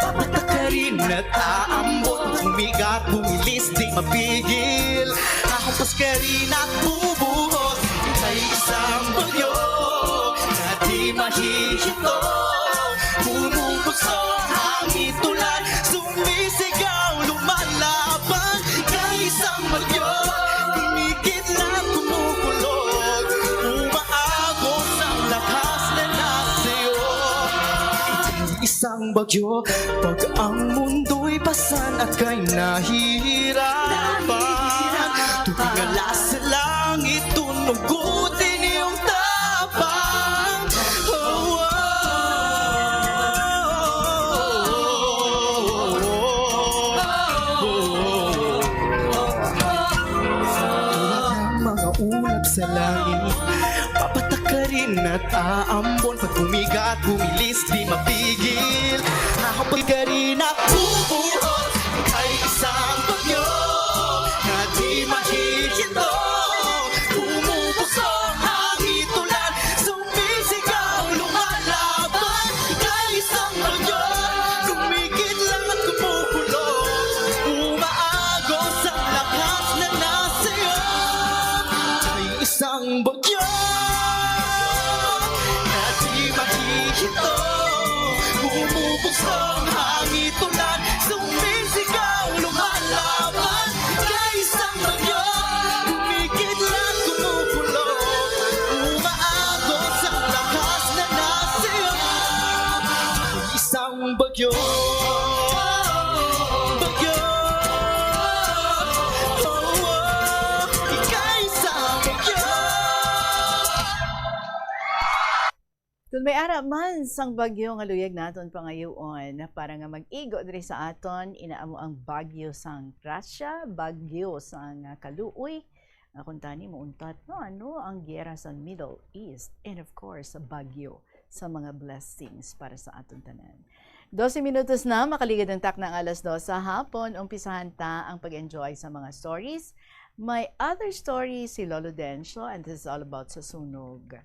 papatakarin at aambon. Bumigat, bumilis, di mapigil. Hahampas ka rin at bubuhos. Ika'y isang bagyo na di mahihinto. Bumubugso ang hangin, tulad sumisigaw, lumalaban. Ika'y isang bagyo, kumikidlat, kumukulog, umaagos ang lakas na nasa iyo. Isang bagyo, pag ang mundo'y pasan at kay nahihirapan. Tubig nga sa langit, tunugutin iyong tapang. Oh, oh, oh, oh, oh. Tulad ng mga ulap sa langit, papatakarin at aambon. Pag bumigat, bumilis, di mapigil. Hahampas ka rin at bubuhos. Ika'y isang bagyo na di mahihinto. Bumubugso ang hangin, tulad sumisigaw, lumalaban. Ika'y isang bagyo, kumikidlat, kumukulog, umaagos ang lakas na nasa iyo. Ika'y isang bagyo na di mahihinto. Bumubugso ang hangin, tulad sumisigaw, lumalaban. Ika'y isang bagyo, kumikidlat, kumukulog, umaagos ang lakas na nasa iyo. Ika'y isang bagyo, bagyo. Oh, oh. Ika'y isang bagyo. Kon may ara man sang bagyo nga luyag naton pangayoon para nga mag-igo diri sa aton, ina amo ang bagyo sang grasya, bagyo sang, ah, kaluoy, nga kuntani mauntat, no, ano, ang giyera sa Middle East, and of course, bagyo sa mga blessings para sa aton tanan. Dose minutos na makaligad ang takna nga alas dos sa hapon, umpisahan ta ang pag-enjoy sa mga stories. May other story si Lolo Dencio, and this is all about sa sunog.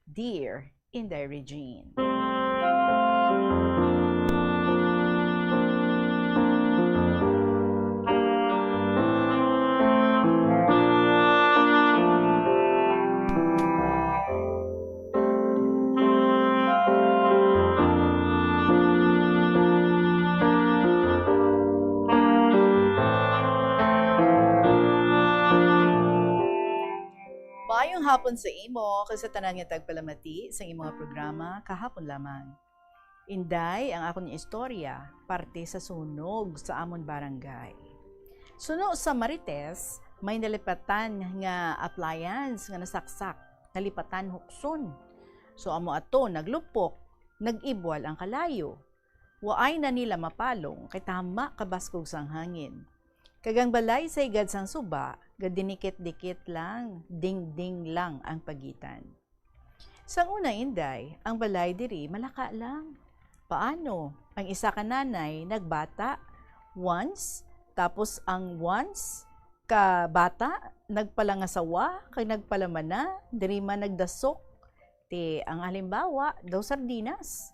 Dear Inday Regine. Hapon sa imo kag sa tanan nga tagpalamati sa imo nga programa kahapon lamang. Inday, ang akon istorya parte sa sunog sa amon barangay. Suno sa Marites, may nalipatan nga appliance nga nasaksak, nalipatan hukson. So amo ato naglupok, nag-ibwal ang kalayo. Waay na nila mapalong kay tama kabaskog sang hangin. Kag ang balay sa higad sang suba, gadinikit-dikit lang, dingding lang ang pagitan. Sang una, Inday, ang balay diri malaka lang. Paano? Ang isa ka nanay nagbata once, tapos ang once ka bata nagpalangasawa kag nagpalamana, diri man nagdasok. Ti ang halimbawa, daw sardinas.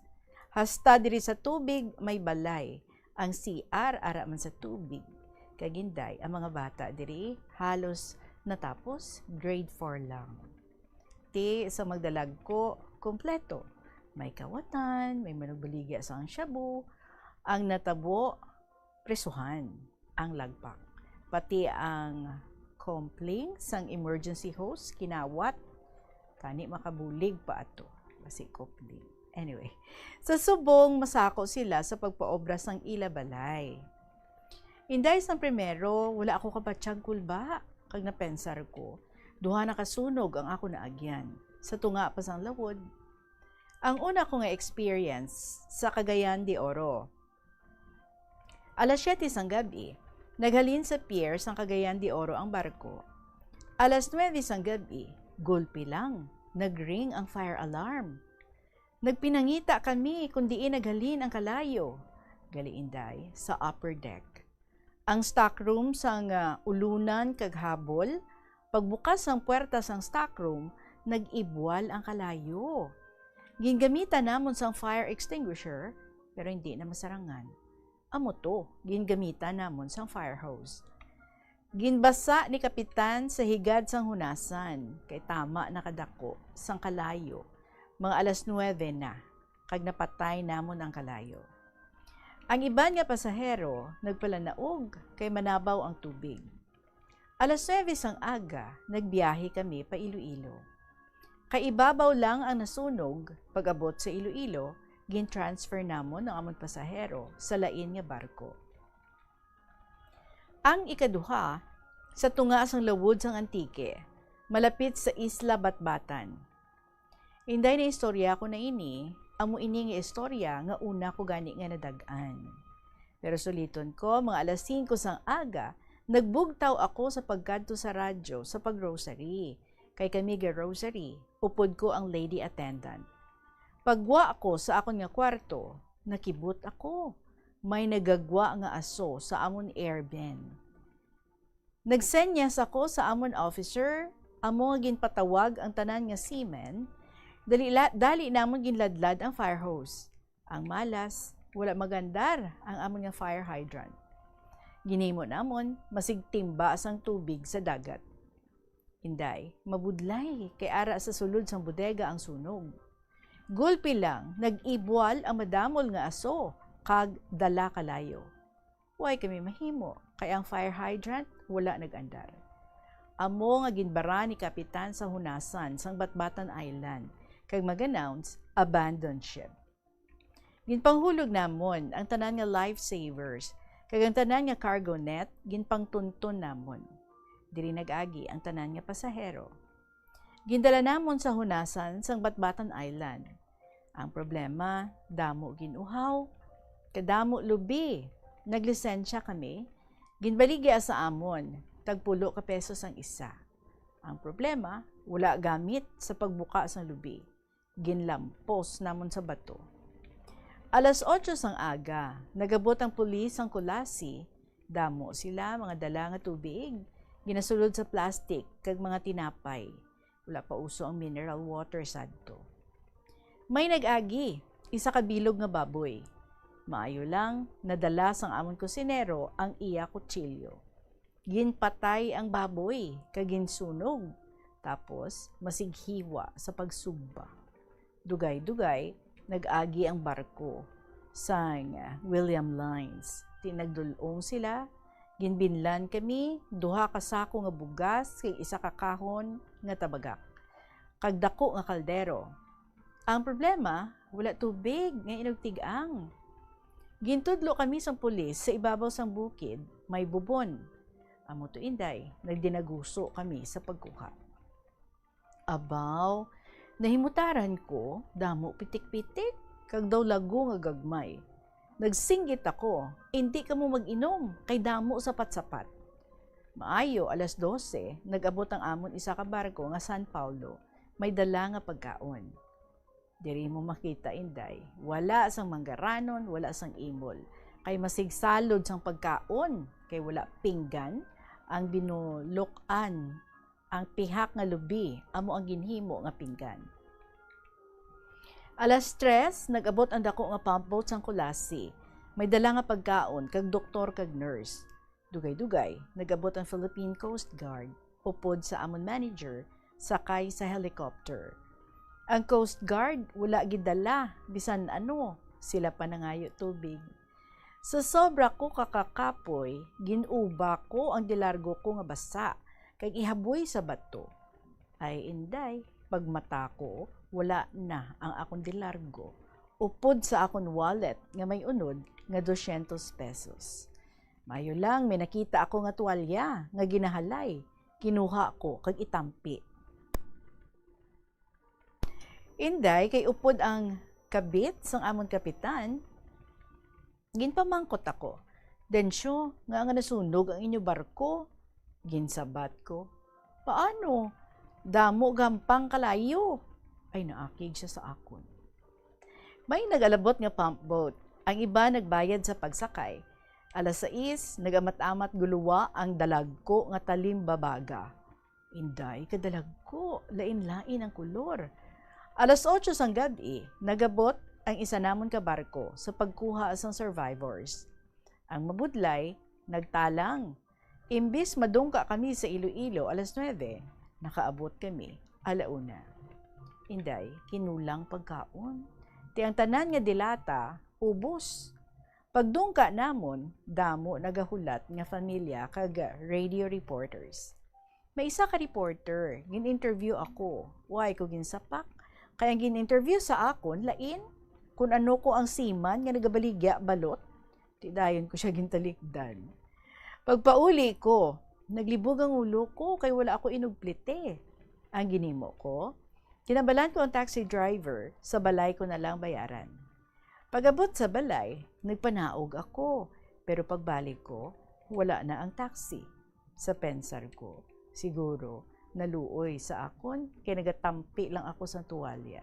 Hasta diri sa tubig may balay. Ang C R ara man sa tubig. Kag Inday, ang mga bata diri halos natapos grade four lang. Ti sa magdalagko, kompleto. May kawatan, may manugbaligya sang shabu. Ang natabo, prisuhan ang lagpak. Pati ang compling sang emergency hose kinawat, kani makabulig pa ato. Basi compling. Anyway, sa subong, masako sila sa pagpaobra sang ila balay. Inday, sang primero, wala ako kabatyag kulba, kag napensar ko, duha na kasunog ang ako naagyan. Sa tunga pa sang lawod, ang una ko nga experience sa Cagayan de Oro. Alas siyete sang gab-i, naghalin sa pier sang Cagayan de Oro ang barko. Alas nuebe sang gab-i, gulpi lang, nag-ring ang fire alarm. Nagpinangita kami kung diin naghalin ang kalayo. Gali, Inday, sa upper deck. Ang stockroom sang, ah, ulunan kag habol, pagbukas sang puwerta sang stockroom, nag-ibwal ang kalayo. Gingamitan namon sang fire extinguisher, pero hindi na masarangan. Amo to, gingamitan namon sang fire hose. Ginbasa ni Kapitan sa higad sang hunasan, kay tama na kadako sang kalayo. Mga alas nuebe na, kag napatay namon ang kalayo. Ang iban nga pasahero nagpalanaog kay manabaw ang tubig. Alas nuebe sang aga, nagbiyahe kami pa Iloilo. Kay ibabaw lang ang nasunog, pag-abot sa Iloilo, gin-transfer namon ang amon pasahero sa lain nga barko. Ang ikaduha, sa tunga sang lawod sang Antique, malapit sa Isla Batbatan. Inday, naistorya ko na ini, amo ini nga istorya nga una ko gani nga nadag-an. Pero suliton ko, mga alas singko sang aga, nagbugtaw ako sa pagkadto sa radyo sa pag-rosary. Kay kami ga-rosary, upod ko ang lady attendant. Pagwa ko sa akon nga kwarto, nakibot ako. May nagagwa nga aso sa amon airbin. Nagsenyas ako sa amon officer, amo nga ginpatawag ang tanan nga seamen, dali la-, dali namon ginladlad ang fire hose. Ang malas, wala magandar ang amon nga fire hydrant. Ginhimo namon, masig timba sang tubig sa dagat. Inday, mabudlay, kay ara sa sulod sang bodega ang sunog. Gulpi lang, nag-ibwal ang madamol nga aso, kag dala kalayo. Way kami mahimo, kay ang fire hydrant wala nag-andar. Amo nga ginbara ni Kapitan sa hunasan sang Batbatan Island, kag mag-announce, "Abandon ship." Ginpanghulog namon ang tanan nga life savers, kag ang tanan nga cargo net ginpangtunton namon. Diri nag-agi ang tanan nga pasahero. Gindala namon sa hunasan sang Batbatan Island. Ang problema, damo gin-uhaw, kadamo lubi. Naglisensya kami, ginbaligya sa amon, tagpulo ka pesos ang isa. Ang problema, wala gamit sa pagbuka sang lubi. Ginlampos namon sa bato. Alas otso sang aga, nagabot ang pulis sang Culasi. Damo sila, mga dala nga tubig, ginasulod sa plastic, kag mga tinapay. Wala pa uso ang mineral water sadto. May nag-agi, isa ka bilog nga baboy. Maayo lang, nadala sang amon kusinero ang iya kutsilyo. Ginpatay ang baboy kag ginsunog, tapos masighiwa sa pagsugba. Dugay-dugay, nag-agi ang barko sang William Lines. Ti nagdul-ong sila, ginbinlan kami, duha ka sako nga bugas kag isa ka kahon nga tabagak. kag daku nga kaldero. Ang problema, wala tubig nga inugtig-ang. Gintudlo kami sang pulis sa ibabaw sang bukid, may bubon. Amo to, Inday, nagdinaguso kami sa pagkuha. Abaw, nahimutaran ko, damo pitik-pitik, kag daw lago nga gagmay. Nagsinggit ako, "Indi kamo mag-inom, kay damo sapat-sapat." Maayo, alas dose, nag-abot ang amon isa ka barko nga San Paulo, may dala nga pagkaon. Diri mo makita, Inday, wala sang manggaranon, wala sang imol, kay masigsalod sang pagkaon, kay wala pinggan, ang binulok-an, ang pihak nga lubi, amo ang ginhimo nga pinggan. Alas tres, nag-abot ang dako nga pump boat sang Culasi. May dala nga pagkaon kag doktor kag nurse. Dugay-dugay, nag-abot ang Philippine Coast Guard, upod sa amon manager, sakay sa helicopter. Ang Coast Guard wala gidala bisan ano, sila pa nangayo tubig. Sa sobra ko kakakapoy, gin-uba ko ang dilargo ko nga basa, kag ihaboy sa bato. Ay, Inday, pagmata ko, wala na ang akon dilargo. Upod sa akon wallet nga may unod nga dosyentos pesos. Maayo lang, may nakita ako nga tuwalya nga ginahalay. Kinuha ko kag itampi. Inday, kay upod ang kabit sang amon kapitan, ginpamangkot ako, "Dencio, ngaa nga nasunog ang inyo barko?" Ginsabat ko, "Paano? Damo gampang kalayo." Ay, naakig siya sa akon. May nag-alabot nga pump boat. Ang iba nagbayad sa pagsakay. Alas sais, nag-amat-amat guluwa ang dalagko nga talimbabaga. Inday, kadalagko, lain-lain ang kolor. Alas otso sang gab-i, nagabot ang isa namon ka barko sa pagkuha sang survivors. Ang mabudlay, nagtalang. Imbis madungka kami sa Iloilo alas nuebe, nakaabot kami ala una. Inday, kinulang pagkaon. Ti ang tanan nga dilata, ubos. Pagdungka namon, damo nagahulat nga familya kag radio reporters. May isa ka reporter, gin-interview ako. Wala ko ginsapak. Kay ang gin-interview sa akon, lain. Kun ano ko ang seaman nga nagabaligya balot, ti dayon ko siya gintalikdan. Pagpauli ko, naglibog ang ulo ko kay wala ako inugplite. Ang ginhimo ko, tinabalan ko ang taxi driver, sa balay ko na lang bayaran. Pag-abot sa balay, nagpanaog ako, pero pagbalik ko, wala na ang taxi. Sa pensar ko, siguro naluoy sa akon kay nagatampi lang ako sang tuwalya.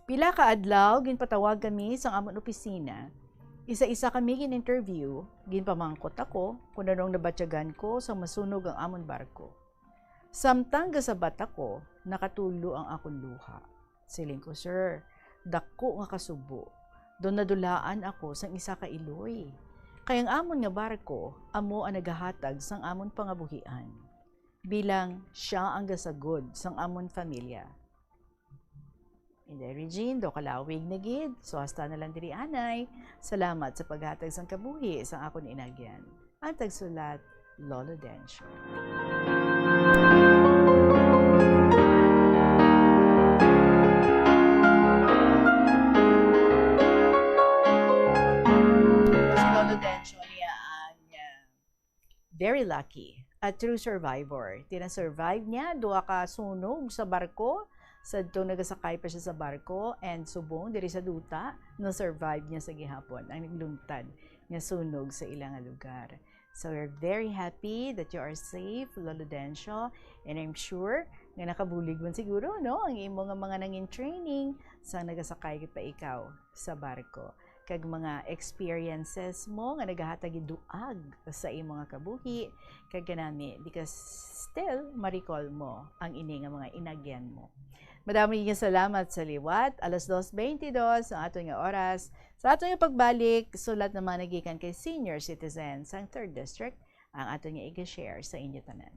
Pila ka adlaw, ginpatawag kami sang amon opisina. Isa-isa kami gin-interview, ginpamangkot ako kung anong nabatyagan ko sang masunog ang amon barko. Samtang gasabat ako, nakatulo ang akon luha. Siling ko, "Sir, dako nga kasubo. Daw nadulaan ako sang isa ka iloy. Kay ang amon nga barko amo ang nagahatag sang amon pangabuhian. Bilang sia ang gasagod sang amon familya." Inday Regine, daw kalawig na gid. So, hasta na lang diri, anay. Salamat sa paghatag sang kabuhi sang akon inagyan. Ang tagsulat, Lolo Dencio. Si Lolo Dencio niya ang, ah, very lucky, a true survivor. Tina-survive niya duha ka sunog sa barko, sadto nagasakay pa siya sa barko, and subong diri sa duta, na-survive niya sa gihapon ang nagluntad nga sunog sa ila nga lugar. So, we're very happy that you are safe, Lolo Dencio, and I'm sure nga nakabulig man siguro, no, ang imo nga mga nangin training sa nagasakay pa ikaw sa barko, kag mga experiences mo nga nagahatag duag sa imo nga kabuhi, kag kanami, because still ma-recall mo ang ini nga mga inagyan mo. Madamo nga salamat sa liwat. Alas dos beintidos ang aton nga oras. Sa aton nga pagbalik, sulat naman nagikan kay senior citizen sang Third District ang aton nga iga-share sa inyo tanan.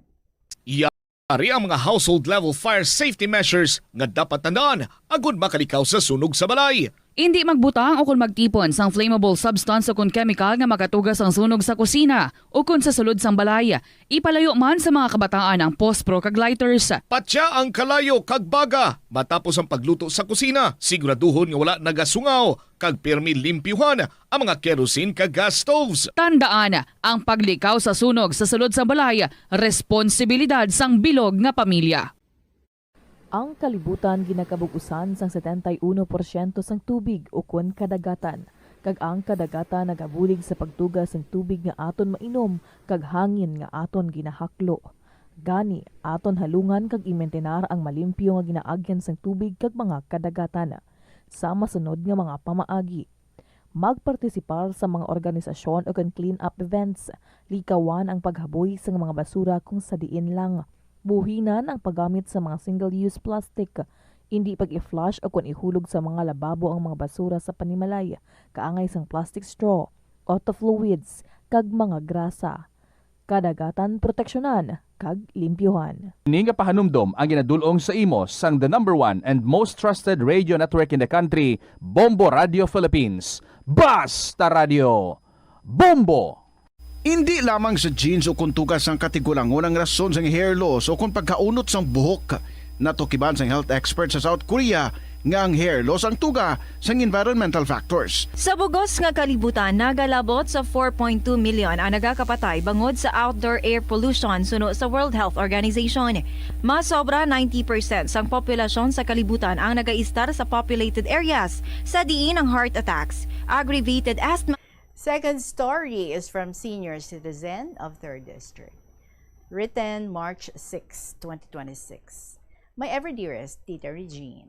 Yari ang mga household level fire safety measures nga dapat tandaan agud makalikaw sa sunog sa balay. Indi magbutang o kon magtipon sang flammable substance o kon kemikal nga makatuga sang sunog sa kusina o kon sa sulod sang balay. Ipalayo man sa mga kabataan ang pospro kag lighters. Patya ang kalayo kag baga matapos ang pagluto sa kusina. Siguraduhon nga wala nagasungaw kag pirmi limpyuhan ang mga kerosene kag gas stoves. Tandaan, ang paglikaw sa sunog sa sulod sang balay, responsibilidad sang bilog nga pamilya. Ang kalibutan ginakabug-usan sang setenta y uno porsyento sang tubig ukon kadagatan, kag ang kadagatan nagabulig sa pagtuga sang tubig nga aton mainom kag hangin nga aton ginahaklo. Gani, aton halungan kag imintinar ang malimpyo nga ginaagyan sang tubig kag mga kadagatan. Sa masunod nga mga pamaagi, magpartisipar sa mga organisasyon ukon clean-up events. Likawan ang paghaboy sang mga basura kung sa diin lang. Buhinan ang paggamit sa mga single-use plastic. Indi pag-i-flush ukon ihulog sa mga lababo ang mga basura sa panimalay, kaangay sang plastic straw, auto fluids, kag mga grasa. Kadagatan proteksyonan kag limpyuhan. Ini nga pahanumdom ang ginadul-ong sa imo sang the number one and most trusted radio network in the country, Bombo Radio Philippines. Basta Radio, Bombo! Indi lamang sa genes o kon tuga sang katigulangon ang rason sang hair loss o kon pagkaunot sang buhok. Natukiban sang health expert sa South Korea nga ang hair loss ang tuga sang environmental factors. Sa bugos nga kalibutan, nagalabot sa four point two million ang nagakapatay bangod sa outdoor air pollution, suno sa World Health Organization. Mas sobra ninety percent sang populasyon sa kalibutan ang nagaistar sa populated areas, sa diin ang heart attacks, aggravated asthma, Second story is from Senior Citizen of Third District. Written March six, twenty twenty-six. My ever dearest Tita Regine.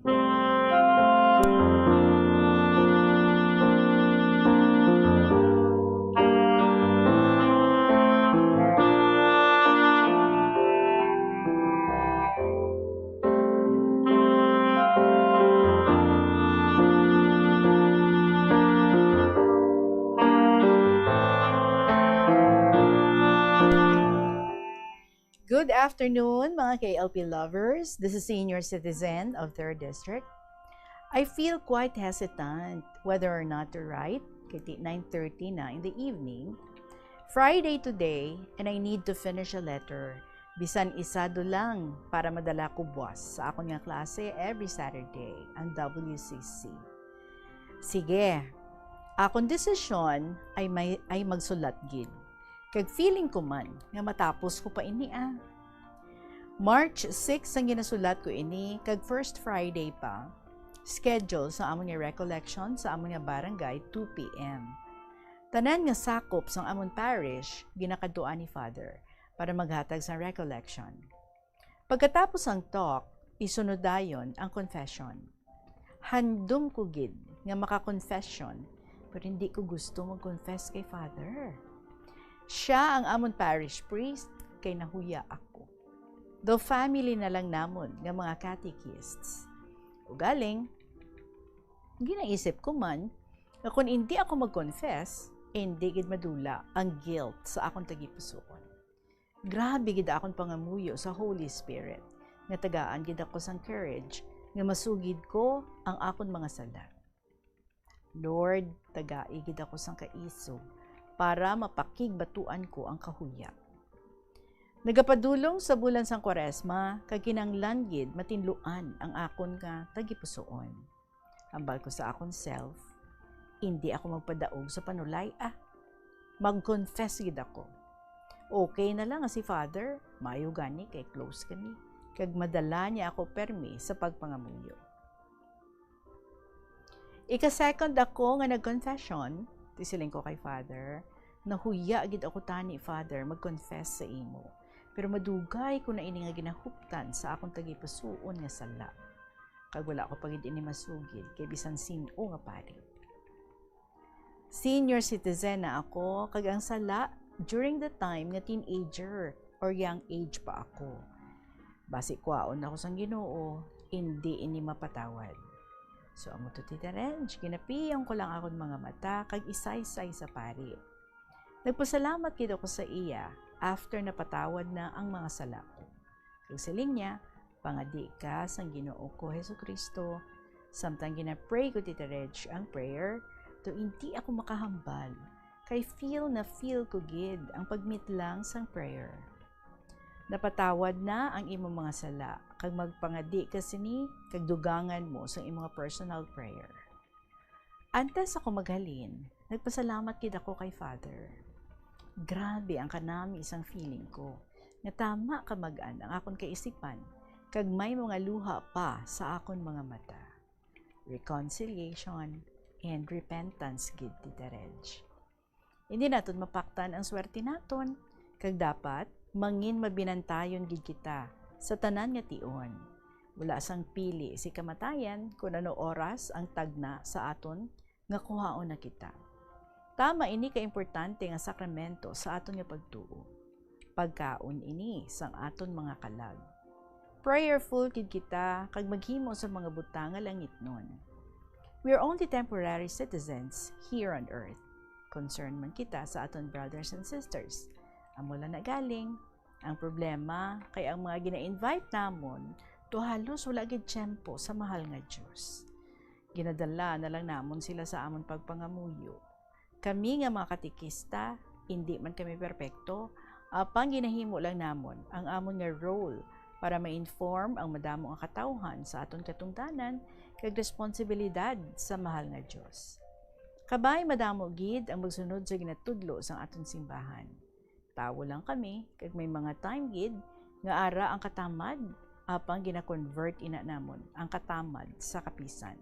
Good afternoon, mga K L P lovers. This is Senior Citizen of Third District. I feel quite hesitant whether or not to write, kay ti nine thirty na in the evening. Friday today, and I need to finish a letter. Bisan isado lang para madala ko buwas sa akon nga klase every Saturday, ang W C C. Sige, akon desisyon ay may, ay magsulat gid. Kag feeling ko man nga matapos ko pa ini, ah. March six ang ginasulat ko ini, kag first Friday pa, schedule sa amon nga recollection sa amon nga barangay, two P M. Tanan nga sakop sang amon parish ginakadtuan ni Father para maghatag sang recollection. Pagkatapos sang talk, isunod dayon ang confession. Handom ko gid nga maka-confession, pero hindi ko gusto mag-confess kay Father. Siya ang amon parish priest, kay nahuya ako. Though family na lang namon nga mga catechists. Ugaling, ginaisip ko man nga kon indi ako mag-confess, indi gid madula ang guilt sa akon tagipusoon. Grabe gid akon pangamuyo sa Holy Spirit, nga tagaan gid ako sang courage nga masugid ko ang akon mga sala. Lord, tagai gid ako sang kaisog para mapakigbatuan ko ang kahuya. Nagapadulong sa bulan sang Kwaresma, kag kinahanglan gid matinluan ang akon nga tagipusoon. Hambal ko sa akon self, "Indi ako magpadaog sa panulay, ah. Mag-confess gid ako. Okay na lang nga si Father, maayo gani kay close kami, kag madala niya ako permi sa pagpangamuyo." Ika-second ako nga nag-confession, ti siling ko kay Father, "Nahuya gid ako tani, Father, mag-confess sa imo. Pero madugay ko na ini nga ginahuptan sa akon tagipusoon nga sala. Kag wala ko pa gid ini masugid kay bisan sin-o nga pari. Senior citizen na ako, kag ang sala during the time nga teenager or young age pa ako. Basi kwaon ako sang Ginoo, indi ini mapatawad." So, amo to, Tita Renj, ginapiyong ko lang akon mga mata kag isaysay sa pari. Nagpasalamat gid ako sa iya after napatawad na ang mga sala ko. Kag siling niya, "Pangadi ka sang Ginoo ko Jesu-Cristo Samtang gina-pray ko, Tita Reg, ang prayer, to hindi ako makahambal, kay feel na feel ko gid ang pagmitlang sang prayer. Napatawad na ang imong mga sala, kag magpangadi ka sini, kag dugangan mo sang imong personal prayer. Antes ako maghalin, nagpasalamat gid ako kay Father. Grabe ang kanami sang feeling ko, nga tama ka mag-an ang akon kaisipan, kag may mga luha pa sa akon mga mata. Reconciliation and repentance gid, Tita Reg. Hindi naton mapaktan ang swerte naton, kag dapat mangin mabinantayon gid kita sa tanan nga tion. Wala sang pili si kamatayan kun ano oras ang tagna sa aton nga kuhaon na kita. Tama ini ka importante nga sakramento sa aton nga pagtuo. Pagkaon ini sang aton mga kalag. Prayerful gid kita kag maghimo sa mga butang nga langitnon. We are only temporary citizens here on earth. Concern man kita sa aton brothers and sisters. Amo lang na galing. Ang problema kay ang mga gina-invite namon to halos wala gid tiyempo sa mahal nga Dios. Ginadala na lang namon sila sa amon pagpangamuyo. Kami nga mga katekista, indi man kami perpekto, apang ginahimo lang namon ang amon nga role para ma-inform ang madamo nga katawhan sa aton katungdanan kag responsibilidad sa mahal nga Dios. Kabay madamo gid ang magsunod sa ginatudlo sang aton simbahan. Tawo lang kami, kag may mga time gid nga ara ang katamad, apang gina-convert ina namon ang katamad sa kapisan.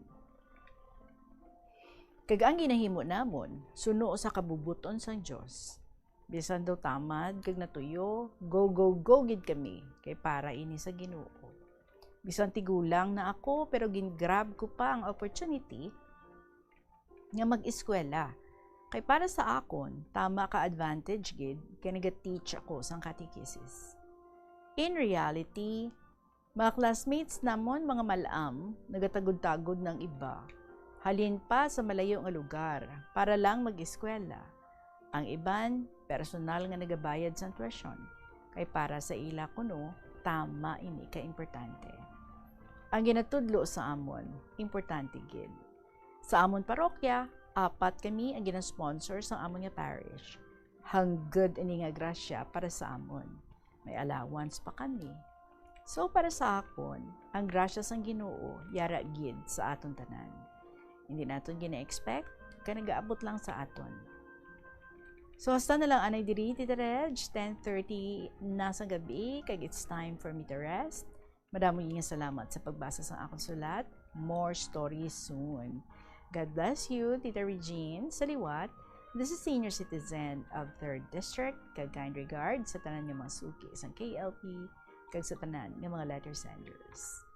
Kag ang ginahimo namon suno sa kabubot-on sang Dios. Bisan daw tamad kag natuyo, go, go, go gid kami, kay para ini sa Ginoo. Bisan tigulang na ako, pero gin-grab ko pa ang opportunity nga mag-eskwela. Kay para sa akon, tama ka advantage gid kay naga-teach ako sang catechesis. In reality, mga classmates namon, mga mal-am, nagatagod-tagod na ang iba, halin pa sa malayo nga lugar para lang mag-eskwela. Ang iban, personal nga nagabayad sang tuition, kay para sa ila kuno, tama ini ka importante. Ang ginatudlo sa amon, importante gid. Sa amon parokya, apat kami ang gina-sponsor sang amon nga parish. Hangtod ini nga grasya para sa amon. May allowance pa kami. So, para sa akon, ang grasya sang Ginoo yara gid sa aton tanan. Hindi naton gina-expect, kay nagaabot lang sa aton. So, hasta na lang anay diri, Tita Reg, ten thirty na sa gabi, kag it's time for me to rest. Madamo nga salamat sa pagbasa sang akon sulat. More stories soon. God bless you, Tita Regine. Sa liwat, this is Senior Citizen of Third District. Kag kind regard sa tanan nga mga suki sang K L P kag sa tanan nga mga letter senders.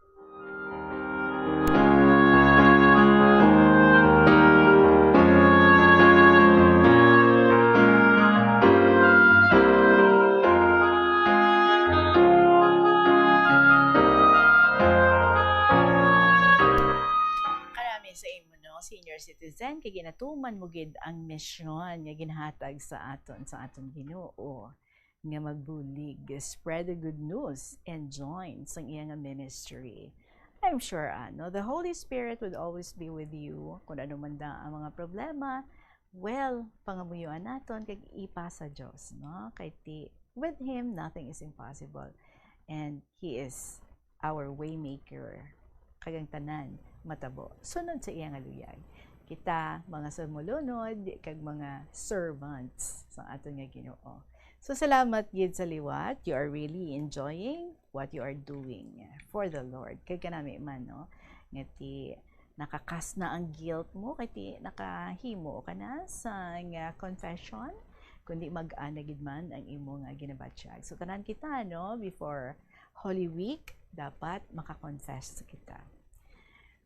Karami sa imo, no, senior citizen, kay ginatuman mo gid ang misyon nga ginhatag sa aton sa aton Ginoo, nga magbulig, spread the good news, and join sang iya nga ministry. I'm sure, ano, the Holy Spirit would always be with you. Kung ano man da ang mga problema, well, pangamuyoan naton kag ipasa Dios, no? Kay ti, with Him, nothing is impossible. And He is our waymaker. Kag ang tanan matabo sunod sa iya nga luyag. Kita, mga sumulunod, kag mga servants sa aton nga Ginoo. So, salamat gid sa liwat. You are really enjoying what you are doing for the Lord. Kay kanami man, no? Nga ti, nakakas na ang guilt mo, kay ti, nakahimo ka na sa nga confession, kundi mag-ana gid man ang imo nga ginabatyag. So, tanan kita, no, before Holy Week, dapat maka-confess kita.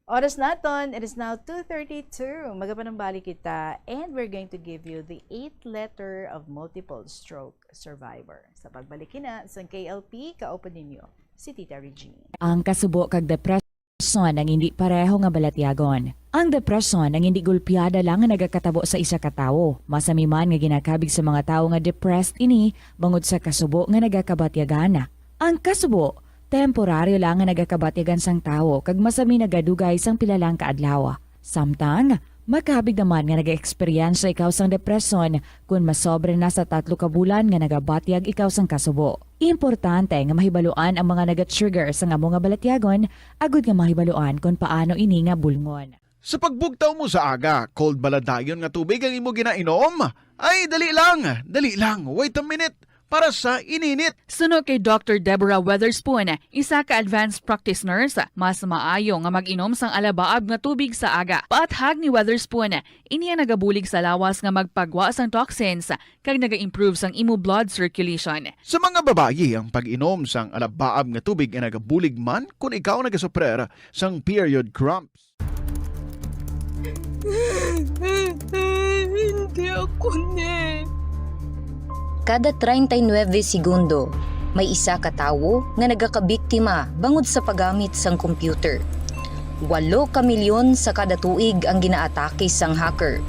Oras naton, it is now two thirty-two. Magapanumbalik kita, and we're going to give you the eighth letter of multiple stroke survivor. Sa pagbalik kina sa K L P, kaupod ninyo si Tita Regine. Ang kasubo kag depresyon ang hindi pareho nga balatyagon. Ang depresyon ang hindi gulpiada lang nga nagakatabo sa isa ka tawo. Masami man nga ginakabig sa mga tawo nga depressed ini bangod sa kasubo nga nagakabatyagan. Ang kasubo, Temporaryo lang nga nagakabatyagan sang tawo kag masami nagadugay sang pila lang ka adlaw. Samtang, makabig naman nga nag-eksperyensya ikaw sang depresyon kon masobra na sa tatlo ka bulan nga nagabatyag ikaw sang kasubo. Importante nga mahibaluan ang mga naga-trigger sang amo nga balatyagon agud nga mahibaluan kon paano ini nga bulngon. Sa pagbugtaw mo sa aga, cold bala dayon nga tubig ang imo ginainom? Ay, dali lang, dali lang, wait a minute, para sa ininit. Suno kay Doctor Deborah Weatherspoon, isa ka advanced practice nurse, mas maayo nga mag-inom sang alabaab nga tubig sa aga. Paathag ni Weatherspoon, ini ang nagabulig sa lawas nga magpagwa sang toxins kag naga-improve sang imo blood circulation. Sa mga babayi, ang pag-inom sang alabaab nga tubig ay nagabulig man kon ikaw nagasuprer sang period cramps. Hindi ako ni. Kada treinta y nueve segundo, may isa ka tawo nga nagakabiktima bangod sa paggamit sang computer. Walo ka milyon sa kada tuig ang ginaatake sang hacker.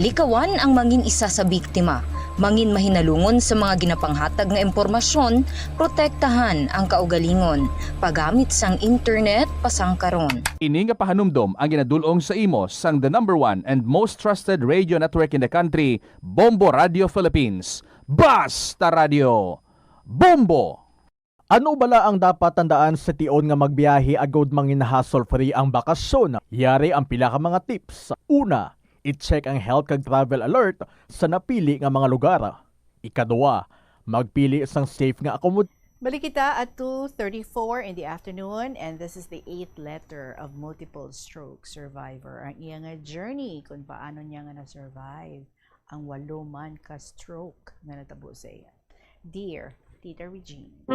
Likawan ang mangin isa sa biktima, mangin mahinalungon sa mga ginapanghatag nga impormasyon, protektahan ang kaugalingon, paggamit sang internet pasangkaron. Ini nga pahanumdom ang ginadul-ong sa imo sang the number one and most trusted radio network in the country, Bombo Radio Philippines. Basta Radio Bombo! Ano bala ang dapat tandaan sa tion nga magbiyahe agud mangin hassle-free ang bakasyon? Yari ang pila ka mga tips. Una, i-check ang health kag travel alert sa napili nga mga lugar. Ikaduha, magpili sang safe nga akomod- Balik kita at two thirty-four in the afternoon, and this is the eighth letter of multiple stroke survivor. Ang iya nga journey kung paano niya nga na-survive ang walo man ka stroke nga natabo sa iya. Dear Tita Regine.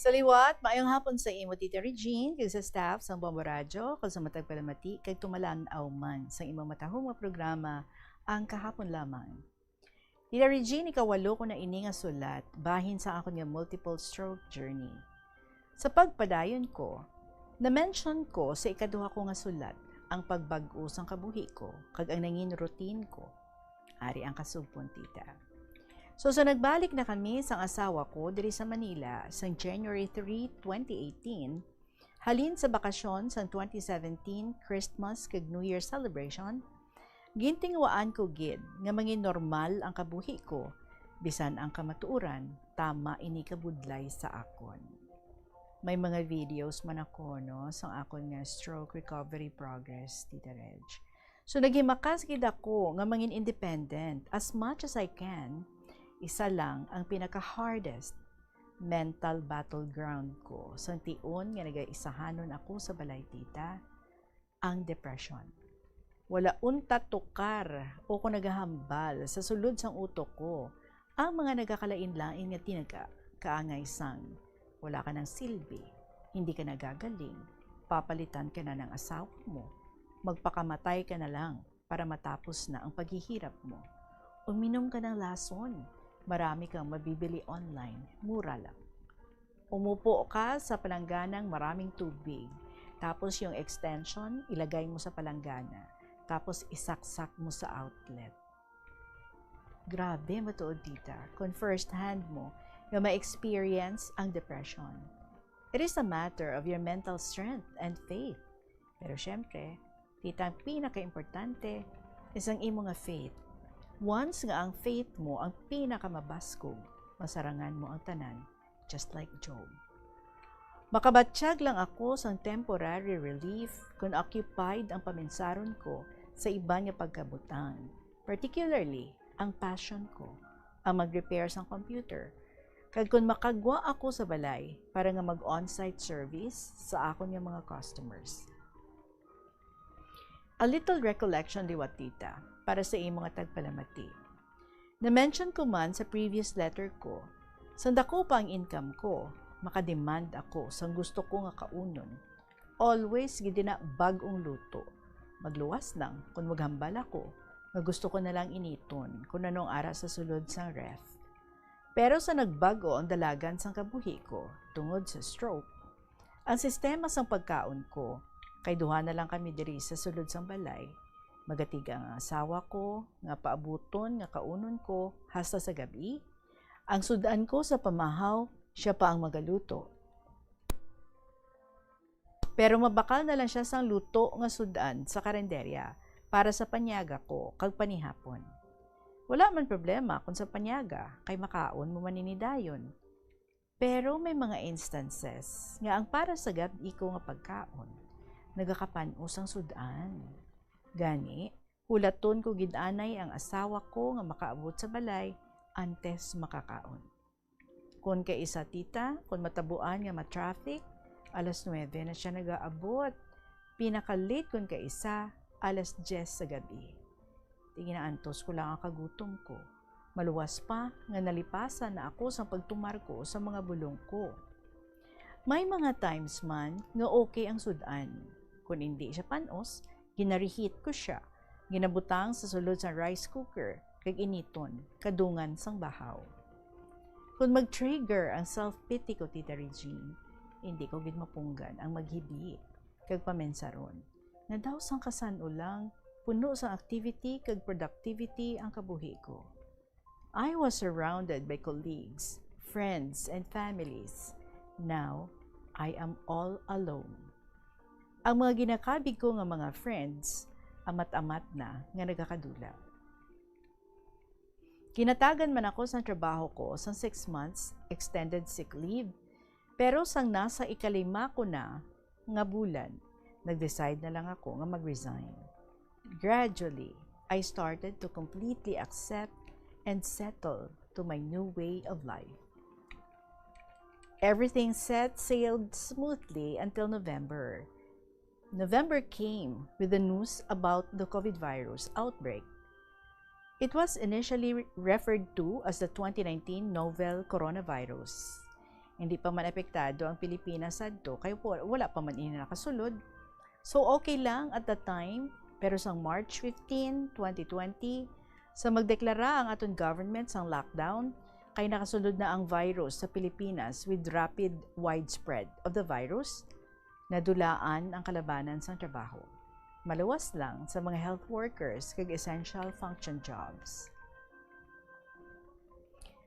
Sa liwat, maayong hapon sa imo, Tita Regine, kag sa staff sang Bombo Radyo, kag sa matag palamati kag tumalan-aw man sang imong matahom nga programa, Ang Kahapon Lamang. Tita Regine, ikawalo ko na ini nga sulat bahin sa akon nga multiple stroke journey. Sa pagpadayon ko, na-mention ko sa ikaduha ko nga sulat ang pagbag-o sang kabuhi ko kag ang nangin routine ko. Ari ang kasugpon, tita. So, sa nagbalik na kami sang asawa ko diri sa Manila sang January three, twenty eighteen, halin sa bakasyon sang twenty seventeen Christmas kag New Year celebration, gintinguhaan ko gid nga mangin normal ang kabuhi ko, bisan ang kamatuoran tama ini kabudlay sa akon. May mga videos man ako, no, sa akon nga stroke recovery progress, Tita Reg. So, naghimakas gid ako nga mangin independent as much as I can. Isa lang ang pinaka-hardest mental battleground ko sang tion nga nagaisahanon ako sa balay, tita, ang depresyon. Wala unta tukar o kon nagahambal sa sulod sang utok ko ang mga nagakalain-lain nga tinagka-, kaangay sang wala ka nang silbi, hindi ka nagagaling, papalitan ka na ng asawa mo, magpakamatay ka na lang para matapos na ang paghihirap mo. Uminom ka ng lason, marami kang mabibili online, mura lang. Umupo ka sa palangganang maraming tubig, tapos yung extension, ilagay mo sa palanggana, tapos isaksak mo sa outlet. Grabe, matuod, tita, kung first hand mo nga ma-experience ang depression. It is a matter of your mental strength and faith. Pero syempre, tita, ang pinakaimportante is ang imo nga faith. Once nga ang faith mo ang pinakamabaskog, masarangan mo ang tanan, just like Job. Makabatyag lang ako sang temporary relief kon occupied ang paminsaron ko sa iban nga pagkabutang, particularly ang passion ko, ang mag-repair sang computer, kag kon makagwa ako sa balay para nga mag-on-site service sa akon nga mga customers. A little recollection liwat, tita, para sa imo nga tagpalamati. Na-mention ko man sa previous letter ko, sang dako pa ang income ko, makademand ako sang gusto ko nga kaunon. Always gid na bag-ong luto. Magluwas lang kon maghambal ako nga gusto ko na lang initon kon ano ang ara sa sulod sang ref. Pero sa nagbag-o ang dalagan sang kabuhi ko tungod sa stroke, ang sistema sang pagkaon ko, kay duha na lang kami diri sa sulod sang balay, magatiga ang asawa ko nga paabuton nga kaunon ko hasta sa gab-i. Ang sud-an ko sa pamahaw, sia pa ang magaluto. Pero mabakal na lang sia sang luto nga sud-an sa karinderya para sa panyaga ko kag panihapon. Wala man problema kon sa panyaga, kay makaon mo man ini dayon. Pero may mga instances nga ang para sa gab-i ko nga pagkaon nagakapan-os ang sud-an. Gani, hulaton ko gid anay ang asawa ko nga makaabot sa balay antes makakaon. Kon kaisa, tita, kon matabuan nga ma-traffic, alas nuebe na sia nagaabot. Pinaka-late kon kaisa, alas diyes sa gab-i. Ti ginaantos ko lang ang kagutom ko. Maluwas pa nga nalipasan na ako sang pagtumar ko sa mga bulong ko. May mga times man nga okay ang sud-an. Kon indi siya pan-os, ginarihit ko sia, ginabutang sa sulod sa rice cooker, kag initon kadungan sang bahaw. Kon mag-trigger ang self-pity ko, Tita Regine, indi ko gid mapunggan ang maghibi kag pamensaron nga daw sang kasan-o lang puno sang activity kag productivity ang kabuhi ko. I was surrounded by colleagues, friends, and families. Now, I am all alone. Ang mga ginakabig ko nga mga friends, amat-amat na nga nagakadula. Ginatagan man ako sang trabaho ko sang six months extended sick leave, pero sang nasa ikalima ko na nga bulan, nag-decide na lang ako nga mag-resign. Gradually, I started to completely accept and settle to my new way of life. Everything set sailed smoothly until November. November came with the news about the COVID virus outbreak. It was initially re-, referred to as the twenty nineteen novel coronavirus. Hindi pa man apektado ang Pilipinas sadto kay wa-, wala pa man ini nakasulod. So, okay lang at that time, pero sang March fifteen, twenty twenty, sa magdeklara ang aton government sang lockdown, kay nakasulod na ang virus sa Pilipinas with rapid widespread of the virus, nadulaan ang kalabanan sang trabaho. Maluwas lang sa mga health workers kag essential function jobs.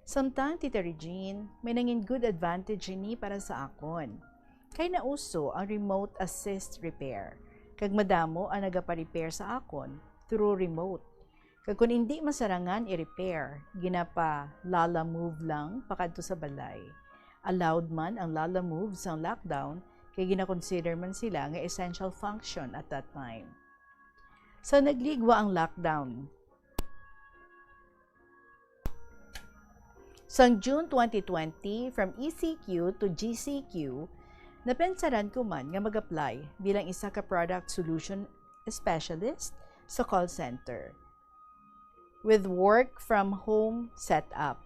Samtang, Tita Regine, may nangin good advantage ini para sa akon. Kay nauso ang remote assist repair, kag madamo ang nagapa-repair sa akon through remote. Kag kon indi masarangan i-repair, ginapa-Lala Move lang pakadto sa balay. Allowed man ang Lala Move sang lockdown, kay gina-consider man sila nga essential function at that time. Sa nagligwa ang lockdown, sang June twenty twenty, from E C Q to G C Q, napensaran ko man nga mag-apply bilang isa ka product solution specialist sa call center with work from home setup.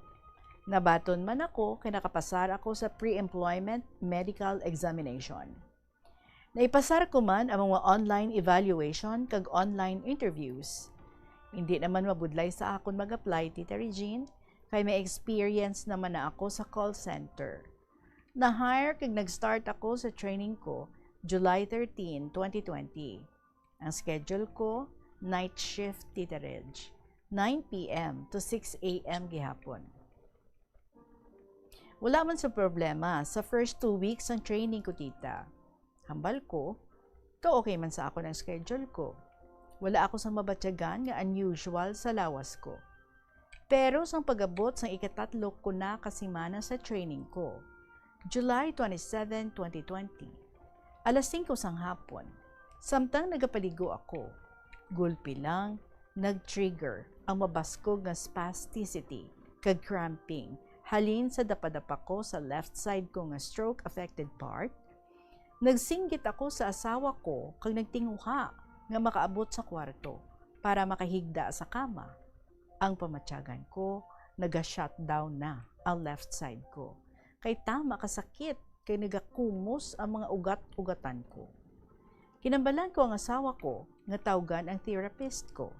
Nabaton man ako kay nakapasar ako sa pre-employment medical examination. Naipasar ko man ang mga online evaluation kag online interviews. Hindi naman mabudlay sa akon mag-apply, Tita Regine, kay may experience naman na ako sa call center. Na-hire kag nag-start ako sa training ko July thirteen, twenty twenty. Ang schedule ko, night shift, Tita Reg, nine P M to six A M gihapon. Wala man sa problema sa first two weeks ang training ko, tita. Hambal ko, ka-okay man sa akon ang schedule ko. Wala ako sa mabatyagan nga unusual sa lawas ko. Pero sang pag-abot sang ikatatlo ko na ka semana sa training ko, July twenty-seven, twenty twenty, alas singko sang hapon, samtang nagapaligo ako, gulpi lang, nag-trigger ang mabaskog nga spasticity kag cramping halin sa dapadapa ko sa left side ko nga stroke-affected part. Nagsinggit ako sa asawa ko kag nagtinguha nga makaabot sa kwarto para makahigda sa kama. Ang pamatyagan ko, naga-shutdown na ang left side ko. Kay tama ka sakit, kay nagakumos ang mga ugat-ugatan ko. Kinambalan ko ang asawa ko nga tawgan ang therapist ko.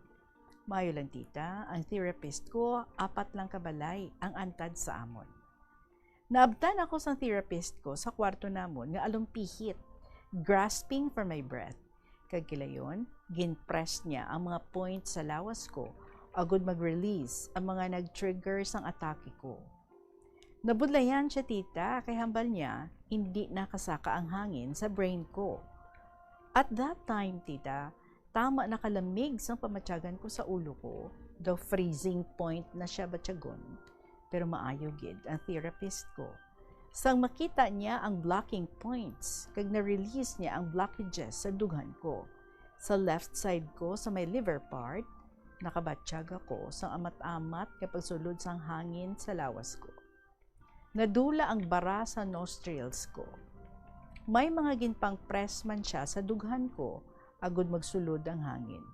Maayo lang, tita, ang therapist ko apat lang ka balay ang antad sa amon. Naabtan ako sang therapist ko sa kwarto namon nga alumpihit, grasping for my breath. Kag kilayon, ginpress niya ang mga point sa lawas ko agud mag-release ang mga nag-trigger sang atake ko. Nabudlayan siya, tita, kay hambal niya hindi nakasaka ang hangin sa brain ko. At that time, tita, tama na kalamig sang pamatyagan ko sa ulo ko, daw freezing point na siya batyagon. Pero maayo gid ang therapist ko. Sang makita niya ang blocking points, kag na-release niya ang blockages sa dughan ko. Sa left side ko, sa may liver part, nakabatyag ako sang amat-amat nga pagsulod sang hangin sa lawas ko. Nadula ang bara sa nostrils ko. May mga ginpang-press man siya sa dughan ko agud magsulod ang hangin.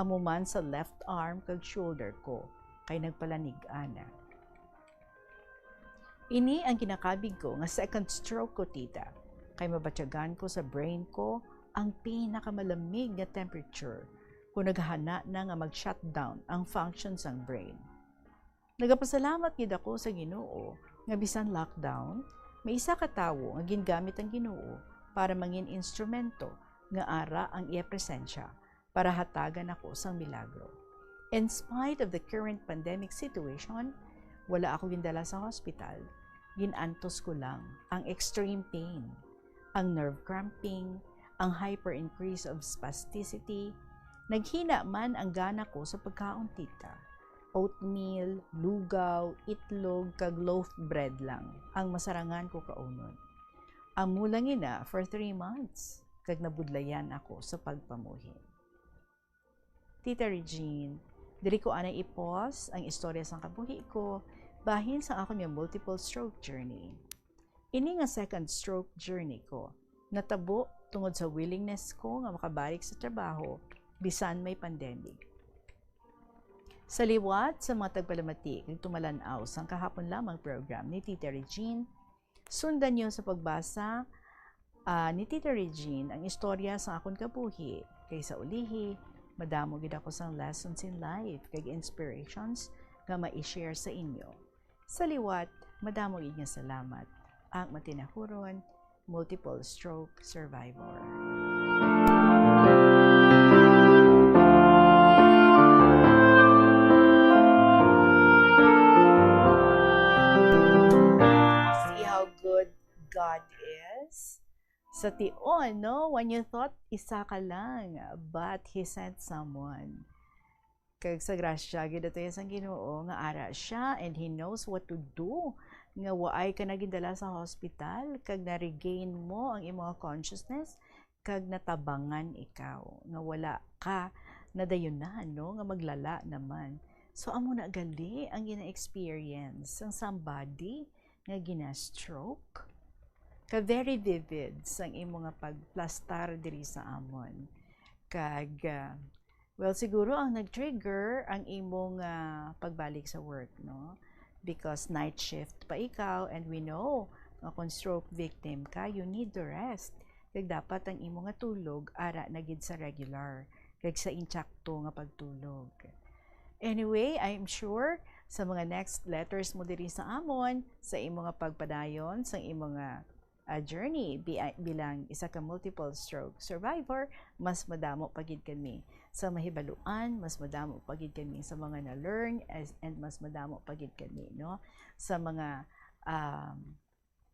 Amo man sa left arm kag shoulder ko, kay nagpalanig-a na. Ini ang ginakabig ko nga second stroke ko, tita, kay mabatyagan ko sa brain ko ang pinakamalamig nga temperature kung naghana na nga mag-shutdown ang function sang brain. Nagapasalamat gid ako sa Ginoo nga bisan lockdown, may isa ka tawo nga gingamit ang Ginoo para mangin instrumento nga ara ang iya presensya para hatagan ako sang milagro. In spite of the current pandemic situation, wala ako gindala sa hospital. Gin-antos ko lang ang extreme pain, ang nerve cramping, ang hyper increase of spasticity. Naghina man ang gana ko sa pagkaon, tita. Oatmeal, lugaw, itlog, kag loaf bread lang ang masarangan ko kaunon. Amo lang ina for three months, kag nabudlayan ako sa pagpamuhi. Tita Regine, diri ko anay i-pause ang istorya sang kabuhi ko bahin sang akon nga multiple stroke journey. Ini nga second stroke journey ko natabo tungod sa willingness ko nga makabalik sa trabaho bisan may pandemic. Sa liwat sa mga tagpalamati kag tumalan-aw sang kahapon lamang program ni Tita Regine, sundan niyo sa pagbasa, ah, ni Tita Regine ang istorya sa akon kabuhi, kay sa ulihi, madamo gid ako sang lessons in life kag inspirations nga ma-share sa inyo. Sa liwat, madamo gid nga salamat, ang matinahuron, multiple stroke survivor. See how good God is? Sa tion, no? When you thought isa ka lang, but He sent someone. Kag sa grasya gid ato sang Ginoo nga ara siya and He knows what to do, nga waay ka na gindala sa hospital, kag na-regain mo ang imong consciousness, kag natabangan ikaw, nga wala ka nadayunan, no, nga maglala naman. So, amo na gali ang gina-experience sang somebody nga gina-stroke. Ka very vivid sang imo nga pagplastar diri sa amon. Kag, ah, well, siguro ang nag-trigger ang imong, ah, pagbalik sa work, no? Because night shift pa ikaw, and we know nga kung stroke victim ka, you need to rest. Kag dapat ang imo nga tulog ara na gid sa regular, kag sa insakto nga pagtulog. Anyway, I'm sure sa mga next letters mo diri sa amon, sa imo nga pagpadayon, sa imo nga, ah, journey bi-, bilang isa ka multiple stroke survivor, mas madamo pa gid kami sa mahibaluan, mas madamo pa gid kami sa mga na-learn, as-, and mas madamo pa gid kami, no, sa mga, um,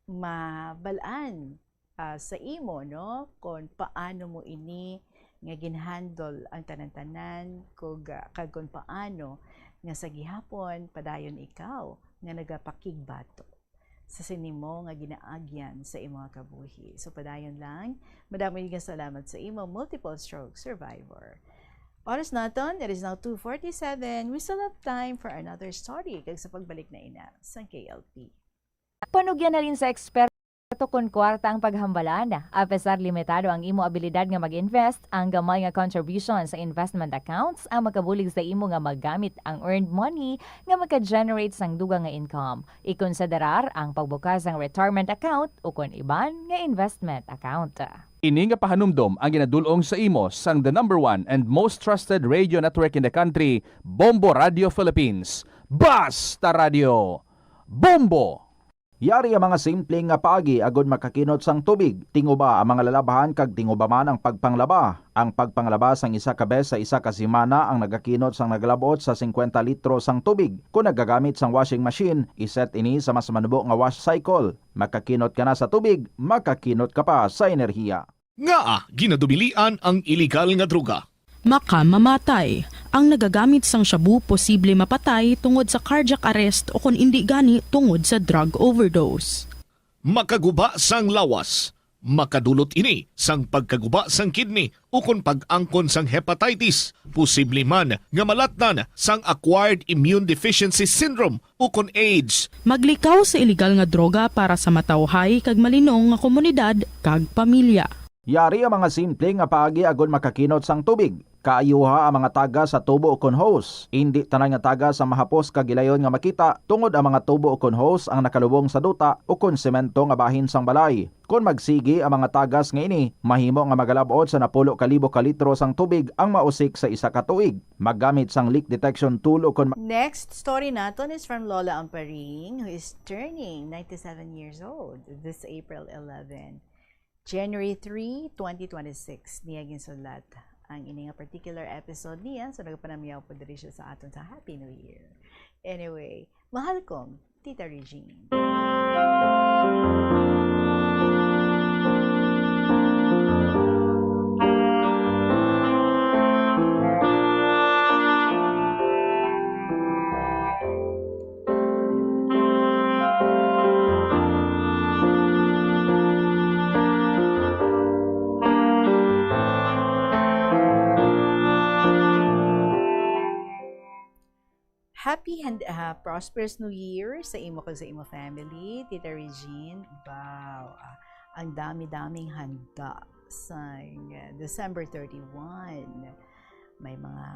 mabal-an, ah, sa imo, no, kon paano mo ini nga ginhandle ang tanan-tanan, kag, ah, kag kon paano nga sa gihapon padayon ikaw nga nagapakigbato sa sini mo nga ginaagyan sa imo nga kabuhi. So, padayon lang, madamo nga salamat sa imo, multiple stroke survivor. Oras naton, it is now two forty-seven. We still have time for another story, kag sa pagbalik na ina sang K L P. Panugyan na rin sa eksperto Tukon kwarta ang paghambalan. Apesar limitado ang imo abilidad nga mag-invest, ang gamay nga contribution sa investment accounts ang makabulig sa imo nga magamit ang earned money nga maka-generate sang dugang nga income. Ikonsiderar ang pagbukas sang retirement account ukon iban nga investment account. Ini nga pahanumdom ang ginadul-ong sa imo sang the number one and most trusted radio network in the country, Bombo Radio Philippines. Basta Radio, Bombo! Yari ang mga simple nga paagi agud makakinot sang tubig. Tinguba ang mga lalabhan kag tinguba man ang pagpanglaba. Ang pagpanglaba sang isa ka bes sa isa ka semana ang nagakinot sang nagalab-ot sa singkwenta litro sang tubig. Kon nagagamit sang washing machine, iset ini sa mas manubo nga wash cycle. Makakinot ka na sa tubig, makakinot ka pa sa enerhiya. Ngaa ginadubilian ang iligal nga droga? Makamamatay. Ang nagagamit sang shabu posible mapatay tungod sa cardiac arrest o kon indi gani tungod sa drug overdose. Makaguba sang lawas. Makadulot ini sang pagkaguba sang kidney ukon pag-angkon sang hepatitis, posible man nga malatnan sang acquired immune deficiency syndrome ukon AIDS. Maglikaw sa iligal nga droga para sa matawhay kag malinong nga komunidad kag pamilya. Yari ang mga simple nga paagi agud makakinot sang tubig. Kaayuha ang mga tagas sa tubo ukon hose. Indi tanan nga tagas ang mahapos kag gilayon nga makita, tungod ang mga tubo ukon hose ang nakalubong sa duta ukon semento nga bahin sang balay. Kon magsigi ang mga tagas nga ini, mahimo nga magalab-ot sa napulo ka libo ka litro sang tubig ang mausik sa isa ka tuig. Maggamit sang leak detection tool ukon ma- Next story naton is from Lola Amparing, who is turning ninety-seven years old this April eleven. January three, twenty twenty-six, niya ginsulat ang ini nga particular episode niya. So, nagapanamyaw po diri siya sa aton sa Happy New Year. Anyway, mahal kong Tita Regine. Happy and, ah, prosperous New Year sa imo kag sa imo family, Tita Regine. Wow, ah, ang dami-daming handa sang, ah, December thirty-one. May mga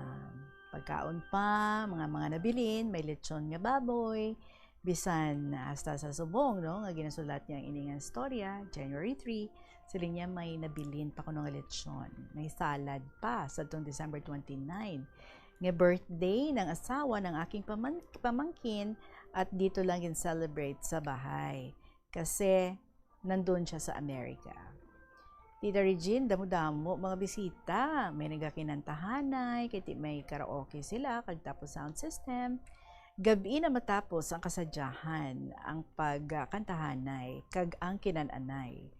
pagkaon pa, mga, mga nabilin, may lechon nga baboy, bisan hasta sa subong, no, nga ginasulat niya ang ini nga istorya, January three, siling niya may nabilin pa kuno nga lechon, may salad pa sa tong December twenty-nine, nga birthday ng asawa ng aking paman-, pamangkin at dito lang gin-celebrate sa bahay. Kasi nandun siya sa Amerika. Tita Regine, damo-damo mga bisita. May nagakinantahanay, kay ti-, may karaoke sila, kag tapos sound system. Gab-i na matapos ang kasadyahan, ang pagkantahanay, kag ang kinan-anay.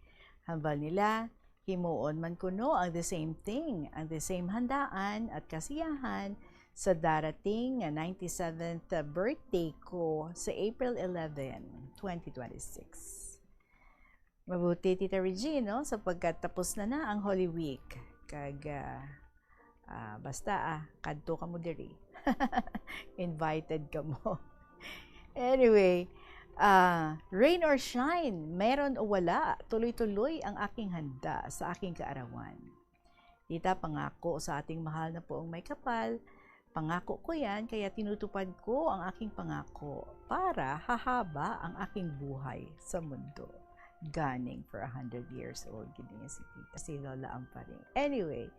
Hambal nila, himuon man kuno ang the same thing, ang the same handaan at kasiyahan sa darating nga ninety-seventh birthday ko sa April eleven, twenty twenty-six. Mabuti, Tita Regine, no? Sapagkat tapos na na ang Holy Week. Kag, ah, ah, basta, ah, kadto kamo diri. Invited kamo. Anyway, ah, rain or shine, meron o wala, tuloy-tuloy ang aking handa sa aking kaarawan. Tita, pangako sa ating mahal na Poong Maykapal, pangako ko yan, kaya tinutupad ko ang aking pangako para hahaba ang aking buhay sa mundo. Gunning for a hundred years old, gid niya si Tita, si Lola Amparing. Anyway,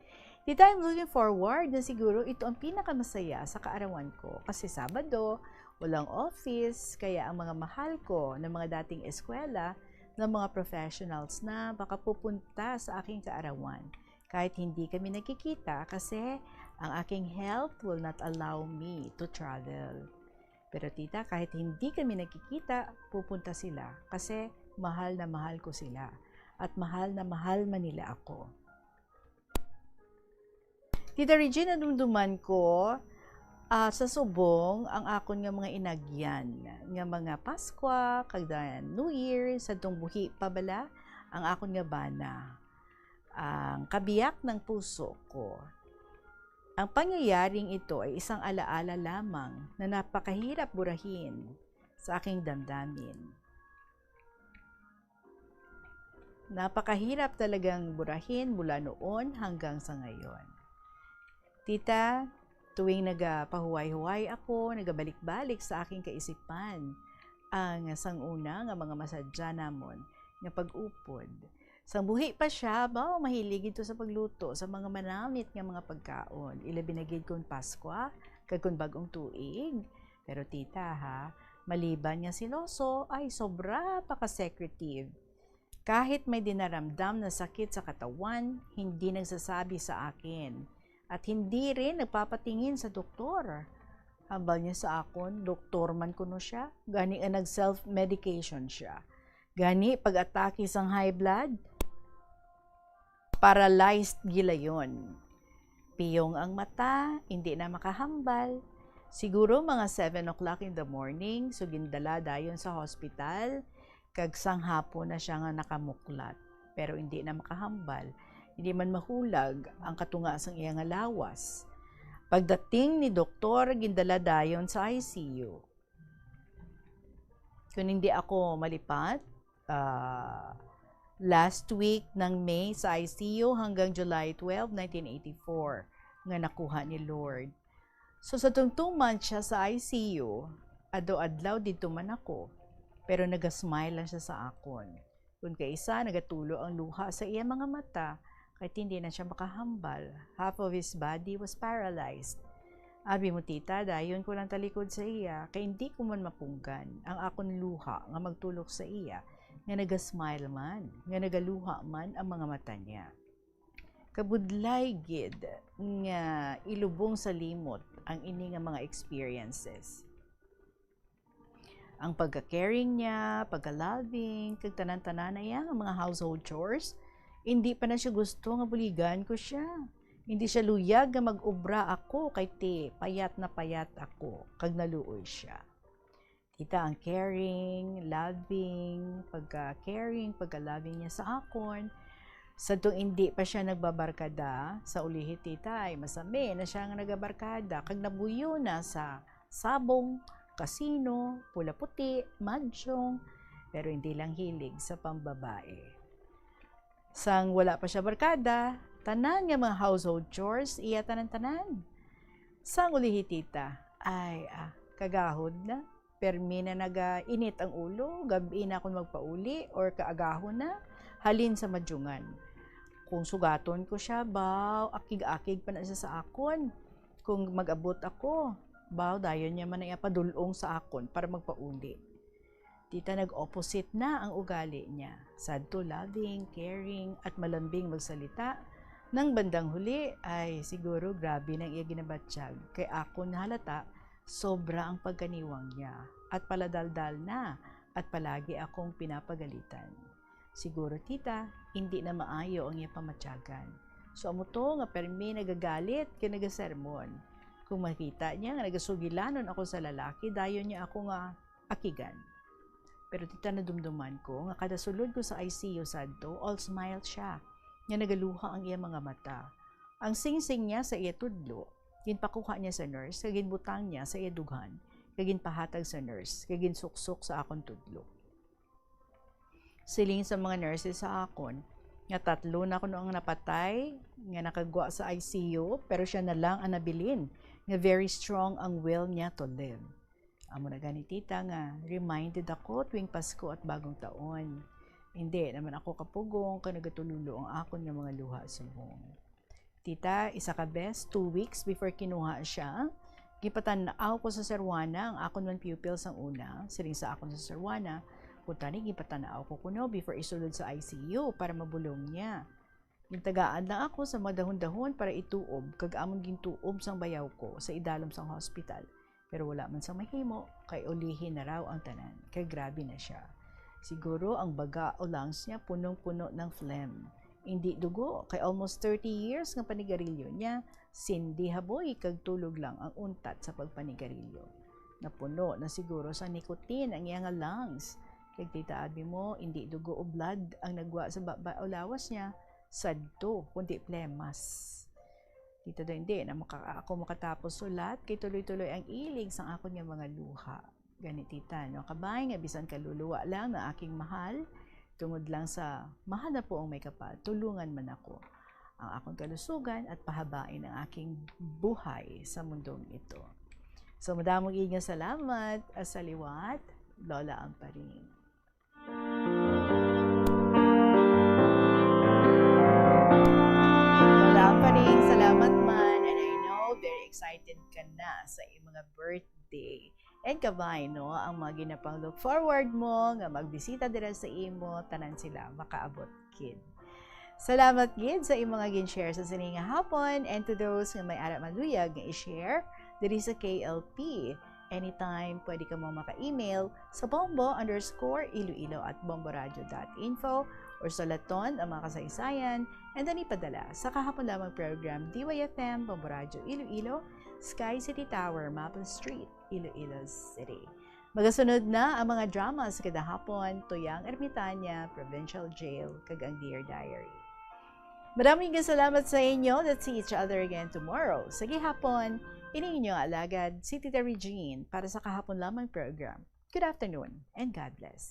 Tita, I'm looking forward na siguro ito ang pinakamasaya sa kaarawan ko kasi Sabado, walang office, kaya ang mga mahal ko na mga dating eskwela na mga professionals na makapupunta sa aking kaarawan. Kahit hindi kami nagkikita kasi ang aking health will not allow me to travel. Pero tita, kahit hindi kami nagkikita, pupunta sila kasi mahal na mahal ko sila. At mahal na mahal man nila ako. Tita Regine, nadumduman ko, ah, sa subong ang akon nga mga inagyan, nga mga Paskwa, kag the New Year, sadtong buhi pa bala ang akon nga bana, ang kabiyak ng puso ko. Ang pangyayaring ito ay isang alaala lamang na napakahirap burahin sa aking damdamin. Napakahirap talagang burahin mula noon hanggang sa ngayon. Tita, tuwing nagapahuway-huway ako, nagabalik-balik sa aking kaisipan ang sanguna nga mga masadya namon nga pag-upod. Sang buhi pa siya, baw, mahilig ito sa pagluto sa mga manamit nga mga pagkaon, ilabi na gid kon Paskwa kag kon bag-ong tuig. Pero tita, ha, maliban nga siloso, ay sobra pa ka secretive. Kahit may dinaramdam na sakit sa katawan, hindi nagsasabi sa akin. At hindi rin nagpapatingin sa doktor. Hambal niya sa akon, doktor man kuno siya. Gani nga nag-self-medication siya. Gani, pag-atake sang high blood, paralyzed gilayon. Piyong ang mata, hindi na makahambal. Siguro mga seven o'clock in the morning, so gindala dayon sa hospital, kag sang hapon na siya nga nakamuklat, pero hindi na makahambal. Hindi man mahulag ang katunga sang iya nga lawas. Pagdating ni doktor, gindala dayon sa I C U. Kung hindi ako malipat, ah, last week ng May sa I C U hanggang July twelve, nineteen eighty-four, nga nakuha ni Lord. So, sa tong two months siya sa I C U, adlaw-adlaw didto man ako, pero nagasmile lang siya sa akon. Kung kaisa, nagatulo ang luha sa iya mga mata, kay hindi na siya makahambal. Half of his body was paralyzed. Abi mo, tita, dayon ko lang talikod sa iya, kay hindi ko man mapunggan ang akon luha nga magtulok sa iya, nga nagasmile man, nga nagaluha man ang mga mata niya. Kabudlay gid nga ilubong sa limot ang ini nga mga experiences. Ang pagka-caring niya, pagka-loving, kag tanan-tanan na iya nga mga household chores, hindi pa na siya gusto nga buligan ko siya. Hindi siya luyag nga mag-obra ako kay ti payat na payat ako, kag naluoy siya. Tita, ang caring, loving, pagka-caring, pagka-loving niya sa akon. Sa tuong hindi pa siya nagbabarkada, sa ulihi, tita, ay masami na siya nga nagabarkada, kag nabuyo na sa sabong, kasino, pula-puti, mahjong, pero hindi lang hilig sa pambabae. Sang wala pa siya barkada, tanan nga mga household chores, iya tanan-tanan. Sang ulihi, tita, ay, ah, kagahod na. Permi na nagainit ang ulo, gab-i na akon magpauli, or kaagahon na, halin sa madjungan. Kung sugaton ko siya, baw, akig-akig pa na siya sa akon. Kung mag-abot ako, baw, dayon niya man ang iya padul-ong sa akon para magpauli. Tita, nag-opposite na ang ugali niya. Sadto loving, caring, at malambing magsalita. Nang bandang huli, ay siguro grabe nang iya ginabatyag. Kay akon nahalata, sobra ang pagkaniwang niya. At paladaldal na, at palagi akong pinapagalitan. Siguro, tita, hindi na maayo ang iya pamatyagan. So, amo to nga permi nagagalit kag nagasermon. Kung makita niya nga nagasugilanon ako sa lalaki, dayon niya ako nga akigan. Pero, tita, nadumduman ko nga kada sulod ko sa I C U sadto, all smile siya, nga nagaluha ang iya mga mata. Ang singsing niya sa iya tudlo, ginpakuha niya sa nurse, kag ginbutang niya sa iya dughan, kag ginpahatag sa nurse, kag ginsuksok sa akon tudlo. Siling sa mga nurses sa akon, nga tatlo na kuno ang napatay, nga nakagwa sa I C U, pero siya na lang ang nabilin, nga very strong ang will niya to live. Amo na gani, tita, nga reminded ako tuwing Pasko at Bagong Taon. Hindi naman ako kapugong kay nagatulolo ang akon nga mga luha subong. Tita, isa ka bes, two weeks before kinuha siya, gipatan-aw ko sa Sir Juana ang akon man pupil sang una. Siling sa akon sa Sir Juana, kuntani gipatan-aw ko kuno before isulod sa I C U para mabulong niya. Gintagaan lang ako sa mga dahon-dahon para ituob, kag amon gintuob sang bayaw ko sa idalom sang hospital. Pero wala man sang mahimo, kay ulihi na raw ang tanan, kay grabe na siya. Siguro ang baga o lungs niya punong-puno ng phlegm. Indi dugo, kay almost thirty years nga panigarilyo niya, sindi haboy kag tulog lang ang untat sa pagpanigarilyo. Napuno na siguro sa nicotine ang iya nga lungs. Kag tita, abi mo, indi dugo o blood ang nagwa sa baba o lawas niya, sadto, kundi plemas. Tita, daw hindi na maka-, ako makatapos sulat, kay tuloy-tuloy ang ilig sang akon nga mga luha. Gani, tita, no, kabay nga bisan kaluluwa lang na aking mahal, Tungod lang sa mahal na puong may kapal, tulungan man ako ang akong kalusugan at pahabain ang aking buhay sa mundong ito. So, madamo gid nga salamat, ah, sa liwat, Lola Amparing. Lola Amparing, salamat man. And I know, very excited ka na sa iyong mga birthday. And kabay, no, ang mga ginapang-look forward mo nga magbisita dira sa imo, tanan sila makaabot gid. Salamat gid sa imo nga gin-share sa sini nga hapon, and to those nga may ara maluyag nga i-share diri sa K L P. Anytime, pwede ka mo maka-email sa bombo underscore iloilo at bomboradio dot info or sulaton ang mga kasaysayan and then ipadala sa kahapon lamang program, D Y F M, Bombo Radio Iloilo, Sky City Tower, Maple Street, Iloilo City. Magasunod na ang mga drama sa kada hapon, Tuyang Ermitaña, Provincial Jail, kag ang Dear Diary. Maraming salamat sa inyo. Let's see each other again tomorrow. Sa gihapon, ini inyo alagad, si Tita Regine, para sa kahapon lamang program. Good afternoon and God bless.